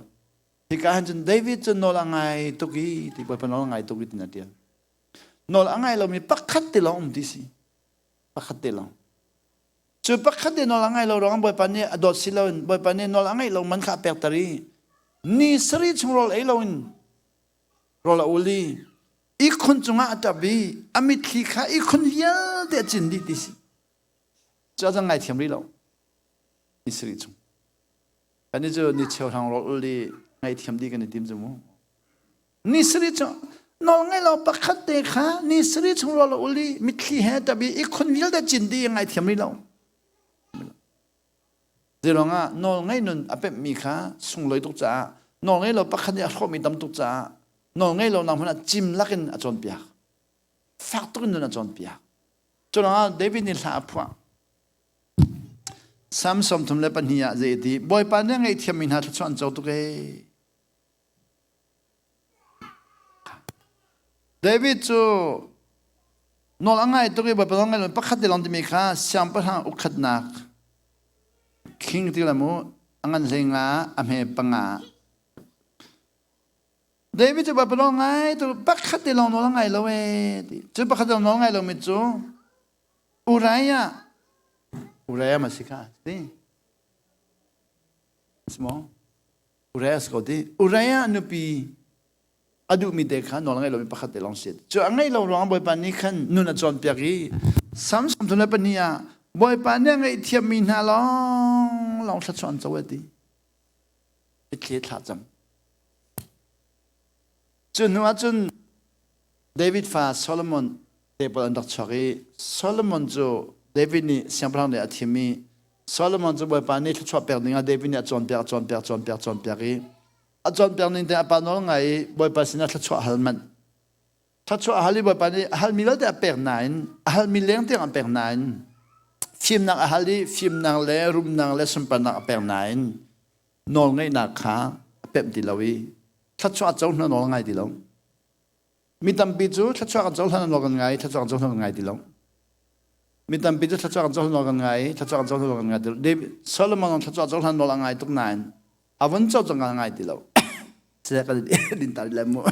Hika han cun David cu nawl a ngai tuk i ti Bawipa nawl a ngai tuk i tin a ṭial. Nawl a ngai lomi pakhat te lawng um ti si. Pakhat te lawng. Cu pakhat te nawl a ngai lo ruangah Bawipa nih a dawt si loin Bawipa nih nawl a ngaih lo man kha a pekter i ni sarih chung rawl ei loin rawl a ul i ihkhun cungah a ṭap i a mitthli kha ihkhun vialte a cin dih ti si. Cu a cang ngaithiam rih lo. Ni sarih chung. Kan cu ni cheu hrang rawl ul i ngaihthiam dih kan i tim cu mu. Ni sarih cu. Nawl ngai lo pakhat te kha ni sari chung rual ul i mitthli he ṭap i ikhun vialte cin dih i ngaithiam rih lo. Zeiruangah nawl ngei nun a pemhmi kha sunglawi tuk caah nawl ngei lo pakhat nih a hrawhmi tam tuk caah nawl ngei lo nak hmun ah cim lakin a cawnpiak. Fak tuk in nun a cawnpiak. Cu ruangah David nih hla a phuah. Salm 32 ah zei a ti? Bawipa nih a ngaihthiammi hna thluachuah an co tuk ee. David cu nawl a ngai tuk i Bawipa nawl ngai lo pakhat te lawng timi kha siangpahrang ukhatnak king ti la mu a ngan hlei nga a hme panga. David cu Bawipa nawl ngai tuk pakhat te lawng nawl a ngai lo ee ti. Cu pakhat te lawng nawl ngai lomi cu Uriah Uriah ma si kha ti. Si maw? Uriah si ko ti. Uriah nupi a duhmi te kha nawl a ngeih lomi pakhat te lawng si. Cu a ngeih lo ruang Bawipa nih khan nun a cawnpiak i Sam 32 ah Bawipa nih a ngaihthiammi hna lawng lawng thluachuah an co a ti. Mitthli thla cam. Cu hnu ah cun David fa Solomon te pawl an rak chuak i Solomon cu David nih siangpahrang nih a thim i Solomon cu Bawipa nih thluachuah pek dingah David nih a cawnpiak, a cawnpiak, cawnpiak, cawnpiak i a cawnpiak ning te a pa nawl ngai i Bawipa sinah thluachuah hal manh. Thluachuah hal i Bawipa nih a halmi vialte a pek nain a halmi leng tiang a pek nain fimnak a hal i fimnak le rumnak le sunparnak a pek nain nawlngeihnak kha a pemh ti lo i thluachuah co hna nawl ngai ti lo. Mi tampi cu thluachuah kan cohlan nawl kan ngai, thluachuah kan cohlan kan ngai ti lo. Mi tampi cu thluachuah kan cohlan nawl kan ngai, thluachuah kan cohlan nawl kan ngai ti lo. David Solomon thluachuah cohlan nawl a ngai tuk nain a vun co cang a ngai ti lo. Seh kan din ta le mu.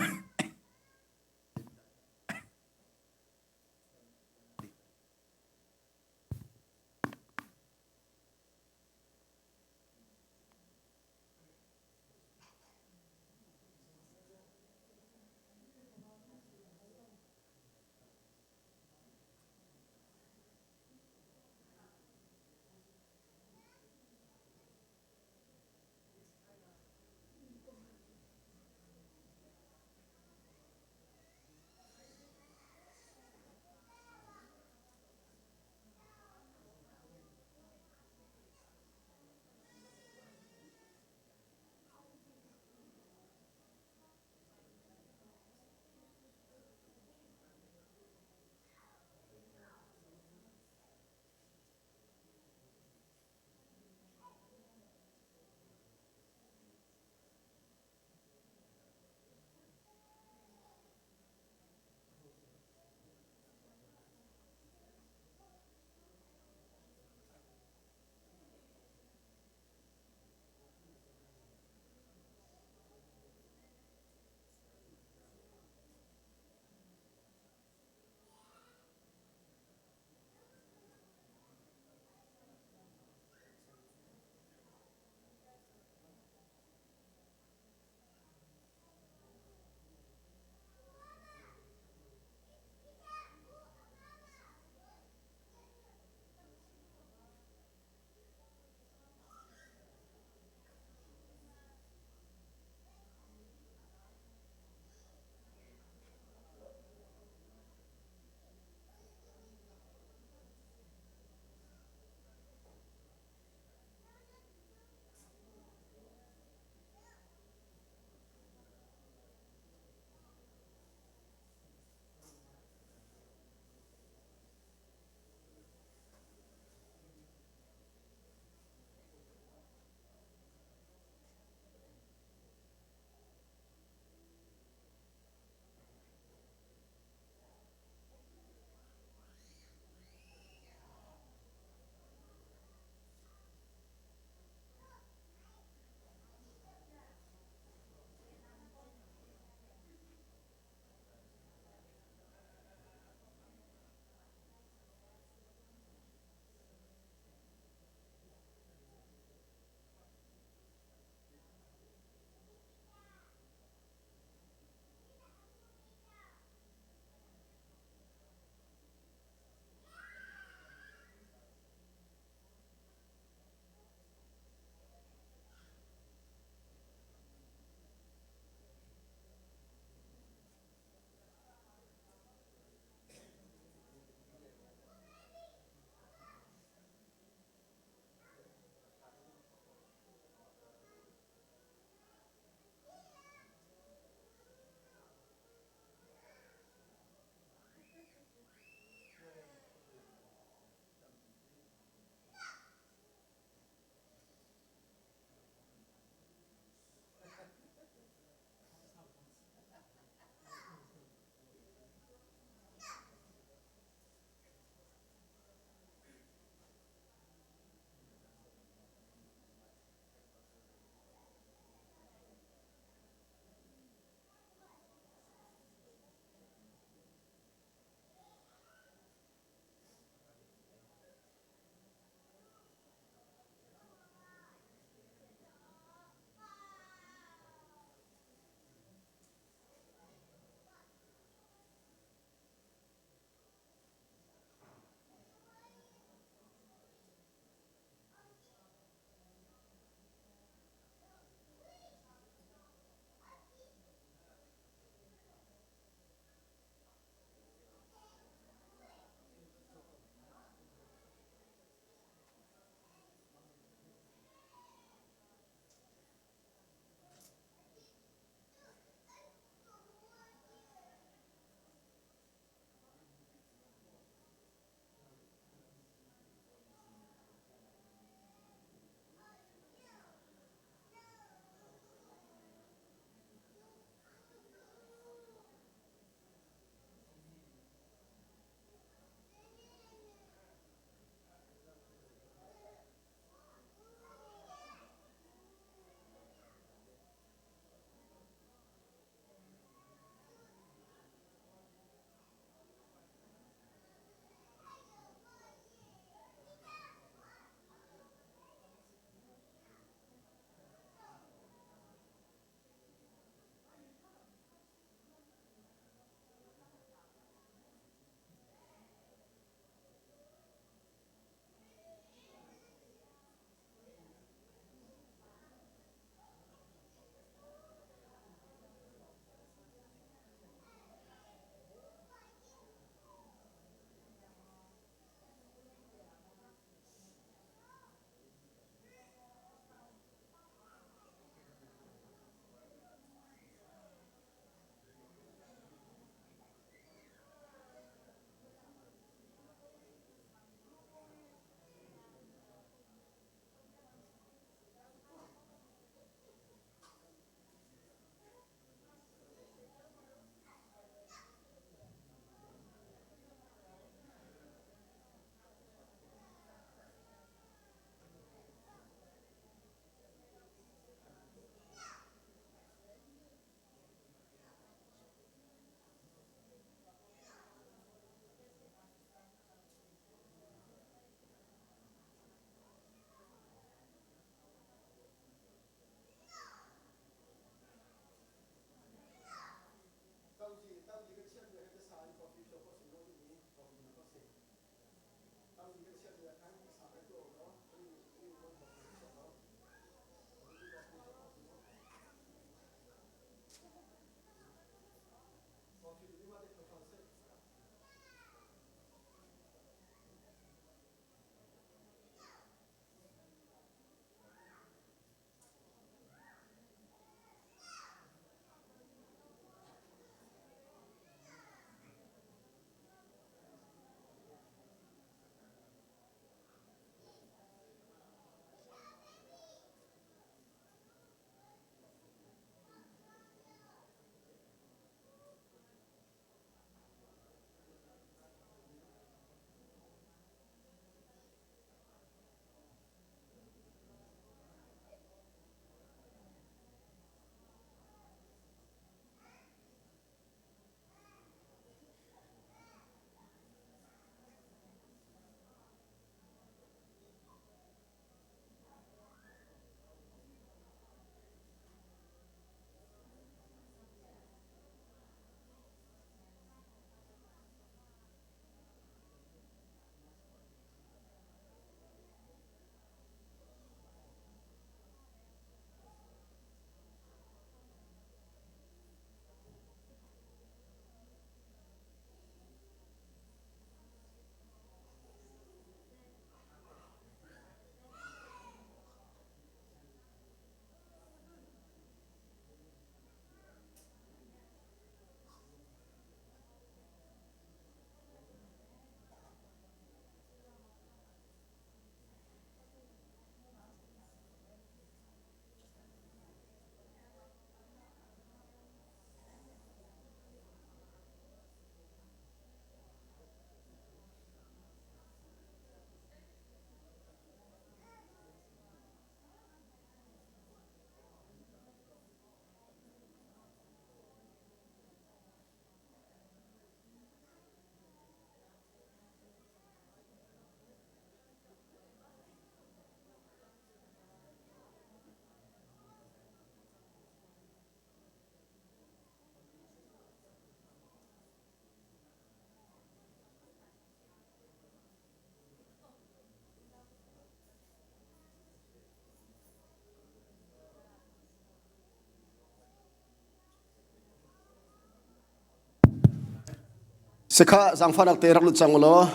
Sikha zaangfahnak te rak lut cang ulaw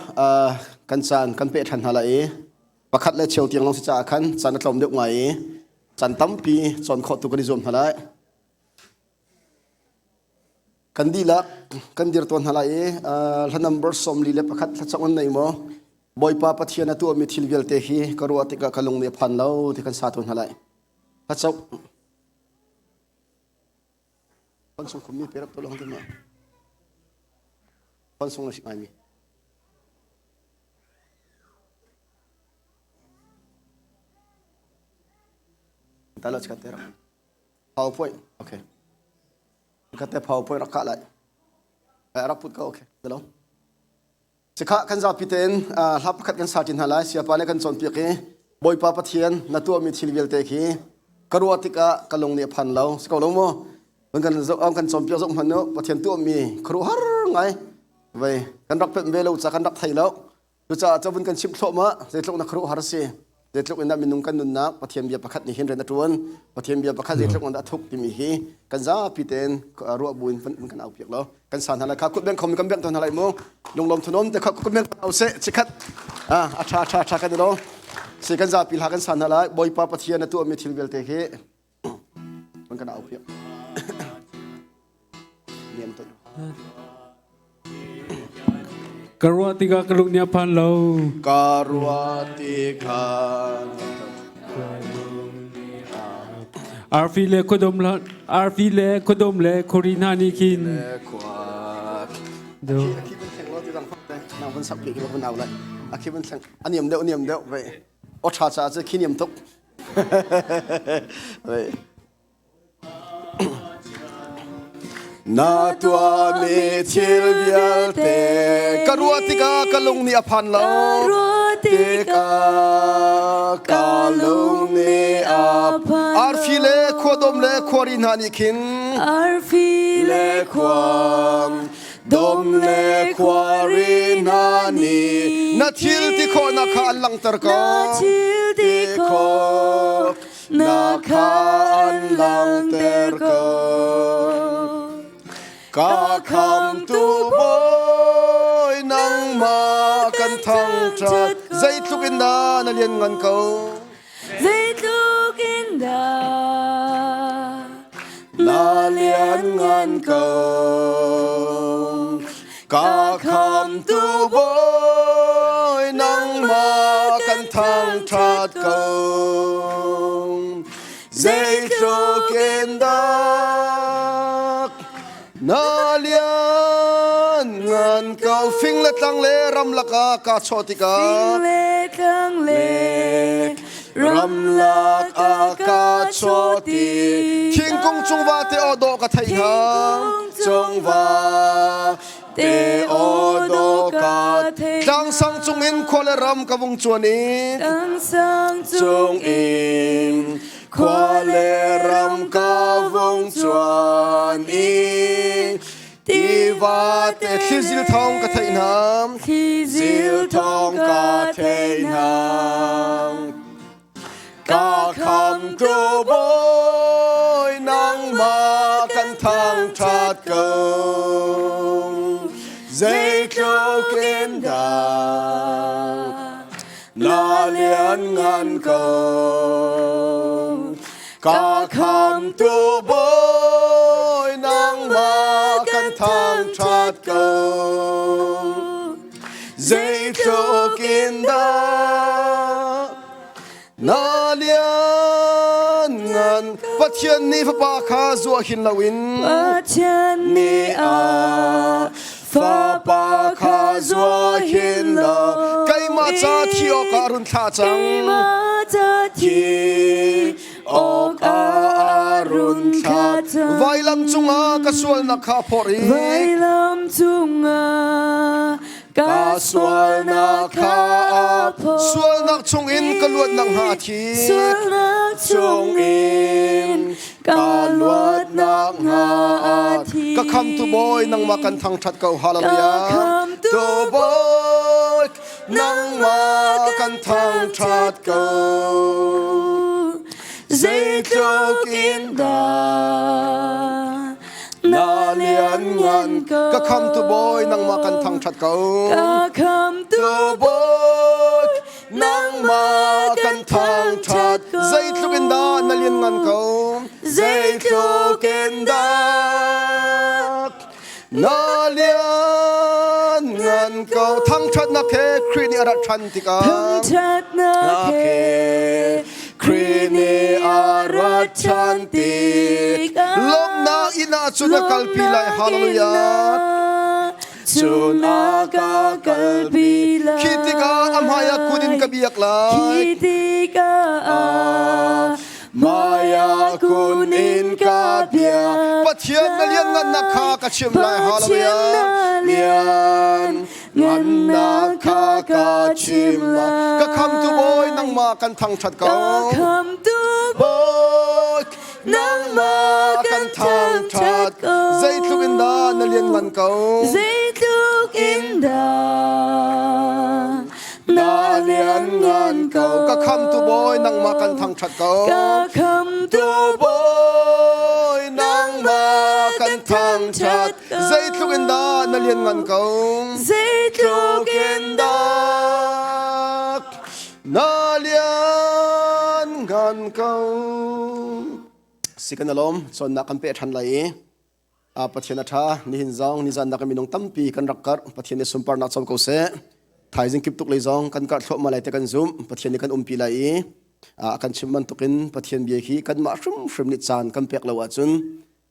kan caan kan peh ṭhan hna lai i pakhat le cheu tiang lawng si caah khan caan a tlawm deuh ngai i caan tampi cawn khawh tu kan i zuam hna lai. Kan dihlak kan dir tawn hna lai i hla number 41 thlacam an nei maw? Bawipa Pathian a tuahmi thil vialte hi ka ruah tikah ka lung nih a phan lo ti kan sa tawn hna lai. Thlacam Phone sung khummi pe rak tu long ti ma. Phone sung na si ngai mi. Ta lo chikat te rak. PowerPoint. Okay. Chikat te PowerPoint rak kah lai. Rak put ko okay. Dalo. Cikha kan zapi tein hla pakhat kan sa ṭi hna lai. Siapa nih kan cawnpiak i Bawipa Pathian na tuahmi thil vialte khi ka ruah tikah ka lung nih a phan lo. Si ko lo maw? Kan kan zoh kan cawnpiak zoh hmanh u Pathian tuahmi khuaruahhar ngai vei kan rak pemh ve lo ca kan rak thei lo. Cucaah cavun kan chimh thluahmah zeitluk na khuaruahhar a si. Zeitluk in dah minung kan nunnak Pathian bia pakhat nih hin rian a ṭuan. Pathian bia pakhat zeitluk in dah a thuk timi hi kan zapi tein ruah buin kan au piak lo. Kan sa hna lai kha kut beng khom kan bengh tawn hna lai mu. Lunglawm thunom te kha kut beng au seh chikhat. A ṭha ṭha ṭha kan i lo. Si kan zapi hla kan sa hna lai. Bawipa Pathian a tuahmi thil vialte hi kan au piak. Niam to. Ka ruah tikah ka lung nih a phan lo. Ka ruah tikah Arfi le khuadawm arfi le khuadawm le khuari hna nih khin Do. Akhi vun thleng lo ti dang fak te. Nang vun sak pi ki vun au lai. Akhi vun thleng. Aniam deuh aniam deuh ve. O tha cha che khi niam tuk. Ve. Na tuahmi thil vialte ka ruah tikah ka lung nih a phan lo tikah ka lung nih a arfi le khuadawm le khuari hna nih khin arfi le khuam dom le khuari hna nih na. Na thil ti khawhnak kha an langhter ko. Na thil ti khawhnak kha an langhter ko. Ka khamtu Bawi nangmah kan thangṭhat. Zeitluk in dah na lianngan ko. Zeitluk in dah na lianngan ko. Ka khamtu Bawi nangmah kan thangṭhat ko. Zeitluk in dah na lian ngan ko fing le tlang le ramlak ah kaa chawh tikah Fing le tlang le ramlak ah kaa chawh ti thingkung cung va te aw dawh ka theih hnga cung va te aw dawh ka tlangsang cung in khua le ram ka vung cuan i Tlangsang cung in khua le ram ka vung cuan i tiva te thlizil thawng ka theih hna Thlizil thawng ka theih hna ka khamtu Bawi nangmah kan thangṭhat ko zeitluk in dah na lianngan ko ka khamtu Bawi nangmah kan thangṭhat ko zeitluk in dah na lianngan Pathian nih fapa kha zuah hin loin Pathian nih a Fapa kha zua hin lo keimah ca thi awkah run thlah cang Keimah ca thi awkah run thlah cang Vailam cungah ka sualnak kha phorh i Vailam cungah ka sualnak kha phorh Sualnak chungin ka luatnak hnga a thi Sualnak chungin ka luatnak hnga ka khamtu Bawi nangmah kan thangṭhat ko hallelujah Ka khamtu tu Bawi nangmah kan thangṭhat ko Zeitluk in dah na lianngan ka khamtu Bawi nangmah kan thangṭhat ko Ka khamtu tu Bawi nangmah kan thangṭhat zeitluk in dah na lianngan ko zeitluk in dah na lianngan ko thangṭhatnak he Khrih nih a rat ṭhan tikah Thangṭhatnak he Khrih nih a rat ṭhan tikah lawmhnak inn ah cun a kalpi lai hallelujah Cun a ka kalpi lai. Khi tikah a hmai ah kun in ka biak lai. Khi tikah a hmai ah kun in ka biak. Pathian na lianngannak kha ka chim lai. Hallelujah. Lian ngannak kha ka chim lai. Ka khamtu Bawi nangmah kan thangṭhat ko. Ka khamtu Bawi nangmah kan thangṭhat zeitluk in dah na lianngan ko Zeitluk in dah na lianngan ko ka khamtu Bawi nangmah kan thangṭhat ko Ka khamtu Bawi nangmah kan thangṭhat zeitluk in dah na lianngan ko Zeitluk in dah na lianngan ko Si kan alawm cawnnak kan peh ṭhan lai i Pathian a ṭha nihin zong nizan nak minung tampi kan rak karh Pathian nih sunparnak co ko seh thaizing kip tuk lei zong kan karh thluahmah lai te kan zumh Pathian nih kan umpi lai i a kan chimh bantukin Pathian bia hi kanmah hrimhrim nih caan kan pek lo ahcun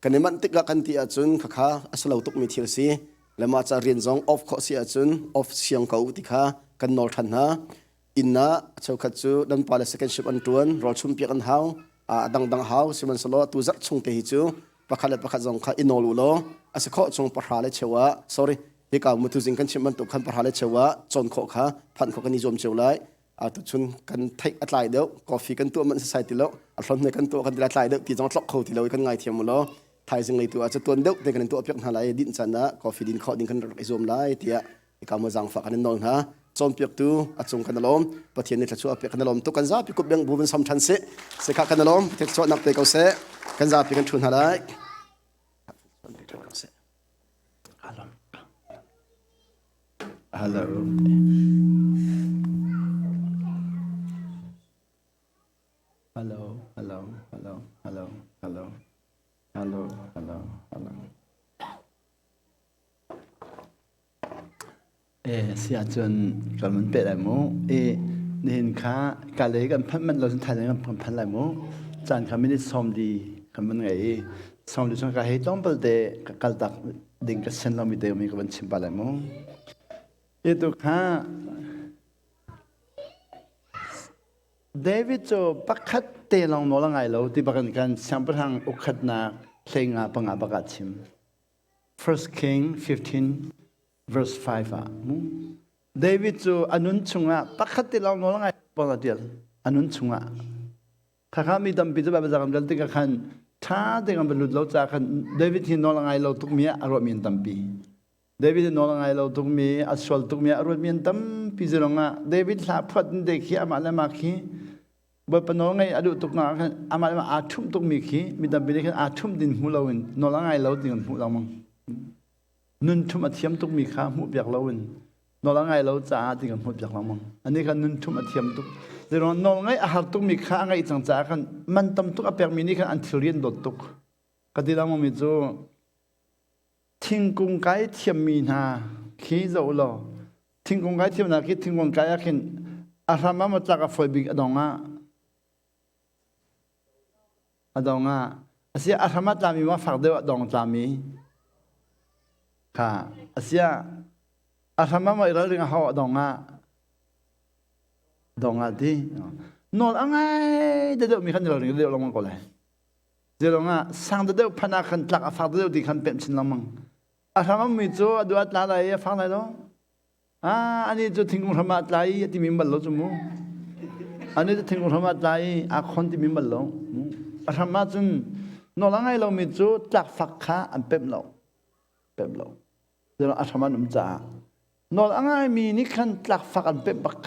kan i manh tikah kan ti ahcun khakha a si lo tukmi thil si le mah ca rian zong off khawh si ahcun off siang ko ti kha kan nawl ṭhan hna inn ah cheukhat cu nan pale second shift an ṭuan rawl chumpiak an hau a dangdang hau sihmanhsehlaw tu zarh chung te hi cu pakhat le pakhat zong kha i nawl u law a si khawh chung pahra le cheu ah sorry hika mutu zing kan chimh bantuk khan pahra le cheu ah cawn khawh kha phanh khawh kan i zuam cio lai a tu chun kan theih a tlai deuh coffee kan tuah manh sai ti lo a hlon ne kan tuah kan ti la tlai deuh ti zong tlok kho ti lo kan ngai thiam u law thaizing lei tu ah cu tuan deuh te kan in tuah piak hna lai din chan ah coffee din khawh ding kan rak i zuam lai tiah hika mu zaangfah kan in nawl hna. Cawnpiaktu a cung kan lawm. Pathian nih thluachuah pek kan lawm tuk. Kan zapi kut beng bu van sam than sih. Sikha kan lawm. Pathian thluachuah nak pe ko seh. Kan zapi kan thu hna lai. Hello. Hello, hello, hello, hello, hello, hello, hello, hello. E si ahcun kan van peh lai mu. E nihin kha ka lei kan phanh manh lo cun thaizing kan phan lai mu. Caan kha minute 40 kan van ngei i 40 chung ka hei tlawmpal te ka kaltak ding ka sian lomi te mi ka van chim pa lai mu. E tu kha David cu pakhat te lawng nawl a ngai lo ti bakin kan siangpahrang ukhatnak hleinga panga bak ah chim. First King 15 verse 5 ah mu. David cu a nun chungah pakhat te lawng nawl ngai pon a tial a nun chungah khakha mi tampi cu Bible zakam dal tikah khan tha te kan lut lo ca khan David hi nawl ngai lo tuk mi ah a ruah mi an tampi David hi nawl ngai lo tuk mi a sual tuk mi ah a ruat mi an tampi zirong ah David hla phuat de khi amah le mah khi Bawipa nawl ngaih a duh tuk nak ah khan amah le aa ṭhumh tukmi khi mi tampi nih khan aa ṭhumh din hmu loin nawl a ngai lo ti kan hmuh lengmang. Nun ṭhumh a thiam tukmi kha hmuhpiak loin nawl a ngai lo caah ti kan hmuhpiak lengmang. Ani kha nun ṭhumh a thiam tuk. Zeiruang nawl ngaih a har tukmi kha a ngaih cang caah khan man tam tuk a pekmi nih khan an thilri an dawt tuk. Ka ti lengmangmi cu Thingkung kai thiammi hna khi zoh law thingkung kai thiamnak khi thingkung kai ah khin a hram ah maw tlak a fawi bik a dong ah a dong ah asia a hram ah tlami maw fak deuh a dong tlami kha asia a hram ah maw i ralring a hau a dong ah dong ah ti nawl a ngai deuh mi khan ralring deuh lengmang ko lai Zilong ah sang deuh phan ah khan tlak a fak deuh ti khan pemh chin lengmang. A hram mi cu a duh a tla lai i a fak lai lo. Ah, ani cu thingkung hram ah tla i a timi bal lo cu mu. Ani cu thingkung hram ah tla i aa khon timi bal lo. A hram ah cun nawl a ngai lomi cu tlak fak kha an pemh lo. Pemh lo. Zilong a hram an um caah. Nawl a ngaimi nih khan tlak fak an pemh bak.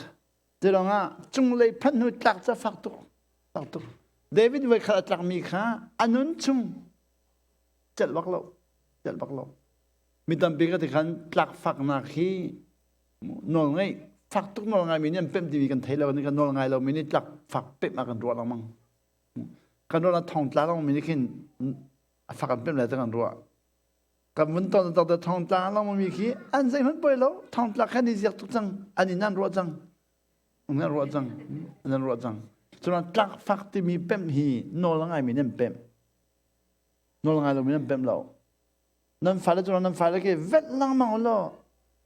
Tilawng ah cunglei phanh hnu tlak ca fak tuk fak tuk. David voi khat a tlakmi kha a nun chung celh bak lo celh bak lo. Mi tampi ka ti khan tlak faknak hi nawl ngeih fak tuk nawl ngaimi nih an pemh timi kan thei lo ni kan nawl ngai lo mi nih tlak fak pemh ah kan ruah lengmang. Kan ruah na thong tla lengmang mi nih khin a fak an pemh lai kan ruah. Kan vun ton to thongtla lengmang mi khi an zeihmanh poi lo thongtla khan i ziak tuk cang an in an ruah cang an ruah cang an ruah cang cun tlak fak timi pemh hi nawl a ngaimi nan pemh nawl ngai lomi nan pemh lo nan fale cu nan fale khi velh lengmang law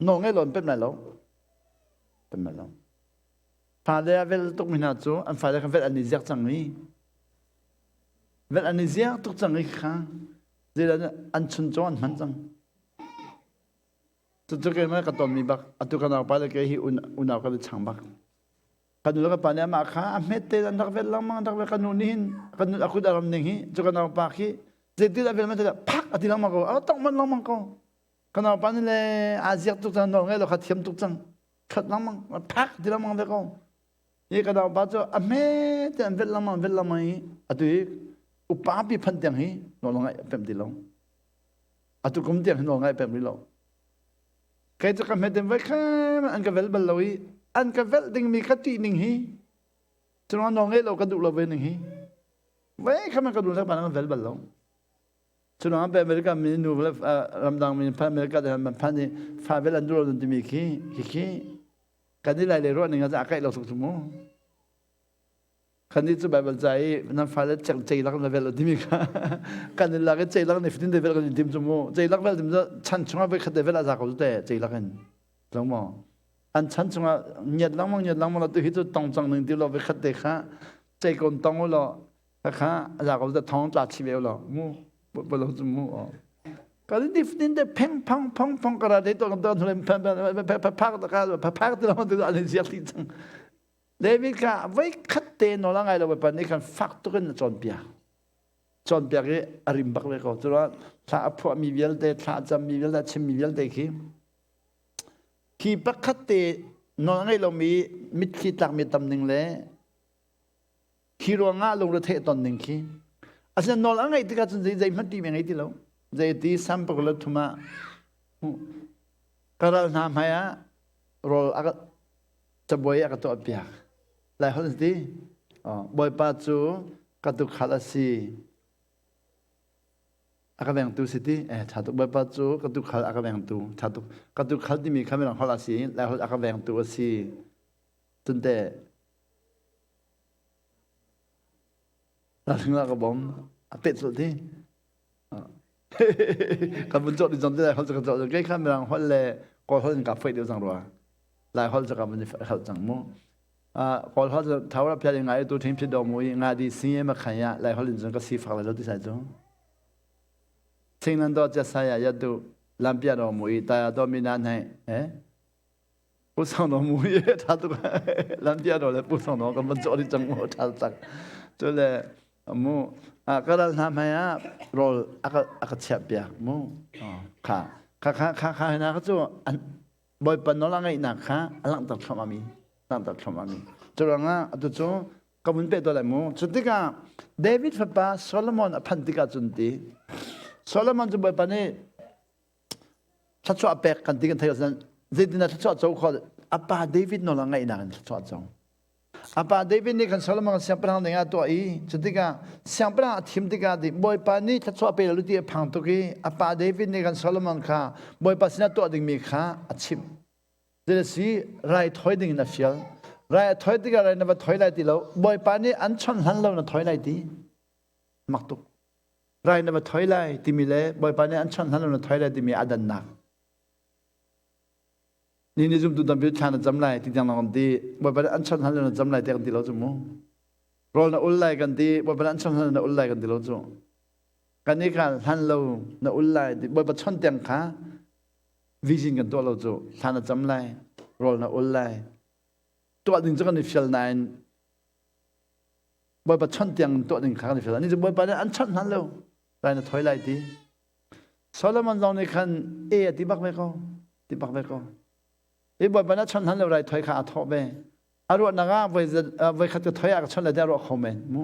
nawl ngei lo an pemh lai lo pemh lai lo fale a vel tuk mi hna cu an fale kha velh an i ziak cang i velh an i ziak tuk cang i kha Zeidah an chuncaw an hman cang. Cucu keimah ka tonmi bak atu ka naupa le kei hi unau kan i chang bak. Ka nu le ka pa nih amah kha a hmet te an rak vel lengmang an rak vel ka nu nih hin ka nu a kut a ram ning hi cu ka naupa khi zeitin a vel man phak a ti lengmang ko a tong man lengmang ko ka naupa nih le aa ziak tuk cang nawl ngei lo kha thiam tuk cang that lengmang phak ti lengmang ve ko Hi ka naupa cu a hme te an velh lengmang velh lengmang i atu hi upa pi phan tiang hi nawl ngaih a pemh ti lo. Atu kum tiang hi nawl ngaih pemh rih lo. Kei cu ka hmet in voi khan an ka vel bal lo i an ka velh dingmi ka tih ning hi curuang nawl ngeih lo ka duh lo ve ning hi voi khan ka duh le ban an vel bal lo. Curuang pe America mi nu le ramdang mi phan America te han phan i fa vel an duh lo timi khi khi khi Kan i lai le ruah ning ah a kaih lo tuk cu mu. Kan nih cu Bible ca i nan fale cek ceilak na vel timi kha kan i lak i ceilak ni fatin te vel kan i tim cu mu. Ceilak vel tim cu chan chungah voi khat te vel a za ko cu te ceilak in. Lo maw? An chan chungah ngiat lengmang ngiat lengmang la tu hi cu tong cang ning ti lo voi khat te kha cei kon tong u law kha a za ko cu thong tla chi ve u law mu bolo cu mu kan difnin de pheng phang phang phang kara de to to thule phak ta ka phak ti lo tu an ziak ti chang David ka voi khat te no la ngai lo pa ni khan fak tuk in chon pia chon pia ki arim bak ve ko chu thla a phuah mi vialte thla cham mi vialte chim mi vialte khi khi pakhat te. Nawl a ngeih lomi mitthli tlakmi tam ning le khi ruangah lungretheih a ton ning khi. Asinain nawl a ngeih tikah cun zei zeihmanh ṭihmi a ngei ti lo. Zei ti Sam pakhat le thum ah ka ral hna hmai ah rawl a ka cabuai a ka tuahpiak. Lai holh an ti. Bawipa cu ka tuukhal a si. A ka vengtu si ti. Eh, ṭha tuk. Bawipa cu ka tuukhal a ka vengtu. Ṭha tuk. Ka tuukhal timi kha mirang holh a si. Lai holh a ka vengtu a si. Cun teh Lalhingla ka bawm. A peh colh ti. Kan vun cawh ding zong ti Lai holh cu ka cawh. Kei kha mirang holh le Kawl holh in ka foih deuh cang rua. Lai holh cu ka vun i holh cang mu. Kawl holh cu thawra phiat in ngai tu thing phit do mu i nga di sing e ma khan ya Lai holh in cun ka sifak lai lo ti sai cu. Sing nan do chia sai ya ya tu lam pia do mu i ta ya do mi na nai eh Pu Sang No mu hi ṭha tuk lam pia do le Pu Sang No kan van cawh dih cang mu ṭha tak cu le mu ka ral hna hmai ah rawl a ka a ka chiah piak mu kha kha kha kha kha hna kha cu Bawipa nawl a ngeihnak kha a langhter thluahmah mi langhter thluahmah mi cu ruangah atu cu ka vun peh tuah lai mu cu tikah David fapa Solomon a phanh tikah cun ti Solomon cu Bawipa nih thluachuah pek kan ti kan theih ahcun zeitindah thluachuah co khawh a pa David nawl a ngaihnak in thluachuah co a pa David nih khan Solomon siangpahrang ding ah tuah i cu tikah siangpahrang a thim tikah Bawipa nih thluachuah pe lo ti a phang tuk i a pa David nih khan Solomon kha Bawipa sinah tuah dingmi kha a chimh Zeiti rai thawi ding in a fial rai a thawi tikah rai na va thawi lai ti lo Bawipa nih an chawnh hlan lo na thawi lai ti mak tuk Rai na va thoi lai timi le Bawipa nih an chawnh hlan lo na thoi lai timi a dannak. Ni ni zumtu tampi thla na cam lai ti tiang kan ti. Bawipa nih an chawnh hlan lo na cam lai tiah kan ti lo cu mu. Rawl na ul lai kan ti. Bawipa nih an chawnh hlan lo na ul lai kan ti lo cu. Kan i kha hlan lo na ul lai ti Bawipa chawnh tiang kha vision kan tuah lo cu. Thla na cam lai, rawl na ul lai. Tuah ding cu kan i fial nain Bawipa chawnh tiang tuah ding kha kan i fial. Ani cu Bawipa nih an chawnh hlan lo. Rai na thoi lai ti. Solomon zong nih khan e a ti bak ve ko. Ti bak ve ko. I Bawipa nih a chawnh hlan lo rai thoi kha a thawh ve. A ruahnak ah voi khat ka thoi ah ka chawnh lai ti a ruah kho men. Mu.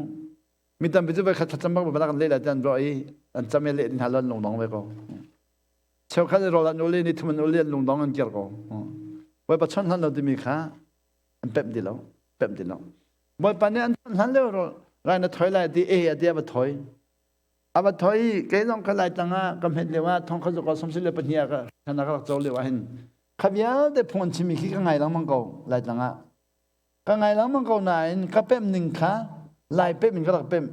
Mi tampi cu voi khat thlacam bak Bawipa kan leh lai ti an ruah i an cam i leh ding hna lo an lungdong ve ko. Cheukhat rawl an ul i ni thum an ul i an lungdong an kir ko. Bawipa chawnh hlan lo timi kha an pemh ti lo. Pemh ti lo. Bawipa nih an hlan lio rai na thoi lai ti e a ti a va thoi. A va thoi kei zong ka lai tang ah ka hmet lio ah thong kha zuka somsi le pahnih ah ka kana ka rak co lio ah hin kha vialte phung an chimmi khi ka ngai lengmang ko lai tlang ah ka ngai lengmang ko nain ka pemh ning kha lai pemh in ka rak pemh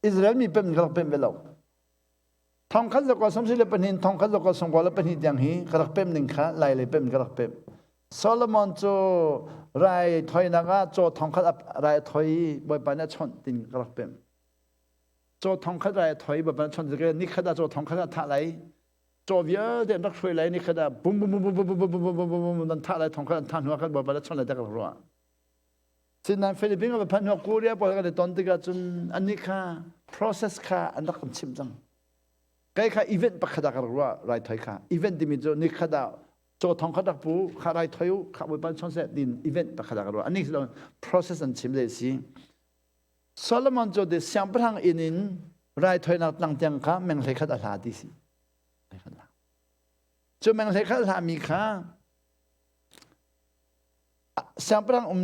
Israel mi pemh in ka rak pemh ve lo Thongkhat zakua sawmsarih le pahnih in thongkhat zakua sawmkua le pahnih tiang hi ka rak pemh ning kha lai lei pemh in ka rak pemh. Solomon cu rai thawinak ah caw thongkhat rai a thawi i Bawipa nih a chawnh tin ka rak pemh. Caw thongkhat rai a thawi Bawipa nih a chawnh ti nikhat ah caw thongkhat a thah lai. Caw vialte an rak hruai lai nikhat ah bum bum bum bum bum bum bum bum bum bum bum an thah lai thongkhat an thah hnu ah khan Bawipa nih a chawnh lai tiah ka rak ruah. Sinain Philippines ka va phanh hnu Korea pawl kan i ton tikah cun annih kha process kha an rak kan chimh cang. Kai kha event pakhat ah ka rak ruah raithawi kha. Event timi cu nikhat ah caw thong khat rak pu kha raithawi u kha Bawipa chon seh tin event pakhat ah ka ruah. Anih si lo process an chim le si. Solomon cu de siangpahrang inn in raithawinak tlang tiang kha meng hlei khat a hla ti si. Cu meng hlei khat a hlami kha Siangpahrang um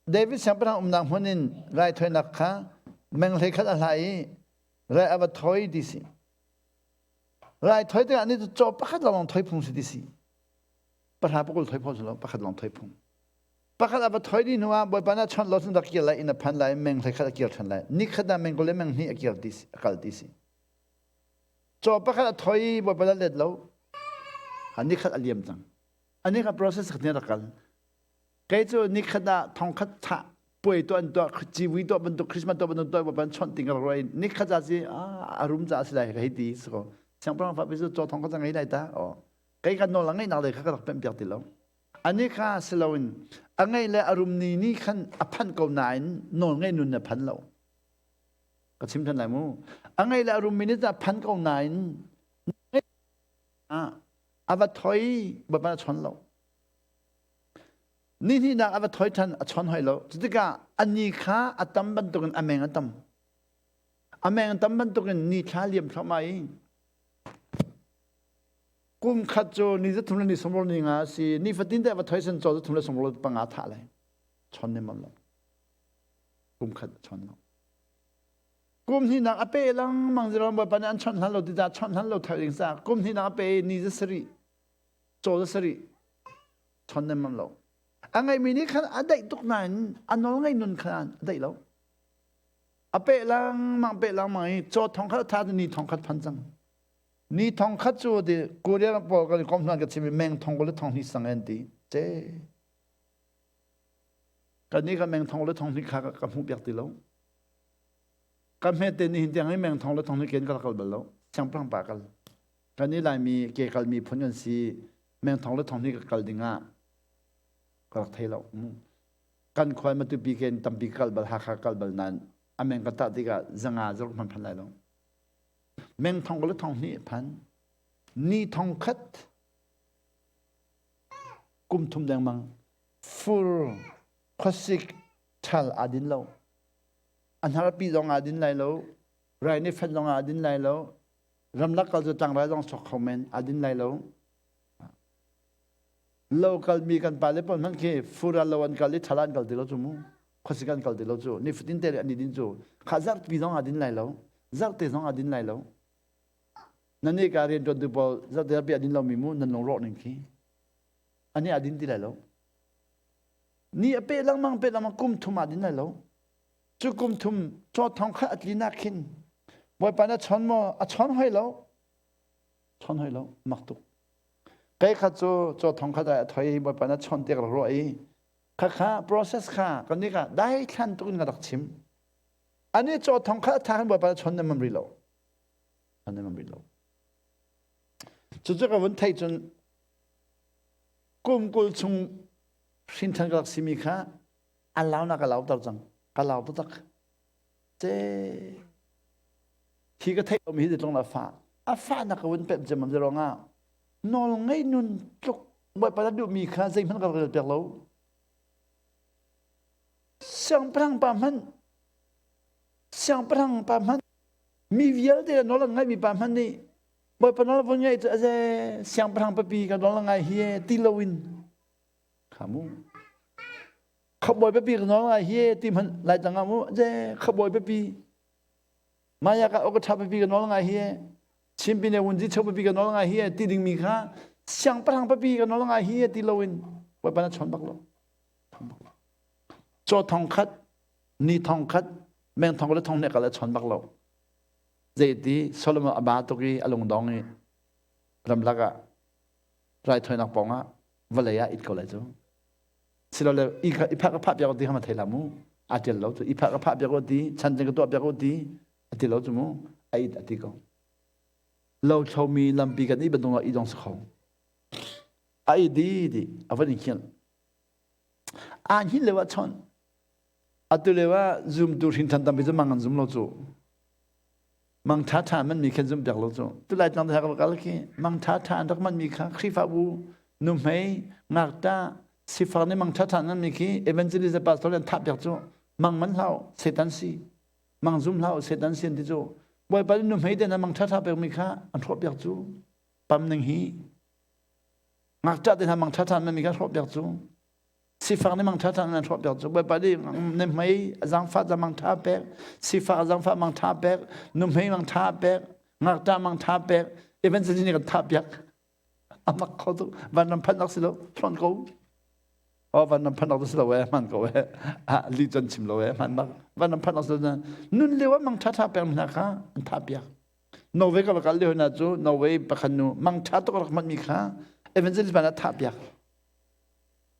David siangpahrang umnak hmun in raithawinak kha meng hleikhat a hla i rai a va thawi ti si. Rai thawi tikah ni cu caw pakhat lawng thawi phung si ti si. Pahra pakul thawi phung si lo pakhat lawng thawi phung. Pakhat a va thawi dih hnu ah Bawipa nih a chawnh lo cun rak kir lai inn a phan lai meng hleikhat a kir ṭhan lai. Nikhat ah meng kul le meng hnih a kir ti si a kal ti si. Caw pakhat a thawi i Bawipa nih a let lo. Ha nikhat a liam cang. Ani kha process kha rak kal. Kei cu nikhat ah thongkhat thah puai tuah an tuah civui tuah bantuk Christmas tuah bantuk tuah ban chawnh ting ka roi nikhat ah si a rum ca si lai ka hei ti si ko siangpahrang fa cu caw thong kha ngei lai ta o kei kan nawl a ngeih nak le kha ka rak pemh piak ti lo ani kha si loin a ngeih le a rum ni ni khan a phanh ko nain nawl ngei nun a phan lo ka chim than lai mu a ngeih le a rum mi ni a phan ko nain a va thoi bapan a chon lo. Ni hnihnak a va thoi ṭhan a chawn hoi lo. Cutikah a ni kha a tam bantukin a meng a tam. A meng tam bantukin ni thla liam thluahmah i kum khat cu ni za thum le ni sawmruk ni nga a si. Ni fatin te a va thoi san caw za thum le sawmruk panga thah lai. Chawn nem lo. Kum khat a chawn lo. Kum hnihnak a pe lengmang zirom Bawipa nih an chawnh hlan lo ti ta chawnh hlan lo thoi ding sa kum hnihnak a pe i ni za sarih caw za sarih chon nem lo. A ngeihmi nih khan a daih tuk nain a nawl ngei nun khan a daih lo. A peh lengmang peh lengmang i caw thong khat a tha ni thong khat phan cang. Ni thong khat cu ti Korea pawl kan kom hlan ka chim i meng thong le thong hnih sang an ti. Ce. Kan nih ka meng thong le thong hnih kha ka hmuh piak ti lo. Ka hmet te ni hin tiang i meng thong le thong hnih ken ka kal bal lo. Siangpahrang pa kal. Kan i Laimi ke kalmi phun kan si. Meng thong le thong hnih ka kal ding ah ka rak thei lo. Kan khuai Matupi ken tampi ka kal bal Hakha kal bal nain a meng ka tah tikah zanga zaruk hman phan lai lo. Meng thong le thong hnih phan. Ni thong khat kum thum dengmang fur khuasik ṭhal aa din lo. A hnarpi zong aa din lai lo. Rai nih fen zong aa din lai lo. Ramlak kal cu tlangrai zong sok kho men aa din lai lo. Lo kalmi kan pale pawl hmanh khi fur ah lo an kal i ṭhal an kal ti lo cu mu. Khuasik an kal ti lo cu. Nifatin te an i din cu. Kha zarhpi zong aa din lai lo. Zarhte zong aa din lai lo. Nan nih ka rian ṭuantu pawl zarhte zarhpi a din lomi mu nan lungrawh ning khi. Ani aa din ti lai lo. Ni a peh lengmang peh lengmang kum thum aa din lai lo. Cu kum thum caw thong khat a tlinak khin Bawipa na chawn maw? A chawn hoi lo. Chawn hoi lo. Mak tuk. Kei khat cu caw thong khat ai a thoi Bawipa na chawn tiak rak ruah i khakha process kha kan nih ka dai thlan tuk in ka rak chim. Ani caw thong khat a tha khan Bawipa na chawn nem rih lo. Chawn nem rih lo. Cucu ka vun theih cun kum 20 chung hrin ṭhan ka rak simi kha a lau na ka lauter cang ka lau taktak ce hi ka theih lomi hi tlung la fa a fa na ka vun pemh cem am ruangah nawl ngei nun tluk bawipa na duhmi kha zeihmanh ka rel piak lo siangpahrang pa hmanh siangpahrang pa hmanh mi vialte nawl an ngaihmi pa hmanh nih bawipa nawl vun ngaih cu aze siangpahrang papi ka nawl ngai hi ti loin kha mu khabawi papi ka nawl ngai hi ti hmanh lai tlang ah mu je khabawi papi maya ka ok tha papi ka nawl ngai hi Chinpi ne wunji cheu papi ka nawl ngai hi ti ding mi kha siangpahrang papi ka nawl ngai hi ti loin bawipa na chon bak lo chaw thong khat ni thong khat meng thong le thong ne ka le chon bak lo zeiti Solomon a ba tuk i a lungdong i ramlak ah raithawinak pawng ah vawlei ah it ko lai cu silole i kha i phak ka phah piak ti kha ma thei la mu a tel lo cu i phak ka phah piak ti chan ka tuah piak ti a ti lo cu mu a it a ti ko lo thlomi lampi kan i bantuk i dong sa kho a i di di a van in khial a hin lewa chon atu lewa zoom tu hrin than tampi cu mang an zum lo cu Mang ṭha ṭha man mi khan zum piak lo cu. Tulai tlang te ka kal khi mang ṭha ṭha an rak man mi kha Khrihfabu nuhmei ngakṭah sifak nih mang ṭha ṭha nan mi khi evangelist pastor an thah piak cu mang man hlau Satan si mang zum hlau Satan si an ti cu Bawipa nih nuhmei te na mang ṭha ṭha pek mi kha an hrawh piak cu pam ning hi ngakṭah te hna mang ṭha ṭha nan mi kha hrawh piak cu Sifak nih mang ṭha ṭha nan hrawh piak cu Bawipa nih na hmei a zaangfah ca mang ṭha pek sifak a zaangfah mang ṭha pek nuhmei mang ṭha pek ngakṭah mang ṭha pek evangelist nih kan thah piak a mak kho tuk vanram phanhnak si lo hrawn ko oh vanram phanhnak si lo e hman ko e ah li cun chim lo e hman bak vanram phanhnak si lo nun lio ah mang ṭha ṭha pek hna kha an thah piak Norway ka va kal lio hna cu Norway pakhat nu mang ṭha tuk rak hman mi kha evangelist van ah thah piak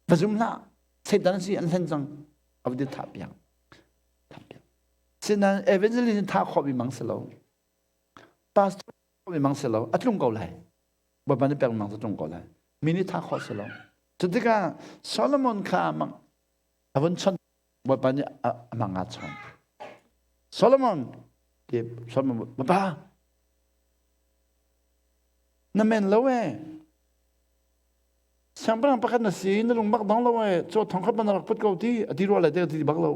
Va zum hlah. Satan si an hlen cang. A va thah piak. Thah piak. Sinain evangelist in thah khawhmi mang si lo. Pastor khawhmi mang si lo. A tlung ko lai. Bawipa nih pek mang cu tlung ko lai. Mi nih thah khawh si lo. Cu tikah Solomon kha mang a vun chon Bawipa nih a mang aa chon. Solomon ti Solomon bapa na men lo eh. Siangpahrang pakhat na si, na lung bak dong lo e, caw thong khat na rak put ko ti, a ti rua lai te ti bak lo.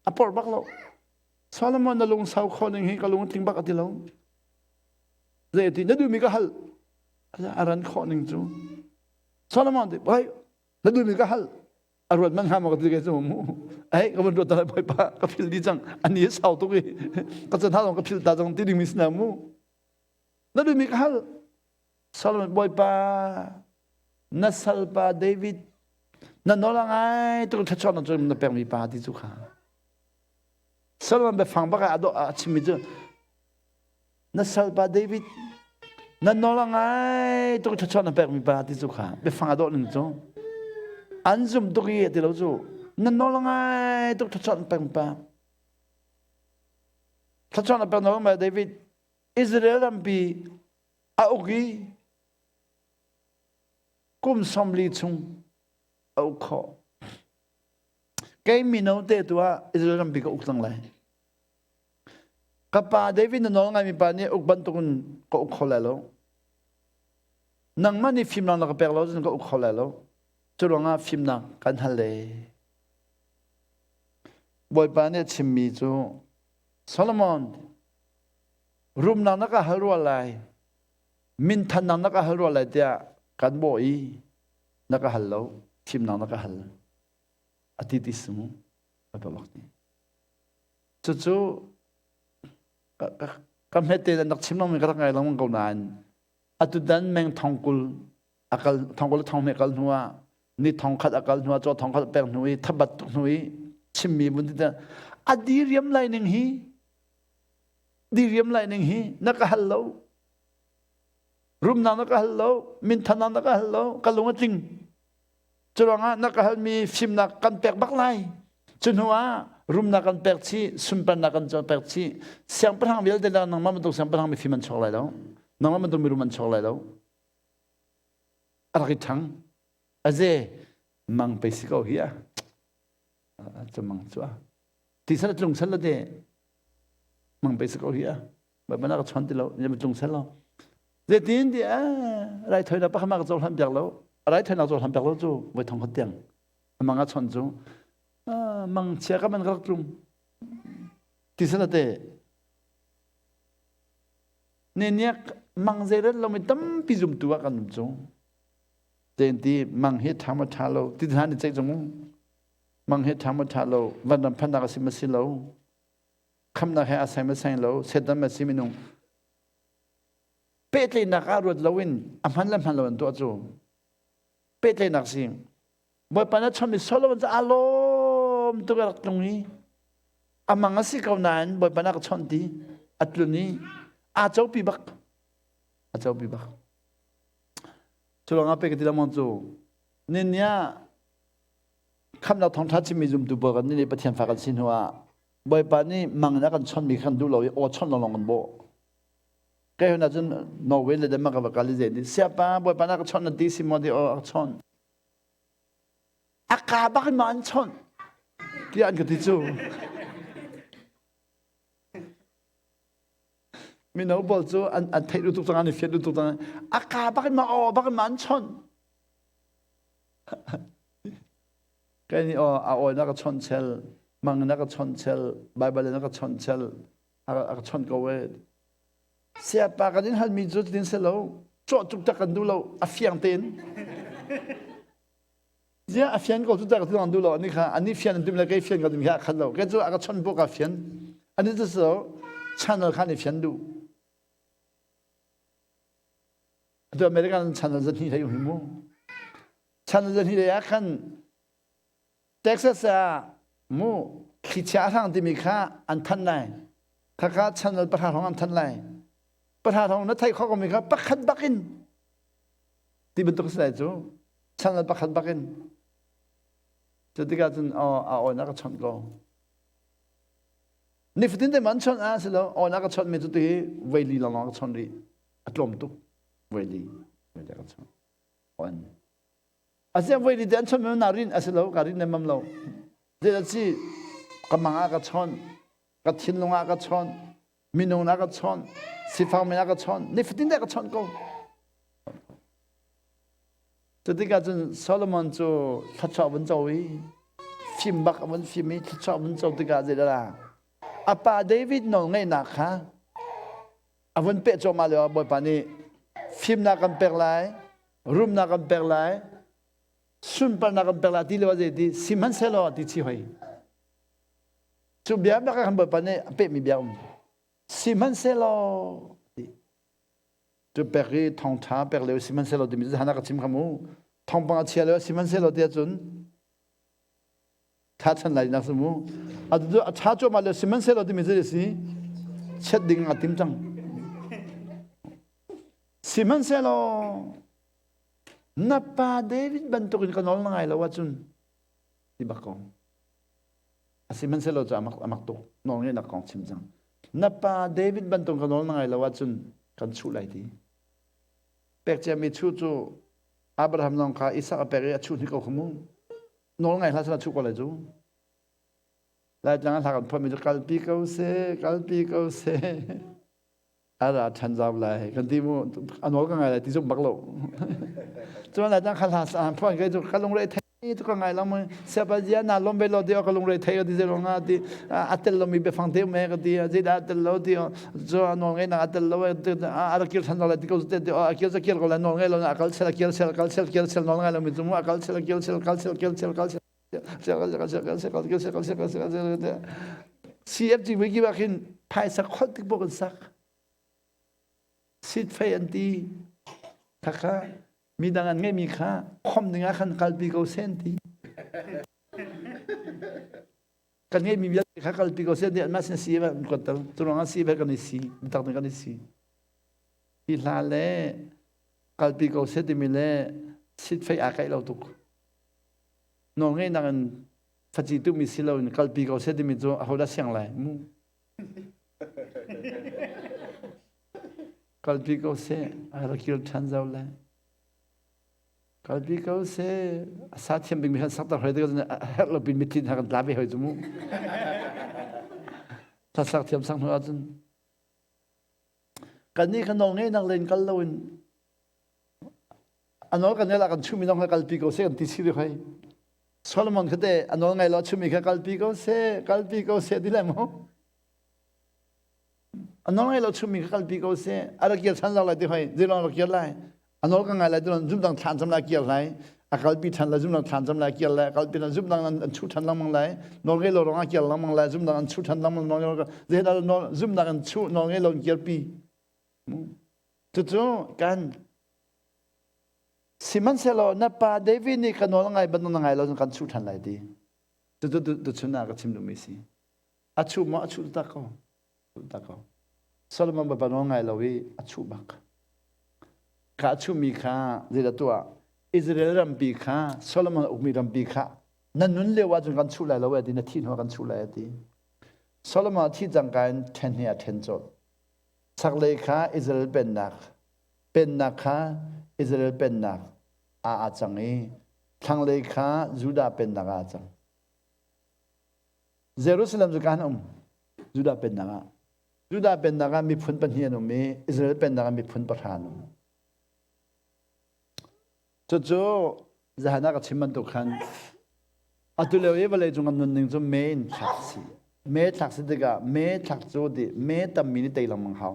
A porh bak lo. Solomon na lung sau kho ning hi ka lung tling bak a ti lo. Zei ti na duhmi ka hal. A ran khawh ning cu. Solomon ti, bai, na duhmi ka hal. A ruat man hnga maw ka ti ke cu mu. Ai ka van ruat ta bawipa ka phil di cang. Ani a sau tuk i ka chan ha ka phil ta cang ti ding mi sina mu. Na duhmi ka hal. Solomon Bawipa na salpa David na nawl a ngai tuk thluachuah na cu na pekmi pa ti cu kha Solomon biafang bak ah a dawh a chimmi cu na salpa David na nawl a ngai tuk thluachuah na pekmi pa ti cu kha biafang a dawh ning cu an zum tuk i ti lo cu na nawl a ngai tuk thluachuah na pekmi pa thluachuah na pek nawl David Israel rampi a uk i kum 40 chung a uk khawh. Kei mino te tu ah Israel rampi ka uk cang lai. Ka pa David na nawl ngaimi pa nih uk bantukin ka uk kho lai lo. Nangmah nih fimnak na ka pek lo cun ka uk kho lai lo. Cu ruangah fimnak kan hal le. Bawipa nih a chimmi cu Solomon rumnak na ka hal rua lai minthannak na ka hal rua lai tiah kan bawh i na ka hal lo thimnak na ka hal a ti ti si mu ka bak ti cucu ka hmete nan rak chim lengmang ka rak ngai lengmang ko nain atu dan meng thongkul akal thongkul thong me kal hnu ah ni thong khat akal hnu ah chaw thong khat pek hnu i thabat tuk hnu i chimmi vun ti a diriam lai ning hi Diriam lai ning hi na ka hal lo. Rumnak na ka hal lo, minthannak na ka hal lo, ka lung a tling. Curuangah na ka halmi fimnak kan pek bak lai. Cu hnu ah rumnak kan pek chih, sunparnak kan pek chih. Siangpahrang vialte la nangmah bantuk siangpahrang mifim an chuak lai lo. Nangmah bantuk mirum an chuak lai lo. A rak i ṭhang. Aze mang pe si ko hi a. Cu mang cu a. Ti sal tlung sal la te. Mang pe si ko hi a ba na ka chon ti lo ne tlung sal lo zeitin ti a rai thoi na pakhat ma ka cohlan piak lo rai thoi na cohlan piak lo cu voi thong khat tiang mang a chon cu mang chia ka man ka rak tlung ti sal te ne niak mang zei ret lo mi tampi zum tu ah kan um cu ten ti mang hi tha ma tha lo ti hna ni ceih cung mang hi ṭha maw ṭha lo vanram phannak a si ma si lo khamnak he a sai ma sai lo setan ma si minung pehtlaihnak ah ruat loin a hman le hman lo an tuah cu pehtlaihnak si Bawipa na chom i Solomon cu aa lawm tuk a rak tlung i a mang a si ko nain Bawipa na ka chawnh ti a tlun i aa copi bak a copi bak cu ruangah pe ka ti lengmang cu ninia Khamhnak thawngṭha chimmi zumtu pawl kan nih Pathian fa kan si hnu ah Bawipa nih mang in a kan chawnhmi kha kan duh lo i aw chawnh lawnglawng kan bawh. Kai hon ahcun Norway le Denmark ka va kal i zei nih siapa Bawipa na ka chawnh na ti si maw ti aw a ka chawnh. A ka bak in ma an chawnh tiah an ka ti cu. Mino pawl cu an an theih duh tuk cang an i fian duh tuk cang a ka bak in ma aw bak in ma an chawnh. Kai nih aw a awi na ka chawnh chel, mang na ka chawnh chel, Bible na ka chawnh chel, a ka chawnh ko e. Siapa kan in halmi cu tin se lo, cawh tuk tak kan duh lo, a fiang tein. Zia a fian ko cu tak kan duh lo, ani kha ani fian an tim le kei fian ka tim hi a khat lo. Kei cu a ka chawnh bu ka fian. Ani cu so channel kha ni fian duh. Atu American channel zan hi hlei um mu. Channel zan hi lei ah khan Texas ah mu thlichia a hrang timi kha an thanh lai. Khakha channel pahra hrawng an thanh lai. Pahra hrawng na theih khawh komi kha pakhat bak in ti bantuk si lai cu channel pakhat bak in cu tikah cun aw a aw na ka chawnh ko. Nifatin te man chawnh ah si lo aw na ka chawnh mi cu tu hi voili lawnglawng ka chawnh rih. A tlawm tuk voili voili ka chawnh. On. Asian voi te an chawnh mi na rin a si lo ka rin nemam lo. Zei si ka mang ah ka chawnh, ka thinlung ah ka chawnh, minung na ka chawnh, sifang men ah ka chawnh, nifatin te ka chawnh ko. Cutikah cun Solomon cu thluachuah vun co i fim bak a vun fim i thluachuah vun co tikah zeidah a pa David nawlngeihnak kha a vun peh cuahmah lio ah Bawipa nih fimnak kan pek lai, rumnak kan pek lai, sunparnak kan pek lai ti lio ah zei ti sihmanhsehlaw ti chi hoi. Cu bia bak ah khan Bawipa nih a pehmi bia um. Sihmanhsehlaw ti cu pek i thawngṭha pek lio sihmanhsehlaw timi cu hana ka chim kha mu. Thawngpang a chia lio sihmanhsehlaw ti ahcun tha chan lai nak si mu. Atu cu a ṭha cuahmah lio sihmanhsehlaw timi cu si chiat ding a tim cang. Sihmanhsehlaw na pa David bantukin ka nawl na ngai lo ahcun ti bak ko. Sihmanhsehlaw cu a mak tuk. Nawlngeihnak kong chim cang. Na pa David bantuk ka nawl na ngai lo ahcun kan chuh lai ti. Pek ciami chuh cu Abraham zong kha Isak a pek i a chuh hnik ko kha mu. Nawl ngai hlah seh a chuh ko lai cu. Laitlang ah hla kan phuahmi cu kalpi ko seh, kalpi ko seh. A ra ṭhan zau lai kan ti mu a nawl ka ngai lai ti zumh bak lo cun lai tang kha hla sa phuan kai cu ka lungre thei tu ka ngai lang mu siapa zia na lom ve lo ti ka lungre thei ka ti zero nga ti a tel lo mi biafang te me ka ti zeidah a tel lo ti cu a nawl ngai nak a tel lo a ra kir ṭhan lai ti ko te ti a kir kir ko lai nawl ngai lo na a kal sel a kir sel kal sel kir sel nawl ngai lo mi cu mu a kal sel a kir sel kal sel kir sel kal sel CFG wiki ah khin phaisa kholh tik bawk an sak. Sit fei an ti. Khakha midang an ngeihmi kha khom ding ah khan kalpi ko seh an ti. Kan ngeihmi vialte kha kalpi ko seh an ti. Anmah sin si an kuat tal. Cu ruangah si kan i si. Bitak kan i si. Hi hla le kalpi ko seh timi le sit fei aa kaih lo tuk. Nawlngeihnak in faci tukmi si loin kalpi ko seh timi cu ahodah siang lai mu. Kalpi ko seh, a ra kir ṭhan zau lai. Kalpi ko seh, a sa thiam bikmi khan sak ter hoi tikah a herh lo pin mitthli hna kan tla ve hoi cu mu. Sak thiam sang hnu ahcun kannih kha nawlngeihnak len kal loin A nawl kan nel ah kan chummi zong kha kalpi ko seh kan ti si rih hoi. Solomon kha te a nawl ngai lo chummi kha kalpi ko seh, kalpi ko seh ti lai maw? A nawl ngai lo chummi kha kalpi ko seh, a rak kir ṭhan lo lai ti hoi, zeilong rak kir lai. A nawl ka ngai lai ti zum dang thlan cam lai kir lai. A kalpi ṭhan lai, zum dang thlan cam lai kir lai. A kalpi ṭhan zum dang an chuh ṭhan lengmang lai. Nawl ngei lo rong ah kir lengmang lai, zum dang an chuh ṭhan lengmang lai. Zeidah zum dang an chuh, nawl ngei lo in kirpi. Cucu kan sihmanhsehlaw na pa David nih ka nawl ngai bantuk na ngai lo cun kan chuh ṭhan lai ti. Cucu tuchun ah ka chim duhmi si. A chuh maw a chuh tak ko. Chuh tak ko. Solomon Bawipa nawl ngai lo i a chuh bak. Kha a chuhmi kha zeidah tuah? Israel rampi kha Solomon a ukmi rampi kha na nun lio ahcun kan chuh lai lo e ti na thih hnu ah kan chuh lai a ti. Solomon a thih cangka in ṭhen hi a ṭhen colh. Chaklei kha Israel pennak, pennak kha Israel pennak ah aa cang i thlanglei kha Judah pennak ah aa cang. Jerusalem cu kan um Judah pennak ah. Judah pennak ah miphun pahnih an um i Israel pennak ah miphun pahra an um. Cucu zahan ah ka chim bantuk khan atu lio i vawleicung kan nunning cu me in thlak si. Me thlak si tikah me thlak cu ti me tammi nih tei lengmang hau.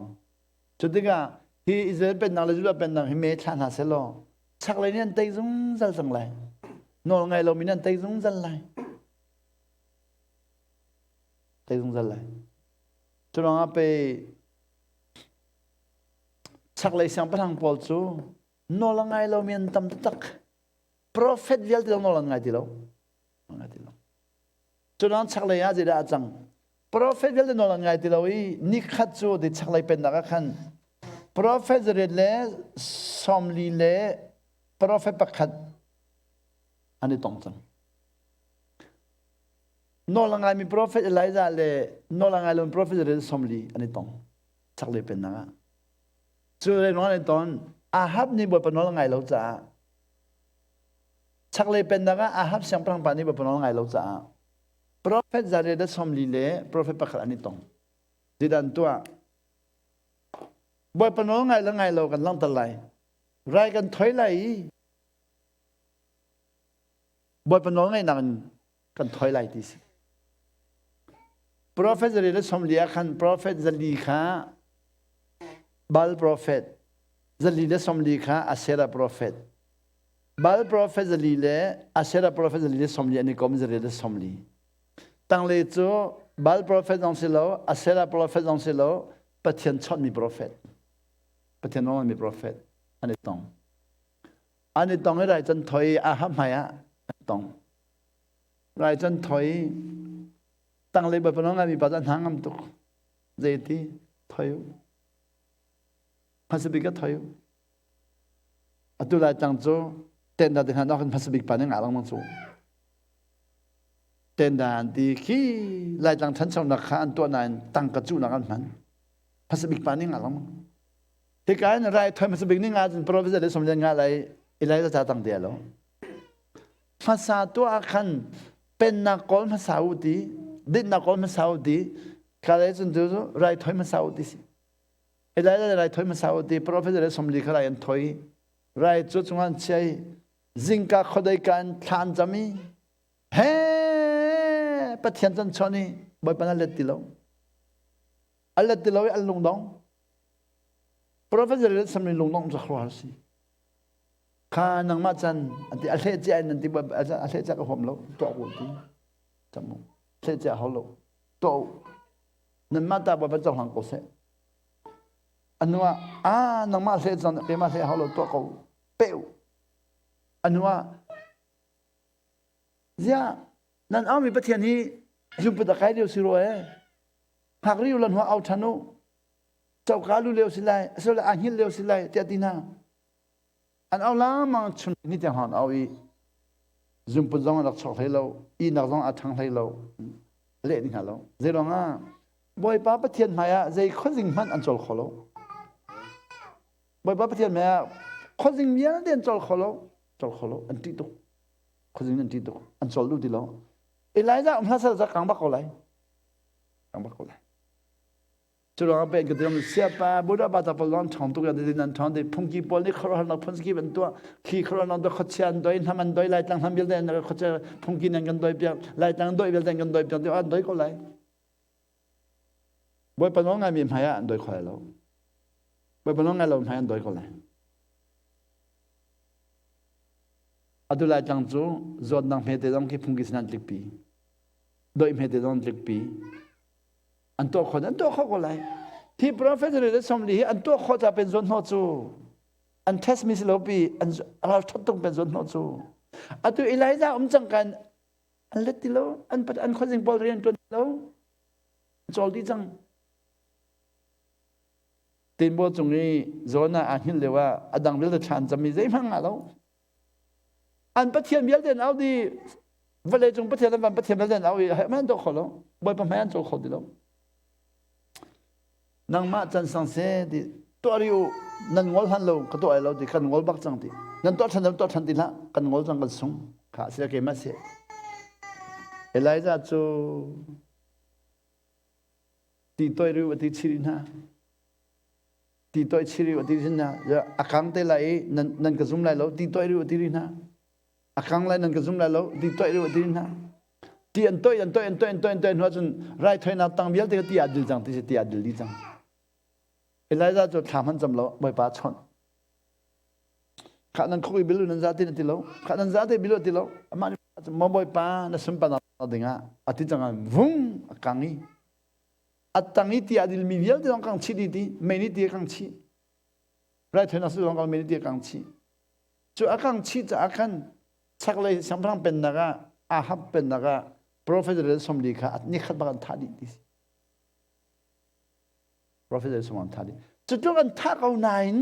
Cu tikah hi Israel pennak le Judah pennak hi me thla hna selaw chaklei nih an tei zungzal cang lai. Nawl ngai lomi nih an tei zungzal lai. Tei zungzal lai. Cu ruangah pei chaklei siangpahrang pawl cu nawl a ngai lomi an tam taktak. Profet vialte zong nawl an ngai ti lo. Ngai ti lo. Cunang chaklei ah zeidah a cang? Profet vialte nawl an ngai ti lo i nikhat cu di chaklei pennak ah khan profet zariat le 40 le profet pakhat an i tong cang. Nawl a ngaimi profet Elijah le nawl a ngai lomi profet zariat le 40 an i tong chaklei pennak ah. Cu rianouan an ton. Ahab nih Bawipa nawl a ngai lo caah chaklei pennak ah Ahab siangpahrang pa nih Bawipa nawl a ngai lo caah profet zariat 40 le profet pakhat an i tong. Zeidah an tuah? Bawipa nawl ngai le ngai lo kan langhter lai. Rai kan thoi lai i. Bawipa nawl ngaihnak in kan thoi lai ti si. Prophet zali le 40 ah khan prophet zali kha Baal prophet, 140 kha Asherah prophet. Baal prophet zali le Asherah prophet 140 an i kom 140. Tanglei cu Baal prophet zong si lo, Asherah prophet zong si lo, Pathian chawnhmi prophet. Pathian nawnmi prophet an i tong. An i tong i rai can thoi Ahab hmai ah an tong. Rai can thoi tanglei Bawipa nawl ngaimi pa cu an hna ngam tuk. Zeiti thoi u. Hmasa bik ah thoi u. Atu lai tlang cu tenda te hna nak in hmasa bik pa nih ngah lengmang cu. Tenda an ti khi Laitlang ṭhanchonak kha an tuah nain tangka cuhnak an hman. Hmasa bik pa nih ngah lengmang. Hika in rai thoi hmasa bik nih nga cun professor le somlian nga lai Elijah ca tang te lo. Hmasa tuah ah khan pennak kawl hmasa u ti, dinnak kawl hmasa u ti, kha le cun cu rai thoi hmasa u ti si. Elijah le rai thoi hmasa u ti, professor le somli kha rai an thoi. Rai cu cungah an chia i zingka khuadei ka in thla an cam i he Pathian can chawn i Bawipa na let ti lo. A let ti lo i an lungdong. Professor le samri lungdong cu khuaruahhar si. Kha nangmah can an ti a hleh cia in an ti a hleh cia ka huam lo tuah ko ti. Cam mu. Hleh cia hau lo. Tuah u. Nanmah ta Bawipa cohlang ko seh. Anu ah ah nangmah hleh cang keimah hleh hau lo tuah ko. Pe u. Anu ah ziah nan aumi Pathian hi zumpat a kai lio si rua ee. Hngak rih u lan hua au ṭhan u. Coka lu lio si lai, asilo aa hngilh lio si lai tiah ti hna. An au lamang chun ni tiang hon au i zumput zong an rak chuak hlei lo, ihnak zong a ṭhang hlei lo, leh ding hna lo. Zei ruangah Bawipa Pathian hmai ah zei khuazing hmanh an cawl kho lo. Bawipa Pathian hmai ah khuazing vialte an cawl kho lo, cawl kho lo, an ṭih tuk. Khuazing an ṭih tuk, an cawl duh ti lo. Elijah um hlah sal kang bak ko lai. Kang bak ko lai. Cu ruangah pei ka tiram siapa Buddha pa ta pawl zong ṭhawng tuk ya din an ṭhawng ti phungki pawl nih khuaruahharnak phun skip an tuah khi khuaruahnak do khuachia an doi hnam an doi laitlang hnam vialte an khuachia phungki nan kan doi piak laitlang doi vialte an kan doi piak ti an doi ko lai Bawipa nawl ngaimi hmai ah an doi kho lai lo Bawipa nawl ngai lo hmai an doi ko lai atu laitlang cu zawtnak hmete zong khi phungki sin an tlikpi doi hmete zong an tlikpi An tuah khawh an tuah khawh ko lai. Hi prophet le 40 hi an tuah khawh ca pen zawn hnawh cu an test mi si lo pi an ral that tung pen zawn hnawh cu atu Elijah um cang kan an let ti lo an pat an khuazing pawl rian tuan lo chawl dih cang tinbaw cung i zawn ah aa hngilh lio ah a dang vialte thlan cam mi zeihmanh ngah lo An pathian vialte an au dih. Vawleicung pathian le van pathian vialte an au i hmanh an tuah kho lo. Bawipa hmai an cawl kho ti lo. Nangmah can sang se ti tuah rih u nan ngol hlan lo ka tuah ai lo ti kan ngol bak cang ti nan tuah ṭhan tuah ṭhan ti hlah kan ngol cang kan sung kha si keimah si Elijah cu ti toi riu a ti chiri hna ti toih chih rih ti hna a kang te lai i nan nan ka zum lai lo ti toih rih ti rih hna a kang lai nan ka zum lai lo ti toih rih ti hna ti an toih an toih an toih an toih an toih hnu ahcun raithawinak tang vialte ka ti aa dil cang ti si ti aa dil dih cang Elijah cu thla hman cam lo Bawipa chawnh khah nan khuk i bilu nan za ti na ti lo khah nan za te bilu ti lo amah nih maw Bawipa na sunparnak ding ah a ti cang vung a kang i A tang i ti a dilmi vialte zong kang chih dih ti mei nih ti a kang chih. Raithawinak si zong mei nih ti a kang chih. Cu a kang chih caah khan chaklei siangpahrang pennak ah Ahab pennak ah profet le 40 kha nikhat bak an thah dih ti si. Profet le 40 an thah dih. Cu tluk an thah ko nain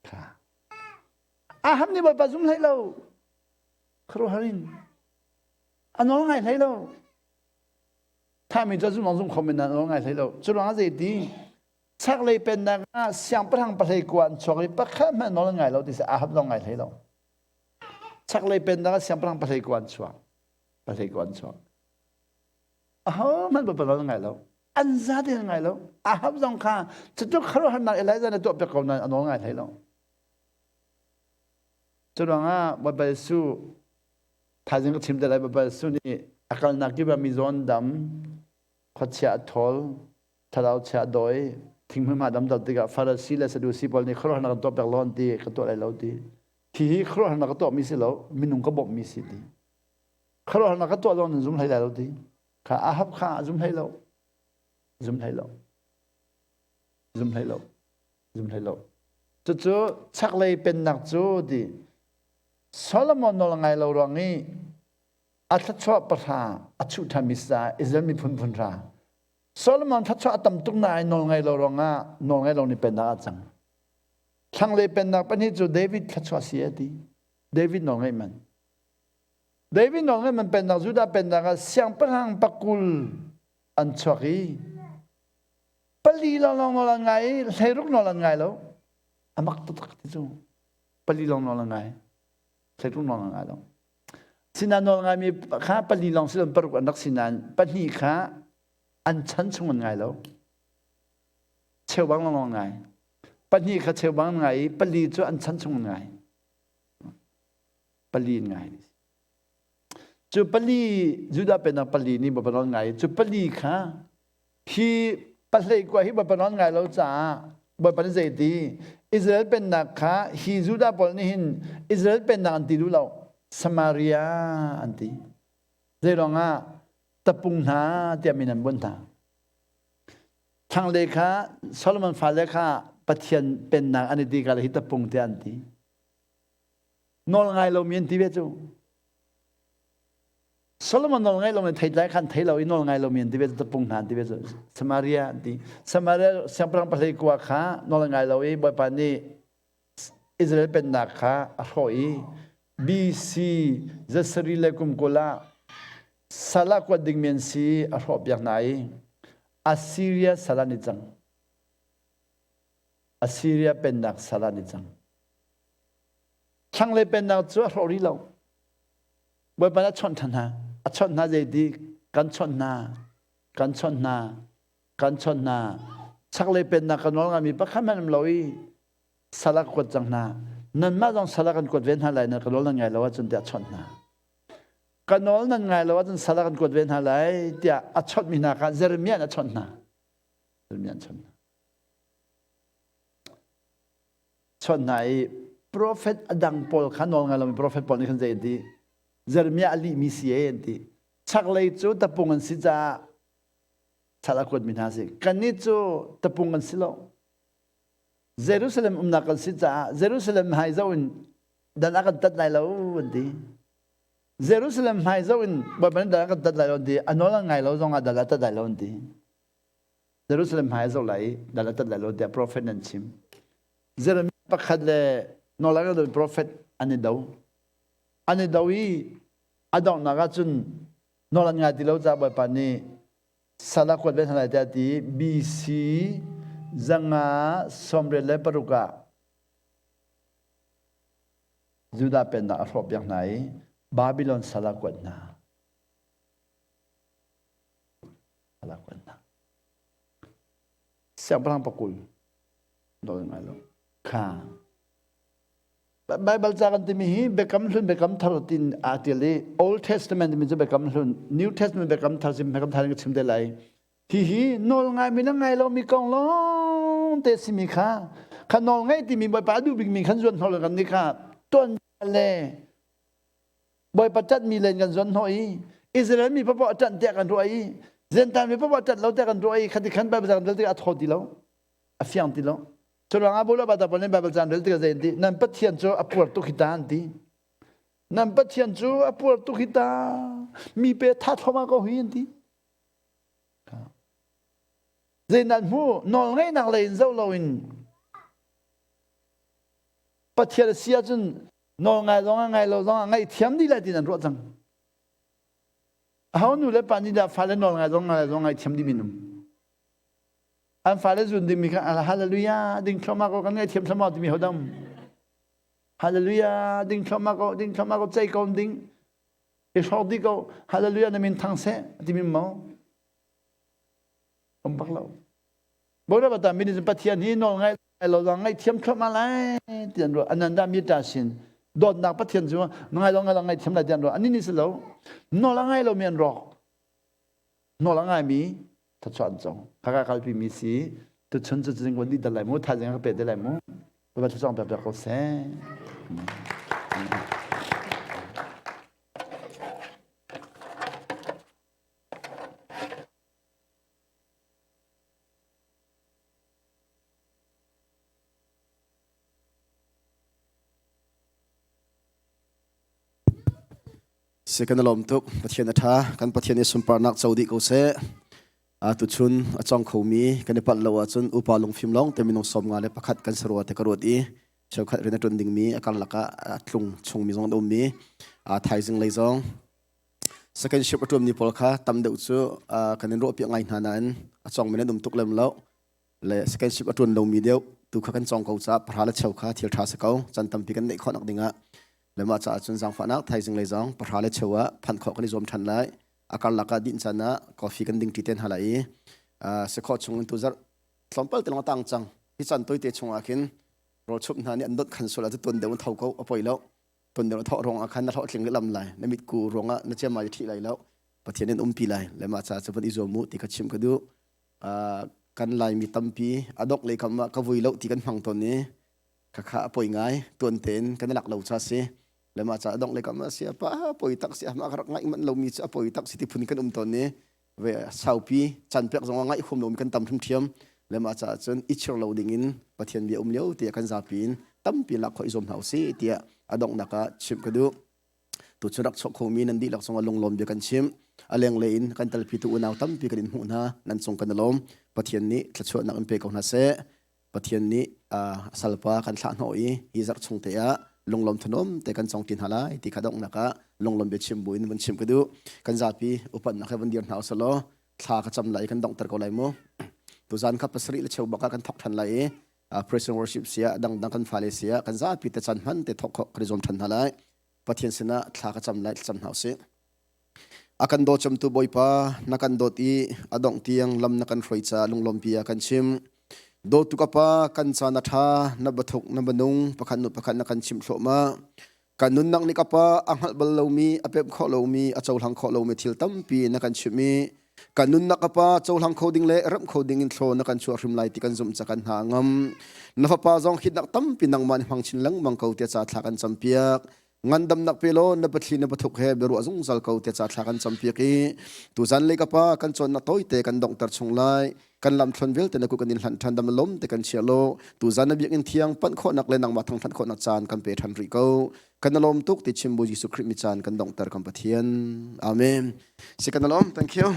kha Ahab nih Bawipa zum hlei lo. Khuaruahhar in a nawl ngai hlei lo. Thahmi cu zumh zumh kho men nan ngai hlei lo. Cu ruangah zeiti chaklei pennak ah siangpahrang pahlei kua an chuak i pakhat hmanh nawl ngai lo ti si Ahab zong ngai hlei lo. Chaklei pennak ah siangpahrang pahlei kua an chuak. Pahlei kua an chuak. Aho hmanh pa nawl ngai lo. An za te ngai lo. Ahab zong kha cutluk khuaruahharnak Elijah na tuah piak ko nain a nawl ngai hlei lo. Cu ruangah Bawipa Jesuh. Thaizing ka chim te lai Baibal nih a kalnak kip ah mi zawn dam, khuachia a thawl, thlarau chia a dawi, thinghmui hma damter tikah Farasi le Sadusi pawl nih khuaruahharnak kan tuah pek lo an ti, ka tuah lai lo ti. Hi hi khuaruahharnak ka tuahmi si lo, minung ka bawmhmi si ti. Khuaruahharnak ka tuah zong nan zum hlei lai lo ti. Kha Ahab kha a zum hlei lo. Zum hlei lo. Zum hlei lo. Zum hlei lo. Cucu chaklei pennak cu ti Solomon nawl ngai lo ruang i a thluachuah pahra a chuh ṭhanmi caah Israel miphun phun hra. Solomon thluachuah a tam tuk nain nawl ngai lo ruangah nawl ngai lo ni pennak ah cang. Thlanglei pennak pahnih cu David thluachuah si a ti. David nawl ngaih man. David nawl ngaih man pennak Judah pennak ah siangpahrang pakul an chuak i pali lawnglawng nawl an ngai i hleiruk nawl an ngai lo. A mak taktak ti cu. Pali lawng nawl an ngai. Hleiruk nawl an ngai lo. Sinain nawl ngaimi kha pali lawng si lo paruk an rak si nain pahnih kha an chan chung an ngai lo. Cheubang lawng ngai. Pahnih kha cheubang an ngai i pali cu an chan chung an ngai. Pali an ngai. Cu pali Judah pennak pali nih Bawipa nawl ngai i cu pali kha hi pahlei kua hi Bawipa nawl ngai lo caah Bawipa nih zei ti Israel pennak kha hi Judah pawl nih hin Israel pennak an ti duh lo Samaria an ti. Zei ruangah tapung hna tiah min an bunh hna. Thlanglei kha Solomon fale kha Pathian pennak an i ti ka hi tapung tiah an ti. Nawl ngai lomi an ti ve cu. Solomon nawl ngai lomi theitlai khan thei lo i nawl ngai lomi an ti ve cu tapung hna an ti ve cu. Samaria an ti. Samaria siangpahrang pahlei kua kha nawl ngai lo i Bawipa nih Israel pennak kha a hrawh i BC zasarih le kum 20 ah sal ah kuat dingmi an si a hrawhpiak hna i Assyria sal an i cang. Assyria pennak sal an i cang. Thlanglei pennak cu a hrawh rih lo. Bawipa nih a chawnh ṭhan hna. A chawnh hna zeiti? Kan chawnh hna. Kan chawnh hna. Kan chawnh hna. Chaklei pennak ka nawl ngami pakhat hmanh um lo i sal ah ka kuat cang hna. Nanmah zong sal ah kan kuat ve hna lai na ka nawl nan ngai lo ahcun tiah a chawnh hna. Ka nawl nan ngai lo ahcun sal ah kan kuat ve hna lai tiah a chawnhmi hna kha Jeremiah nih a chawnh hna. Jeremiah an chawnh hna. Chawnh hna i profet a dang pawl kha nawl ngai lomi profet pawl nih khan zei an ti? Jeremiah a lihmi si ee an ti. Chaklei cu tapung an si caah sal a kuatmi hna si. Kannih cu tapung an si lo. Jerusalem umnak kan si caah Jerusalem hmai zoh in dan a kan tat lai lo an ti. Jerusalem hmai zoh in Bawipa nih dan a kan tat lai lo an ti. A nawl an ngai lo zong ah dan a tat lai lo an ti. Jerusalem hmai a zoh lai i dan a tat lai lo tiah profet an chim. Jeremiah pakhat le nawl a ngai profet an i do. An i do i a donghnak ah cun nawl an ngai ti lo caah Bawipa nih sal ah kuat ve hna lai tiah a ti. BC 596 ah Judah pennak a hrawhpiak hna i Babylon sal ah kuat hna. Sal ah kuat hna. Siangpahrang pakul nawl ngai lo. Kha Bible ca kan timi hi Biakam Hlun Biakam Thar tin aa tial i Old Testament timi cu Biakam Hlun New Testament Biakam Thar sim Biakam Thar in ka chim te lai. Hi hi nawl ngai mi le ngai lo mi kong lawng te simi kha kha nawl ngai timi Bawipa a duh bik mi khan zuan hnawh kan ni kha tuan le Bawipa ṭanh mi len kan zuan hnawh i Israel mi papoh a ṭanh tiah kan ruah i Gentile mi papoh a ṭanh lo tiah kan ruah i khati khan Bible ca kan rel tikah a thaw ti lo a fiang ti lo. Curuangah Bawipa Bata pawl nih Baibal caan rel tikah zei an ti? Nan Pathian cu a puar tuk hi ta an ti. Nan Pathian cu a puar tuk hi ta. Mi pe tha thluahmah ko hi an ti. Zei nan hmu nawlngeihnak lei in zoh loin Pathian a si ahcun nawl ngai zong ah ngai lo zong ah ngaihthiam dih lai ti nan ruah cang. Aho nu le pa nih dah fale nawl ngai zong ngai zong ngaihthiam dih minung? An fale zun dingmi kha hallelujah ding thluahmah ko kan ngaihthiam thluahmah timi hodam hallelujah ding thluahmah ko ding thluahmah ko cei ko ding i hrawk dih ko hallelujah na min thang seh timi mo um bak lo Bawipa ta min Pathian hi nawl ngai lo zong ngaihthiam thluahmah lai ti an ruah ananda mi ta sin. Dawtnak Pathian cu ngai lo ngai lo ngaithiam lai ti an ruah. Ani nih si lo. Nawl a ngai lomi an rawk. Nawl a ngaimi thluachuah an co. Khaka kalpi mi si. Tuchun cu cing van dih dal lai mu. Thaizing ka pe te lai mu. Bawipa thluachuah pek piak ko seh. Si kan lawm tuk. Pathian a ṭha. Kan Pathian i sunparnak co dih ko seh. A tuchun a cawng khomi kan i palh lo ahcun upa lungfim lawng te minung 51 kan si rua te ka ruat i cheukhat rian a ṭuan dingmi a karlak ah a tlung chungmi zong an ummi a thaizing lei zong second shift a ṭuanmi pawl kha tam deuh cu kan in ruahpiak ngai hna nain a cawngmi nan um tuk lem lo. Le second shift a ṭuan lomi deuh tu kha kan cawng ko caah pahra le cheu kha thil ṭha si ko. Chan tampi kan neih khawh nak dingah le mah caah cun zaangfahnak thaizing lei zong pahra le cheu ah phanh khawh kan i zuam ṭhan lai. A karlak ah dinh caan ah coffee kan ding ṭi te hna lai i si khawh chung in tu zarh tlawmpal te lawng a tang cang. Hi caan tawite chung ah khin rawlchumh hna nih an donh khan sual ah cu tuan deuh in tho ko a poi lo. Tuan deuh thawh ruang ah khan na hlawhtling lehlam lai. Na mitku ruang ah na ciamai ṭhi lai lo. Pathian in umpi lai. Le mah caah cu van i zuam mu ti kha chim ka duh. Kan Laimi tampi a dongh lei kam ah ka vui lo ti kan hmang tawn i khakha a poi ngai tuan tein kan i lak lo cha si le mah ca a dongh lei kam ah si pa poi tak si mah ka rak ngaih manh lomi cu a poi tak si ti phun kan um tawn i ve saupi chan pek zong ah ngaih huam lomi kan tam hrimṭhiam le mah caah cun i chir lo ding in Pathian bia um lio tiah kan zapi in tampi lak khawh i zuam hna usih tiah a donghnak ah chimh ka duh. Tuchun rak chuak khomi nan dihlak cungah lunglawm bia kan chim. A lenglei in kan telpitu unau tampi kan in hmuh hna. Nan cung kan i lawm. Pathian nih thluachuahnak in pe ko hna seh. Pathian nih salpa kan thlah hnawh i hi zarh chung te ah lunglawm thanuam te kan cong ti hna lai ti kha donghnak ah lunglawm bia chim buin vun chim ka duh. Kan zapi upatnak he vun dir hna usalaw thla ka cam lai i kan donghter ko lai mu. Tuzan kha pasarih le cheu bak ah kan thok than lai i praise and worship sia dangdang kan fale sia kan zapi te chan hman te thok khawh kan i zuam than hna lai. Pathian sinah thla ka cam lai thlacam hna usih. A kan daw cemtu Bawipa, na kan dawt i a dongh tiang lam na kan hruai caah lunglawmpi a kan chim. Dawtu ka pa, kan caan a ṭha, na bathuk, na banung, pakhat nu pakhat na kan chimh thluahmah. Kan nunnak nih ka pa a hngalh bal lomi, a pemh khawh lomi, a cohlang khawh lomi thil tampi na kan chimh i kan nunnak ka pa cohlang kho ding le remh kho ding in thlaw na kan chuah hrim lai ti kan zumh ca kan hna ngam. Na fapa zong hitnak tampi nangmah nih hmang chin lengmang ko tiah ca thla kan campiak. Ngandamnak pe law na pathli na pathuk he biaruah zungzal ko tiah ca thla kan campiak i tuzan lei ka pa kan cawnnak tawite kan donghter chung lai. Kan lam thlon vialte na kut kan in hlanh ṭhan dam lom te kan chia law tuzan na biakinn thiang panh khawhnak le nangmah thangṭhat khawhnak caan kan pe ṭhan rih ko. Kan lawm tuk ti chim bu Jesuh Khrih mi caan kan donghter kan Pathian. Amen. Si kan lawm. Thank you.